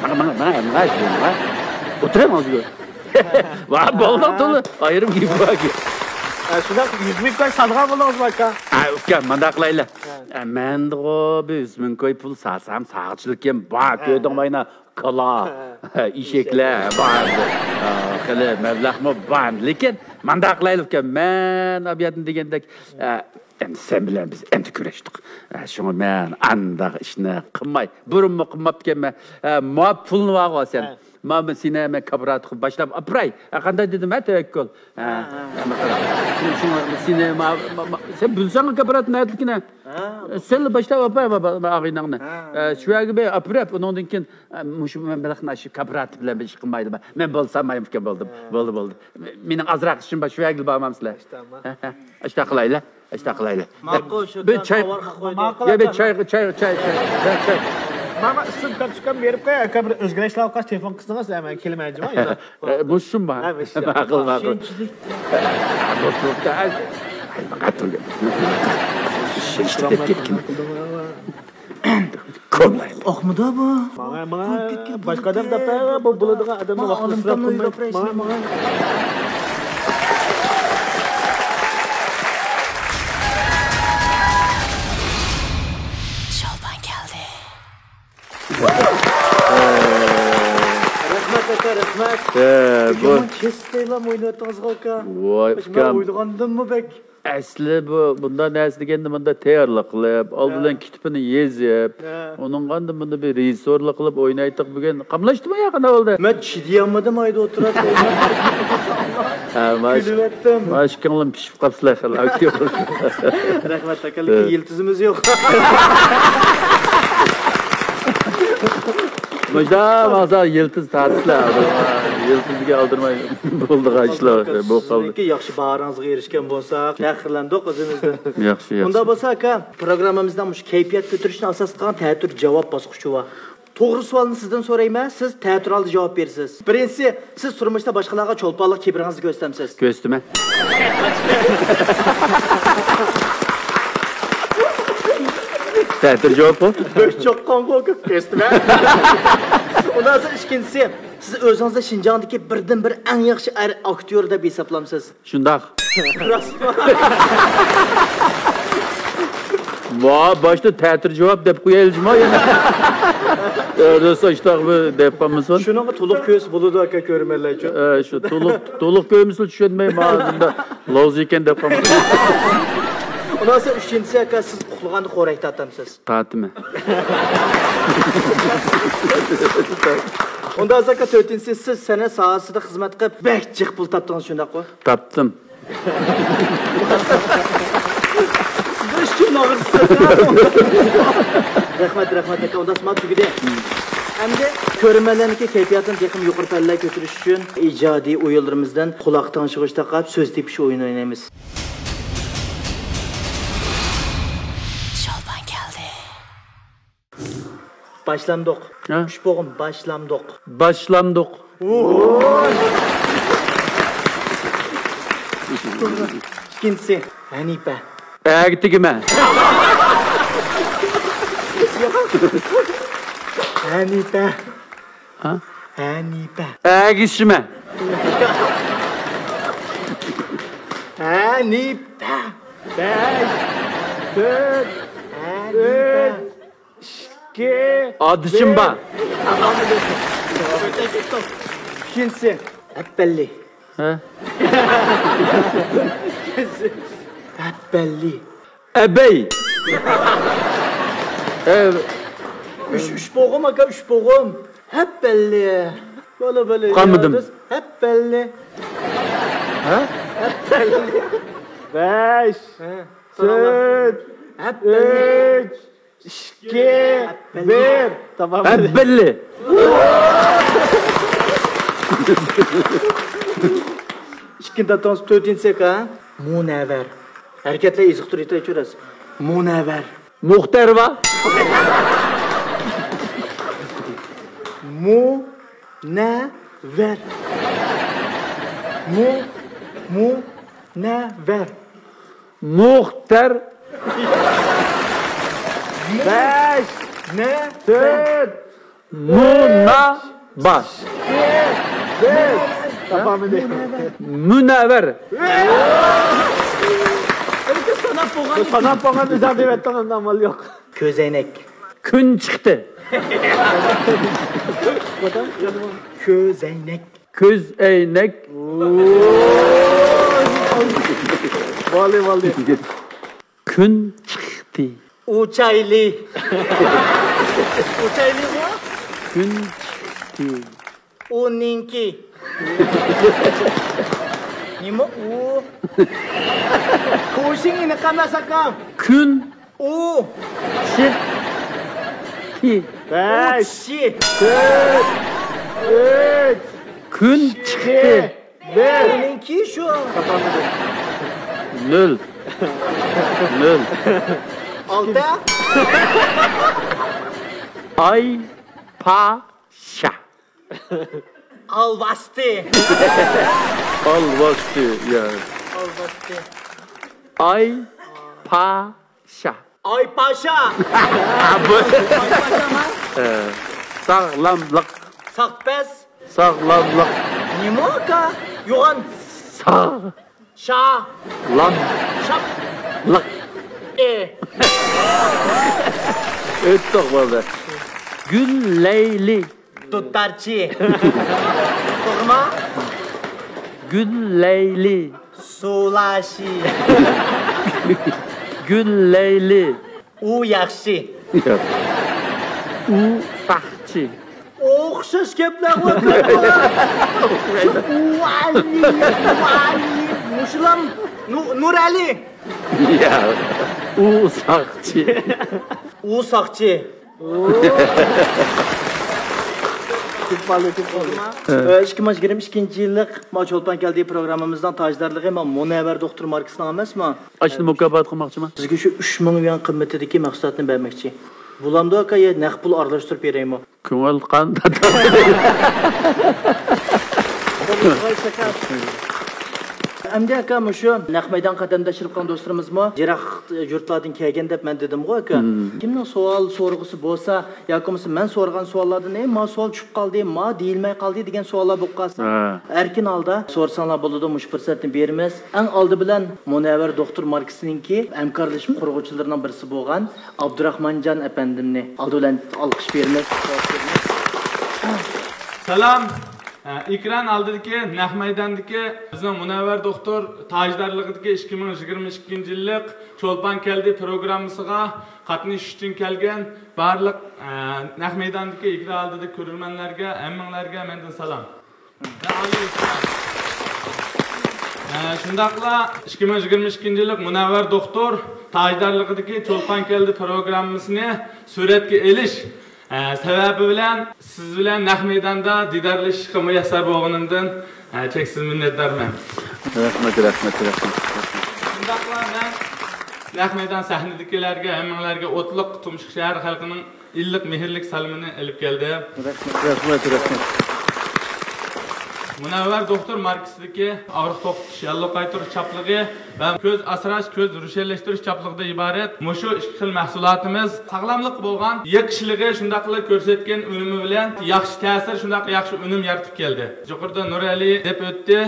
ماڭا، ماڭا، ماڭا، ماڭا، ماڭا. ئولتۇرۇڭ ھازىر. ۋا، بولدى، تولا. ئايرىم گېپى بار. ئە، شۇنداق يۈز مىڭ كوي سالغان بولدىڭىزمۇ، ئاكا؟ ئە، ئۇكام، مانداق قىلايلى. ھە. ئە، مەندىغۇ بىر يۈز مىڭ كوي پۇل سالسام، ساغچىلىكىم بار، ھە، كۆردۈڭ ھە. باينا، كالا، ھە. ئېشەكلەر بار. ئە، خېلى مەبلەغمۇ بار. لېكىن مانداق قىلايلى، ئۇكام، مەن ئابىياتنى دېگەندەك، ئە، ئەمدى سەن بىلەن بىز ئەمدى كۆرۈشتۇق. ئە، شۇڭا مەن ئانداق ئىشنى قىلماي، بۇرۇنمۇ قىلماپتىكەنمەن. ئە، ما پۇلنى بارغۇ سەن. ھە. ما، ما سېنى مەن كابراتقا باشلاپ ئاپىراي. ھە، قانداق دېدىم، ھە، تەۋەككۈل؟ ھە، ھە، ھە. ھە، ما قارا. شۇ، شۇڭا سېنى ما، ما، ما، سەن بىلسەڭ كابرات نەدىكىنى؟ ھە. سەنلا باشلاپ ئاپار، ما، ما، ما ئاغىنەڭنى. ھە. ئە، شۇ يەرگە بىر ئاپىرىپ، ئۇنىڭدىن كېيىن، ئە، مۇشۇ مەبلەغنى شۇ كابرات بىلەن بىر ئىش قىلمايلىما. مەن بولسام مايمىكەن بولدۇم. ھە. بولدى، بولدى. مېنىڭ ئازراق ئىشىم بار، شۇ يەرگىلا بارمامسىلەر؟ ئاشتاما. ھە، ھە. ئاشتا قىلايلى. ئاشتا قىلايلى. ماقۇل، شۇ بىر چاي، تاۋارغا قويدۇم. يا، بىر چاي، چاي، چاي، چاي، چاي، چاي. ماما، ئىسىم كارتوچكامنى بېرىپ قوي، ئاكا، بىر ئۆزگىرەشلەپ قالسا، تېلېفون قىلسىڭىز، مەن كېلىمەن جۇما يەنە. ئە، مۇشۇ شۇمۇ؟ ھە، مۇشۇ. ماقۇل، ماقۇل. شۇنچىلىك. ئە، بۇ تۇرۇپتۇ. ئىشلىتىپ كەتكىن. ئاقمىدا بۇ. ماڭا، ماڭا، باشقا ئادەم تاپاي، بۇ بولىدىغان ئادەمنى ۋاقتىدا ئىسراپ قىلماي. ماڭا، ماڭا. شولپان كەلدى. رەھمەت، ئاكا، رەھمەت. ئە، بۇ يامان كەسىپ تەيلام ئويناۋاتىڭىزغۇ، ئاكا. ۋاي، مەن ئۇكام. ئويلىغاندىنمۇ بەك. ئەسلى بۇ، بۇنداق نەرسە دېگەندە، مۇنداق تەييارلىق قىلىپ، ئالدى بىلەن كىتابىنى يېزىپ، ھە. ئۇنىڭغا ئاندىن بۇنى بىر رېژىسسورلۇق قىلىپ ئوينايتتۇق بۈگۈن. قاملاشتىمۇ يا قانداق بولدى؟ مەن چىدىيالمىدىم ئايدا ئولتۇرۇپ. ھە، ماش-، كۈلۈۋەتتىم. ماش كۆڭلۈم پىشىپ قاپسىلەر خېلى ئاكتيور. رەھمەت، ئاكا، لېكىن ھە. يىلتىزىمىز يوق. مۇشۇنداق ماڭسا يىلتىز تارتىسىلەر. يىلتىزگە ئالدىرىماي بولىدىغان ئىشلار بولۇپ قالدى. سىزنىڭكى ياخشى باھاڭىزغا ئېرىشكەن بولساق، پەخىرلەندۇق ئۆزىمىزدىن. ياخشى، ياخشى. ئۇنداق بولسا، ئاكا، پروگراممىمىزدا مۇشۇ كەيپىيات كۆتۈرۈشنى ئاساس قىلغان تەتۈر جاۋاب باسقۇچى بار. توغرا سوئالنى سىزدىن سورايمەن، سىز تەتۈر ھالدا جاۋاب بېرىسىز. بىرىنچىسى، سىز تۇرمۇشتا باشقىلارغا چولپانلىق كىبىرىڭىزنى كۆرسىتەمسىز؟ كۆرسىتىمەن. تەتۈر جاۋاب بۇ. بۆك چوققانغۇ كۆرسىتىمەن. ئۇنداق بولسا ئىككىنچىسى، سىز ئۆزىڭىزنى شىنجاڭدىكى بىردىنبىر ئەڭ ياخشى ئەر ئاكتيور دەپ ھېسابلامسىز؟ شۇنداق. راستمۇ؟ ۋا، باشتا تەتۈر جاۋاب دەپ قويايلى جۇما يەنە. ئە، راست ئاشتاق بىر دەپ قالمىسۇن. شۇنىڭغا تولۇق كۆرسە بولىدۇ، ئاكا، كۆرۈرمەنلەرچۇ. ئە، شۇ تولۇق، تولۇق كۆرمىسە چۈشەنمەي، ما، بۇنداق لاۋزا ئىكەن دەپ قالمىسۇن. ئۇنداق بولسا ئۈچىنچىسى، ئاكا، سىز ئۇخلىغاندا خورەك تارتامسىز؟ تارتىمەن. ئۇنداق بولسا، ئاكا، تۆتىنچىسى، سىز سەنئەت ساھەسىدە خىزمەت قىلىپ بەك جىق پۇل تاپتىڭىز، شۇنداققۇ؟ تاپتىم. بىر شۇ ناغرىسى. رەھمەت، رەھمەت، ئاكا. ئۇنداق سىمان تۈگىدى. ئەمدى كۆرۈرمەنلەرنىڭكى كەيپىياتىنى تېخىمۇ يۇقىرى پەللىگە كۆتۈرۈش ئۈچۈن ئىجادىي ئويۇنلىرىمىزدىن قۇلاق تىڭشىغۇچ تاقاپ سۆز تېپىش ئويۇنى ئوينايمىز. شولپان كەلدى. باشلامدۇق. ھە؟ ئۈچ بوغۇم، باشلامدۇق. باشلامدۇق. ۋوي! ئىككىنچىسى، ھەنىپە. ئەگە تېگىمە. ھەنىپە. ھە؟ ھەنىپە. ئەگىشىمە. ھەنىپە. بەش، تۆت، ھەنىپە. ئۈچ، ئىككى، ئادىشىم بار. ئۈچىنچىسى، ھەپپەللى. ھە؟ ھەپپەللى. ئەبەي. ئە، ئۈچ، ئۈچ بوغۇم، ئاكا، ئۈچ بوغۇم. ھەپپەللى. بالا، بالا. قالمىدىم. ھەپپەللى. ھە؟ ھەپپەللى. بەش. ھە. تۆت. ھەپپەللى. ئۈچ. ئىككى، بىر. تاپالمىدى. ھەببىللى. ئىككىنچى تاپتىڭىز، تۆتىنچىسى ئاكا. مۇنەۋۋەر. ھەرىكەتلەر ئېزىقتۇرۇۋېتىۋېرىسىز. مۇنەۋۋەر. مۇختەر بار. مۇنەۋۋەر. مۇ، مۇنەۋۋەر. مۇختەر. بەش. نە. تۆت. مۇنا. باش. بىر. تاپالمىدى. مۇنەۋۋەر. ساناپ بولغان. ساناپ بولغان ئىزاھ بېرىۋەتتىڭىز، ئامال يوق. كۆزەينەك. كۈن چىقتى. كۆزەينەك. كۆزەينەك. بولدى، بولدى. كۈن چىقتى. ئۇچايلى. ئۇچايلىغۇ؟ كۈن چىقتى. ئۇنىڭكى. نېمە ئۇ؟ كوشىڭ ئېنىق ئەمەس، ئاكام. كۈن ئۇ. چىقتى. بەش. ئۇ چىشى. تۆت. ئۈچ. كۈن چىقتى. بىر. ئۇنىڭكى شۇ. نۆل. نۆل. ئالتە. ئاي پاشا. ئالۋاستى. ئالۋاستى، يا. ئالۋاستى. ئاي پاشا. ئاي پاشا. بۇ. ئاي پاشا ما؟ ھە. ساغلاملىق. ساقپەس. ساغلاملىق. نېمە ئاكا؟ يوغان. ساغ. شا. لام. شاپ. لىق. ئې. ئۆتتۇق، بولدى. گۈللەيلى. دۇتارچى. توغرىما؟ گۈللەيلى. سۇلاشى. گۈللەيلى. ئۇ ياخشى. ئۇ ساقچى. ئوخشاش گەپلەر بولۇپ. ئۇ ئەلى، ئۇ ئەلى. مۇشۇلام نۇ-، نۇرئەلى. يا، ئۇ ساقچى. ئۇ ساقچى. كۆپ بالدى، كۆپ بالدى. ئىككى مىڭ يىگىرمە ئىككىنچى يىللىق ما چولپان كەلدى پروگراممىمىزنىڭ تاجدارلىقى ما مۇنەۋۋەر دوختۇر ماركىسىنىڭ ئەمەسمۇ؟ ئاشۇنى مۇكاپات قىلماقچىمەن. سىزگە شۇ ئۈچ مىڭ يۈەن قىممىتىدىكى مەھسۇلاتنى بەرمەكچى. بولامدۇ ئاكا، يا نەق پۇل ئارىلاشتۇرۇپ بېرەيمۇ؟ كۆڭۈل قان. ئەمدى ئاكا، مۇشۇ نەق مەيدان قەدەمدە ئىشلەپ قالغان دوستلىرىمىزمۇ يىراق يۇرتلاردىن كەلگەن دەپ مەن دېدىمغۇ ئاكا. كىمنىڭ سوئال سورىغۇسى بولسا، ياكى بولمىسا مەن سورىغان سوئاللاردىن، «ئەي، ما سوئال چۈشۈپ قالدى، ما دېيىلمەي قالدى» دېگەن سوئاللار بولۇپ قالسا، ھە، ئەركىن ھالدا سورىساڭلار بولىدۇ، مۇشۇ پۇرسەتنى بېرىمىز. ئەڭ ئالدى بىلەن مۇنەۋۋەر دوختۇر ماركىسىنىڭكى ھەمكارلىشىپ قۇرغۇچىلىرىنىڭ بىرسى بولغان ئابدۇراخمانجان ئەپەندىمنى ئالدى بىلەن ئالقىش بېرىمىز. سالام. ئە، ئېكران ئالدىدىكى نەق مەيداندىكى بىزنىڭ مۇنەۋۋەر دوختۇر تاجدارلىقىدىكى ئىككى مىڭ يىگىرمە ئىككىنچى يىللىق چولپان كەلدى پروگراممىسىغا قاتنىشىش ئۈچۈن كەلگەن بارلىق، ئە، نەق مەيداندىكى ئېكران ئالدىدىكى كۆرۈرمەنلەرگە، ھەممىڭلارگە مەندىن سالام. ۋە ئالەيكۇم ئەسسالام. ئە، شۇنداقلا ئىككى مىڭ يىگىرمە ئىككىنچى يىللىق مۇنەۋۋەر دوختۇر تاجدارلىقىدىكى چولپان كەلدى پروگراممىسىنى سۈرەتكە ئېلىش، ئە، سەۋەبى بىلەن سىز بىلەن نەق مەيداندا دىدارلىشىشقا مۇيەسسەر بولغىنىمدىن، ئە، چەكسىز مىننەتدارمەن. رەھمەت، رەھمەت، رەھمەت. شۇنداقلا مەن نەق مەيدان سەھنىدىكىلەرگە، ھەممىڭلارگە ئوتلۇق تۇمشۇق شەھەر خەلقىنىڭ ئىللىق مېھىرلىك سالىمىنى ئېلىپ كەلدىم. رەھمەت، رەھمەت، رەھمەت. مۇنەۋۋەر دوختۇر ماركىسىدىكى ئاغرىق توختىتىش، ياللۇغ قايتۇرۇش چاپلىقى ۋە كۆز ئاسراش، كۆز روشەنلەشتۈرۈش چاپلىقىدىن ئىبارەت مۇشۇ ئىككى خىل مەھسۇلاتىمىز ساغلاملىققا بولغان يېقىشلىقى، شۇنداقلا كۆرسەتكەن ئۈنۈمى بىلەن ياخشى تەسىر، شۇنداقلا ياخشى ئۈنۈم يارىتىپ كەلدى. يۇقىرىدا نۇرئەلى دەپ ئۆتتى.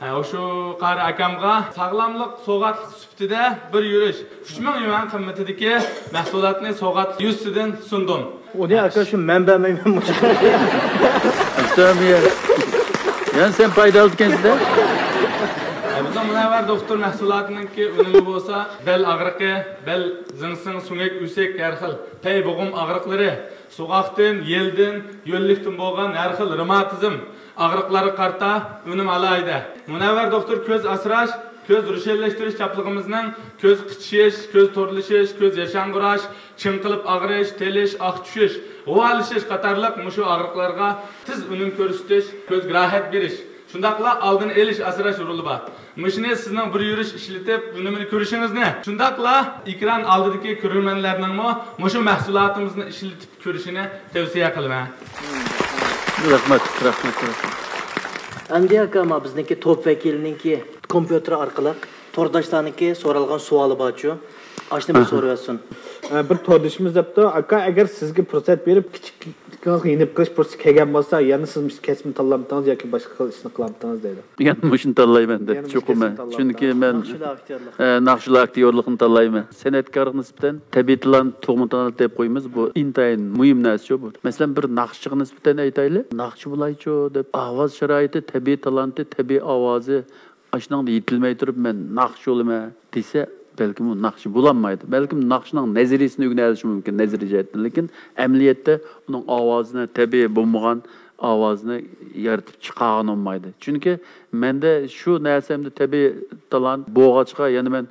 ھە، شۇ قارى ئاكامغا ساغلاملىق سوۋغاتلىق سۈپىتىدە بىر يۈرۈش ئۈچ مىڭ يۈەن قىممىتىدىكى مەھسۇلاتنى سوۋغات يۈزىسىدىن سۇندۇم. ئۇنى ئاكا، شۇ مەن بەرمەيمەن مۇشۇ. ئەستەغپۇرۇللا. يەنە سەن پايدا ئالىدىكەنسەن-دە. بىزنىڭ مۇنەۋۋەر دوختۇر مەھسۇلاتىنىڭكى ئۈنۈمى بولسا، بەل ئاغرىقى، بەل زىڭسىڭ، سۆڭەك ئۆسەك، ھەر خىل پەي بوغۇم ئاغرىقلىرى، سوغۇقتىن، يەلدىن، يۆللۈكتىن بولغان ھەر خىل رېماتىزم ئاغرىقلارغا قارىتا ئۈنۈم ئالاھىدە. مۇنەۋۋەر دوختۇر كۆز ئاسراش، كۆز روشەنلەشتۈرۈش چاپلىقىمىزنىڭ كۆز قىچىشىش، كۆز تورلىشىش، كۆز ياشاڭغۇراش، چىڭقىلىپ ئاغرىش، تېلىش، ئاق چۈشۈش، غۇۋالىشىش قاتارلىق مۇشۇ ئاغرىقلارغا تېز ئۈنۈم كۆرسىتىش، كۆزگە راھەت بېرىش، شۇنداقلا ئالدىنى ئېلىش، ئاسراش رولى بار. مۇشۇنى سىزنىڭ بىر يۈرۈش ئىشلىتىپ، ئۈنۈمىنى كۆرۈشىڭىزنى، شۇنداقلا ئېكران ئالدىدىكى كۆرۈرمەنلەرنىڭمۇ مۇشۇ مەھسۇلاتىمىزنى ئىشلىتىپ كۆرۈشىنى تەۋسىيە قىلىمەن. رەھمەت، رەھمەت، رەھمەت. ئەمدى ئاكا، ما بىزنىڭكى توپ ۋەكىلىنىڭكى كومپيۇتېر ئارقىلىق تورداشلارنىڭكى سورالغان سوئالى بارچۇ؟ ئاشۇنى بىر ئاھا. سورىۋەتسۇن. ئە، بىر توردىشىمىز دەپتۇ، ئاكا، ئەگەر سىزگە پۇرسەت بېرىپ، كىچىكلىكىڭىزغا يېنىپ قېلىش پۇرسىتى كەلگەن بولسا، يەنە سىز مۇشۇ كەسىپنى تاللامتىڭىز ياكى باشقا خىل ئىشنى قىلامتىڭىز دەيدۇ. يەنە مۇشۇنى تاللايمەن دەپ، يەنە مۇشۇ چوقۇم كەسىپنى مەن. تاللامتىڭىز. چۈنكى مەن، ناخشىلار ئاكتىيورلۇق. ئە، ناخشىلار ئاكتىيورلۇقىنى تاللايمەن. سەنئەتكارغا نىسبەتەن تەبىئىي تالانت، تۇغما تالانت دەپ قويىمىز. بۇ ئىنتايىن مۇھىم نەرسىچۇ بۇ. مەسىلەن، بىر ناخشىچىغا نىسبەتەن ئېيتايلى، ناخشىچى بولايچۇ دەپ، ئاۋاز شارائىتى، تەبىئىي تالانتى، تەبىئىي ئاۋازى، ئاشۇنىڭدا يېتىلمەي تۇرۇپ، مەن ناخشىچى بولىمەن دېسە، بەلكىم ئۇ ناخشىچى بولالمايدۇ. بەلكىم ناخشىنىڭ نەزەرىيىسىنى ئۆگىنەلىشى مۇمكىن، نەزەرىي جەھەتتىن، لېكىن ئەمەلىيەتتە ئۇنىڭ ئاۋازىنى، تەبىئىي بولمىغان ئاۋازىنى يارىتىپ چىقارغىلى بولمايدۇ. چۈنكى مەندە شۇ نەرسە ئەمدى تەبىئىي تالانت بولغاچقا، يەنە مەن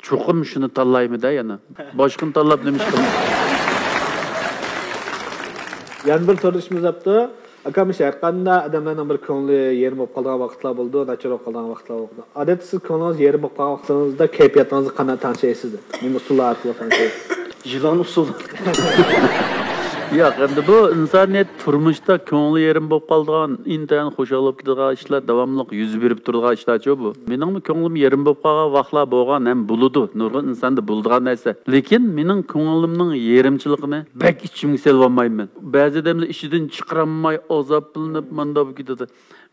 چوقۇم شۇنى تاللايمەن-دە يەنە. باشقىنى تاللاپ نېمە ئىش قىلىمەن؟ يەنە بىر توردىشىمىز دەپتۇ، ئاكام، ھەر قانداق ئادەملەرنىڭ بىر كۆڭلى يېرىم بولۇپ قالىدىغان ۋاقىتلار بولىدۇ، ناچار بولۇپ قالىدىغان ۋاقىتلار بولىدۇ. ئادەتتە سىز كۆڭلىڭىز يېرىم بولۇپ قالغان ۋاقتىڭىزدا كەيپىياتىڭىزنى قانداق تەڭشەيسىز دەپ. نېمە ئۇسۇللار ئارقىلىق تەڭشەيسىز؟ يىلان ئۇسۇلى. ياق، ئەمدى بۇ ئىنسانىيەت تۇرمۇشتا كۆڭلى يېرىم بولۇپ قالىدىغان، ئىنتايىن خۇشال بولۇپ كېتىدىغان ئىشلار، داۋاملىق يۈز بېرىپ تۇرىدىغان ئىشلارچۇ بۇ. مېنىڭمۇ كۆڭلۈم يېرىم بولۇپ قالغان ۋاقىتلار بولغان ھەم بولىدۇ. نۇرغۇن ئىنساندا بولىدىغان نەرسە. لېكىن مېنىڭ كۆڭلۈمنىڭ يېرىمچىلىقىنى بەك ئىچىمگە سېلىۋالمايمەن. بەزى ئادەملەر ئىچىدىن چىقىرالماي، ئازابلىنىپ، مانداق بولۇپ كېتىدۇ.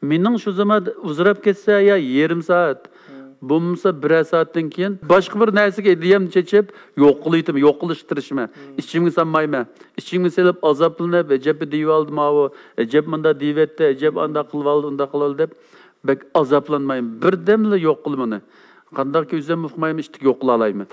مېنىڭ شۇ زامان ئۇزىراپ كەتسە يا يېرىم سائەت، بولمىسا بىرەر سائەتتىن كېيىن باشقا بىر نەرسىگە ئىدىيەمنى چېچىپ، يوق قىلىۋېتىمەن، يوق قىلىشقا تىرىشىمەن. ئىچىمگە سالمايمەن. ئىچىمگە سېلىپ، ئازابلىنىپ، ئەجەب دېيىۋالدى ماۋۇ، ئەجەب مۇنداق دېيىۋەتتى، ئەجەب ئانداق قىلىۋالدى، ئۇنداق قىلىۋالدى دەپ، بەك ئازابلانمايمەن. بىردەملا يوق قىلىمەن ئۇنى. قانداق كۆرسەم ئۇقمايمەن، ئىشتىك يوق قىلالايمەن.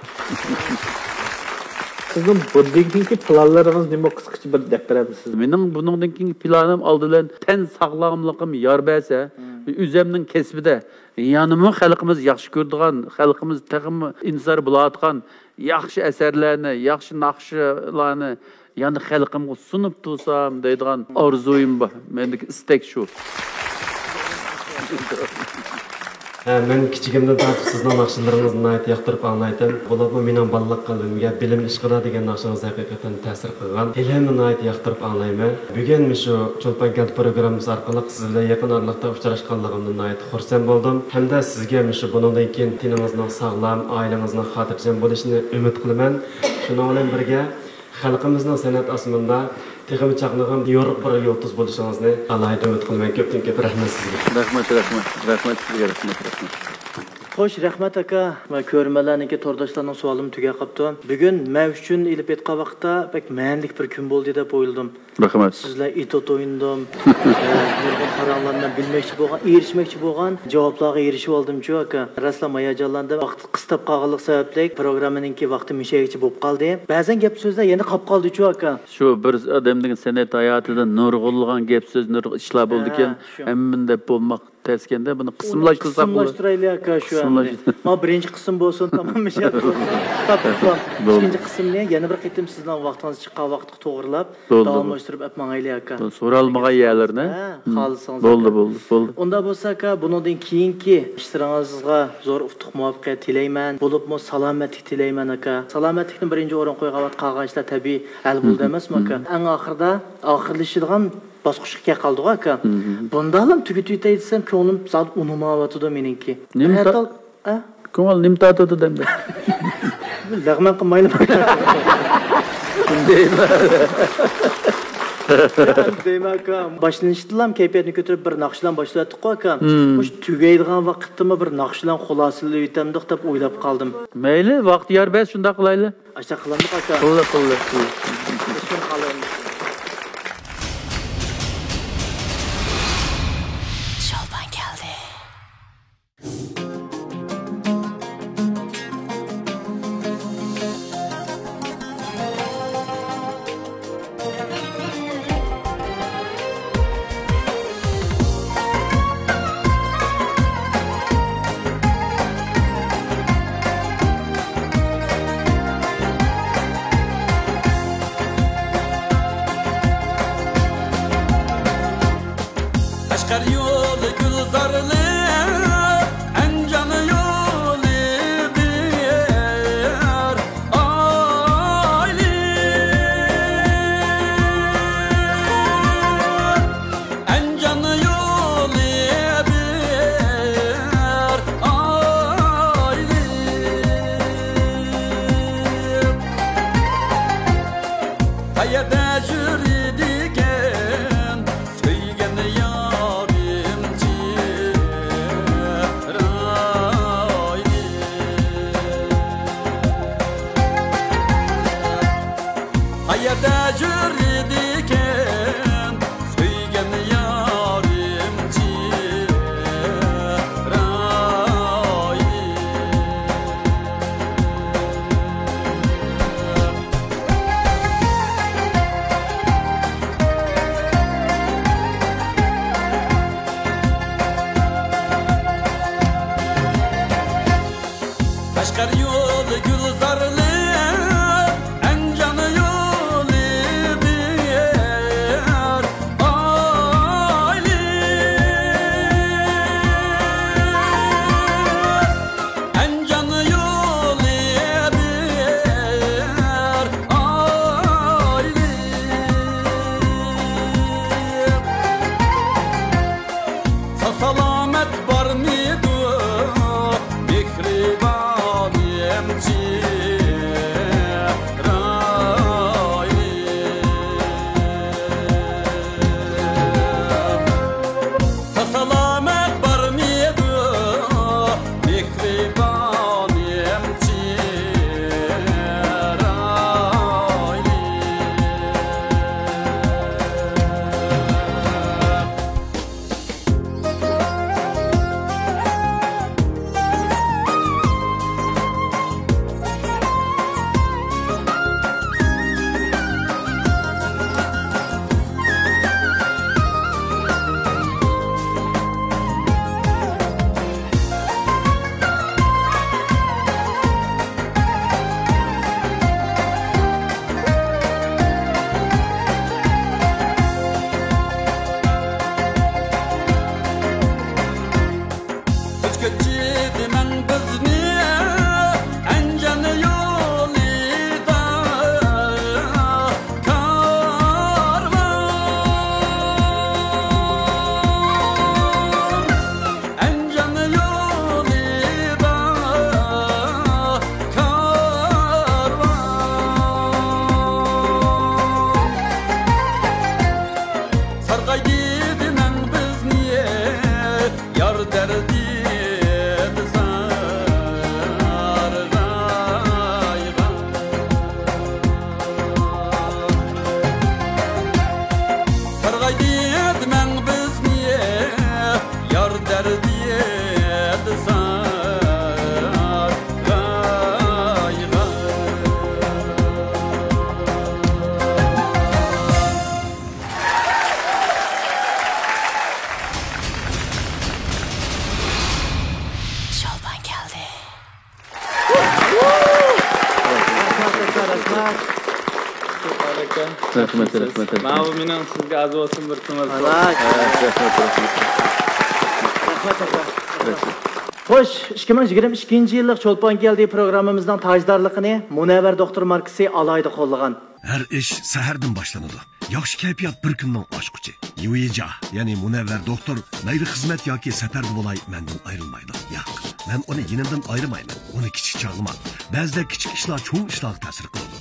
سىزنىڭ بۇندىن كېيىنكى پىلانلىرىڭىز نېمە، قىسقىچە بىر دەپ بېرەمسىز؟ مېنىڭ بۇنىڭدىن كېيىنكى پىلانىم ئالدى بىلەن تەن ساغلاملىقىم يار بەرسە، ئۆزەمنىڭ كەسپىدە يەنىمۇ خەلقىمىز ياخشى كۆرىدىغان، خەلقىمىز تېخىمۇ ئىنتىزار بولۇۋاتقان ياخشى ئەسەرلەرنى، ياخشى ناخشىلارنى يەنە خەلقىمگە سۇنۇپ تۇرسام دەيدىغان ئارزۇيۇم بار. مەندىكى ئىستەك شۇ. ھە، مەن كىچىكىمدىن تارتىپ سىزنىڭ ناخشىلىرىڭىزنى ناھايىتى ياقتۇرۇپ ئاڭلايتتىم. بولۇپمۇ مېنىڭ بالىلىق قەلبىمگە بىلىم ئىشقىدا دېگەن ناخشىڭىز ھەقىقەتەن تەسىر قىلغان. ھېلىھەممە ناھايىتى ياقتۇرۇپ ئاڭلايمەن. بۈگۈن مۇشۇ چولپان كەلدى پروگراممىسى ئارقىلىق سىز بىلەن يېقىن ئارىلىقتا ئۇچراشقانلىقىمدىن ناھايىتى خۇرسەن بولدۇم. ھەمدە سىزگە مۇشۇ بۇنىڭدىن كېيىن تېنىڭىزنىڭ ساغلام، ئائىلىڭىزنىڭ خاتىرجەم بولۇشىنى ئۈمىد قىلىمەن. شۇنىڭ بىلەن بىرگە، خەلقىمىزنىڭ سەنئەت ئاسمىنىدا تېخىمۇ چاقنىغان يورۇق بىر يۇلتۇز بولۇشىڭىزنى ئالاھىدە ئۈمىد قىلىمەن. كۆپتىن كۆپ رەھمەت سىزگە. رەھمەت، رەھمەت، رەھمەت سىزگە، رەھمەت، رەھمەت. خوش، رەھمەت ئاكا. مانا كۆرۈرمەنلەرنىڭكى، تورداشلارنىڭ سوئالىمۇ تۈگەپ قاپتۇ. بۈگۈن مەن ئۈچۈن ئېلىپ ئېيتقان ۋاقىتتا بەك مەنىلىك بىر كۈن بولدى دەپ ئويلىدىم. رەھمەت. سىز بىلەن ئېتوت ئوينىدىم. ئە، نۇرغۇن پاراڭلارنى مەن بىلمەكچى بولغان، ئېرىشمەكچى بولغان جاۋابلارغا ئېرىشىپ ئالدىمچۇ ئاكا. راستلا ھاياجانلاندىم. ۋاقىت قىستاپ قالغانلىق سەۋەبلىك پروگراممىنىڭكى ۋاقتى مۇشۇ يەرگىچە بولۇپ قالدى. بەزەن گەپ سۆزلەر يەنە قاپ قالدىچۇ ئاكا. شۇ بىر ئادەمنىڭ سەنئەت ھاياتىدا نۇرغۇنلىغان گەپ سۆز، نۇرغۇن ئىشلار بولىدىكەن. ھە، شۇ. ھەممىنى دەپ بولماق تەسكەندە، بۇنى قىسىملاشتۇرساق بولىدۇ. قىسىملاشتۇرايلى ئاكا، شۇ ئەمدى. قىسىملاش-، ما بىرىنچى قىسىم بولسۇن، تامام ئىش. بولدى. ئىككىنچى قىسىمنى يەنە بىر قېتىم سىزنىڭ ۋاقتىڭىز چىققان ۋاقىتقا توغرىلاپ، بولدى، بولدى. داۋاملاشتۇرۇپ ئەپ ماڭايلى ئاكا. بولدى، سورالمىغان يەرلىرىنى. ھە، خالىسىڭىز بولدى، ئاكا. بولدى، بولدى. ئۇنداق بولسا ئاكا، بۇنىڭدىن كېيىنكى ئىشلىرىڭىزغا زور ئۇتۇق مۇۋەپپەقىيەت تىلەيمەن. بولۇپمۇ سالامەتلىك تىلەيمەن ئاكا. سالامەتلىكنى بىرىنچى ئورۇنغا قويغان ۋاقىت قالغان ئىشلار تەبىئىي ھەل بولىدۇ، مھم، ئەمەسمۇ ئاكا؟ مھم. ئەڭ ئاخىرىدا، ئاخىرلىشىدىغان باسقۇچقا كەپ قالدىغۇ ئاكا. مھم. بۇنداقلام تۈگىتىۋېتەي دېسەم، كۆڭلۈم زادى ئۇنىمايۋاتىدۇ مېنىڭكى. نېمە ھەر تا-، تال-، ئە؟ كۆڭۈل نېمە تارتىدۇ دەمدە؟ لەغمەن قىلمايلى. دەيمەن. دەيمەن ئاكا. باشلىنىشتىلا كەيپىياتنى كۆتۈرۈپ بىر ناخشىلارنى باشلىۋەتتۇققۇ ئاكا. مھم. مۇشۇ تۈگەيدىغان ۋاقىتتىمۇ بىر ناخشىلارنى خۇلاسىلىۋېتەمدۇق دەپ ئويلاپ قالدىم. مەيلى، ۋاقىت يار بەرسە شۇنداق قىلايلى. ئاشۇنداق قىلامدۇق ئاكا؟ قىلدۇق، قىلدۇق، قىلدۇق. شولپان كەلدى. قەشقەر يولى گۈلزارلىق، ئەنجان يولى بىر ئايلىق. ئەنجان يولى بىر ئايلىق. قەيەردە يۈرىدىكەن سۆيگەن يارىمچى؟ قايتىدىمەن بىزنى يار دەردى زارغايغا. سارغايتىدىمەن بىزنى يار دەردى زارغايغا. شولپان كەلدى. رەھمەت، رەھمەت، رەھمەت. ماۋۇ مېنىڭ سىزگە ئاز بولسۇن بىر كۆڭۈل. رەھمەت، رەھمەت. خوش، ئىككى مىڭ يىگىرمە ئىككىنچى يىللىق چولپان كەلدى پروگراممىمىزنىڭ تاجدارلىقىنى مۇنەۋۋەر دوختۇر ماركىسى ئالاھىدە قوللىغان. ھەر ئىش سەھەردىن باشلىنىدۇ. ياخشى كەيپىيات بىر كۈننىڭ ئاچقۇچى. يۇيىجا، يەنى مۇنەۋۋەر دوختۇر، مەيلى خىزمەت ياكى سەپەردە بولاي، مەندىن ئايرىلمايدۇ. ياق، مەن ئۇنى يېنىمدىن ئايرىمايمەن. ئۇنى كىچىك چاغلىما. بەزىدە كىچىك ئىشلار چوڭ ئىشلارغا تەسىر قىلىدۇ.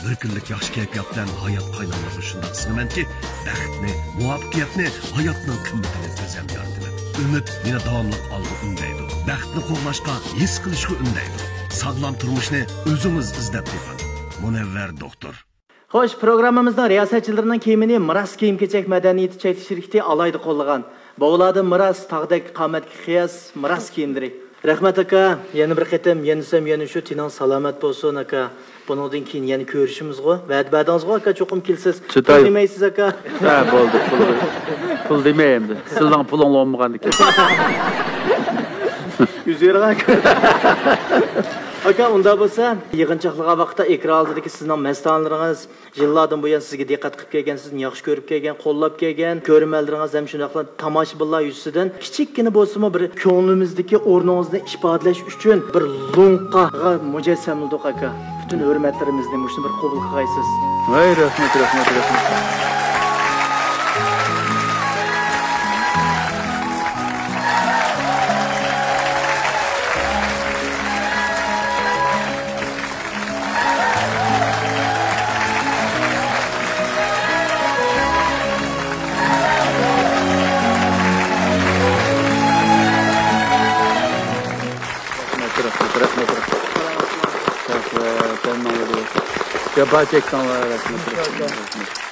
بىر كۈنلۈك ياخشى كەيپىيات بىلەن ھايات قايناملىقىنى شۇنداق سىڭىمەنكى، بەختنى، مۇۋەپپەقىيەتنى، ھاياتنىڭ قىممىتىنى ئۆزۈم يارىتىمەن. ئۈمىد مېنى داۋاملىق ئالغا ئۈندەيدۇ. بەختنى قوغلاشقا، ھېس قىلىشقا ئۈندەيدۇ. ساغلام تۇرمۇشنى ئۆزىڭىز ئىزدەپ تېپىڭ. مۇنەۋۋەر دوختۇر. خوش، پروگراممىمىزنىڭ رىياسەتچىلىرىنىڭ كىيىمىنى مىراس كىيىم-كېچەك مەدەنىيىتى چەكلىك شىركىتى ئالاھىدە قوللىغان بوۋىلاردىن مىراس، تاغدەك قامەتكە قىياس مىراس كىيىملىرى. رەھمەت، ئاكا. يەنە بىر قېتىم، يەنە دېسەم، يەنە شۇ، تېنىڭ سالامەت بولسۇن، ئاكا. بۇنىڭدىن كېيىن يەنە كۆرۈشىمىزغۇ؟ ۋەدە بەردىڭىزغۇ، ئاكا، چوقۇم كېلىسىز. چىداي. پۇل دېمەيسىز، ئاكا. ھە، بولدى، پۇل، پۇل دېمەي ئەمدى. سىزنىڭ پۇلۇڭلار بولمىغاندىكىن. يۈز بېرىڭ، ئاكا. ئاكا، ئۇنداق بولسا، يىغىنچاقلىغان ۋاقىتتا ئېكران ئالدىدىكى سىزنىڭ مەستانىلىرىڭىز، يىللاردىن بۇيان سىزگە دىققەت قىلىپ كەلگەن، سىزنى ياخشى كۆرۈپ كەلگەن، قوللاپ كەلگەن كۆرۈرمەنلىرىڭىز ھەم شۇنداقلا تاماشىبىنلار يۈزىسىدىن كىچىككىنە بولسىمۇ بىر كۆڭلىمىزدىكى ئورنىڭىزنى ئىپادىلەش ئۈچۈن بىر لوڭقىغا مۇجەسسەملىدۇق، ئاكا. پۈتۈن ھۆرمەتلىرىمىزنى مۇشۇنى بىر قوبۇل قىلغايسىز. ۋاي، رەھمەت، رەھمەت، رەھمەت. رەھمەت، رەھمەت، رەھمەت، رەھمەت. رەھمەت، ئەمما جاپا چەكتىڭلار، رەھمەت، رەھمەت، رەھمەت.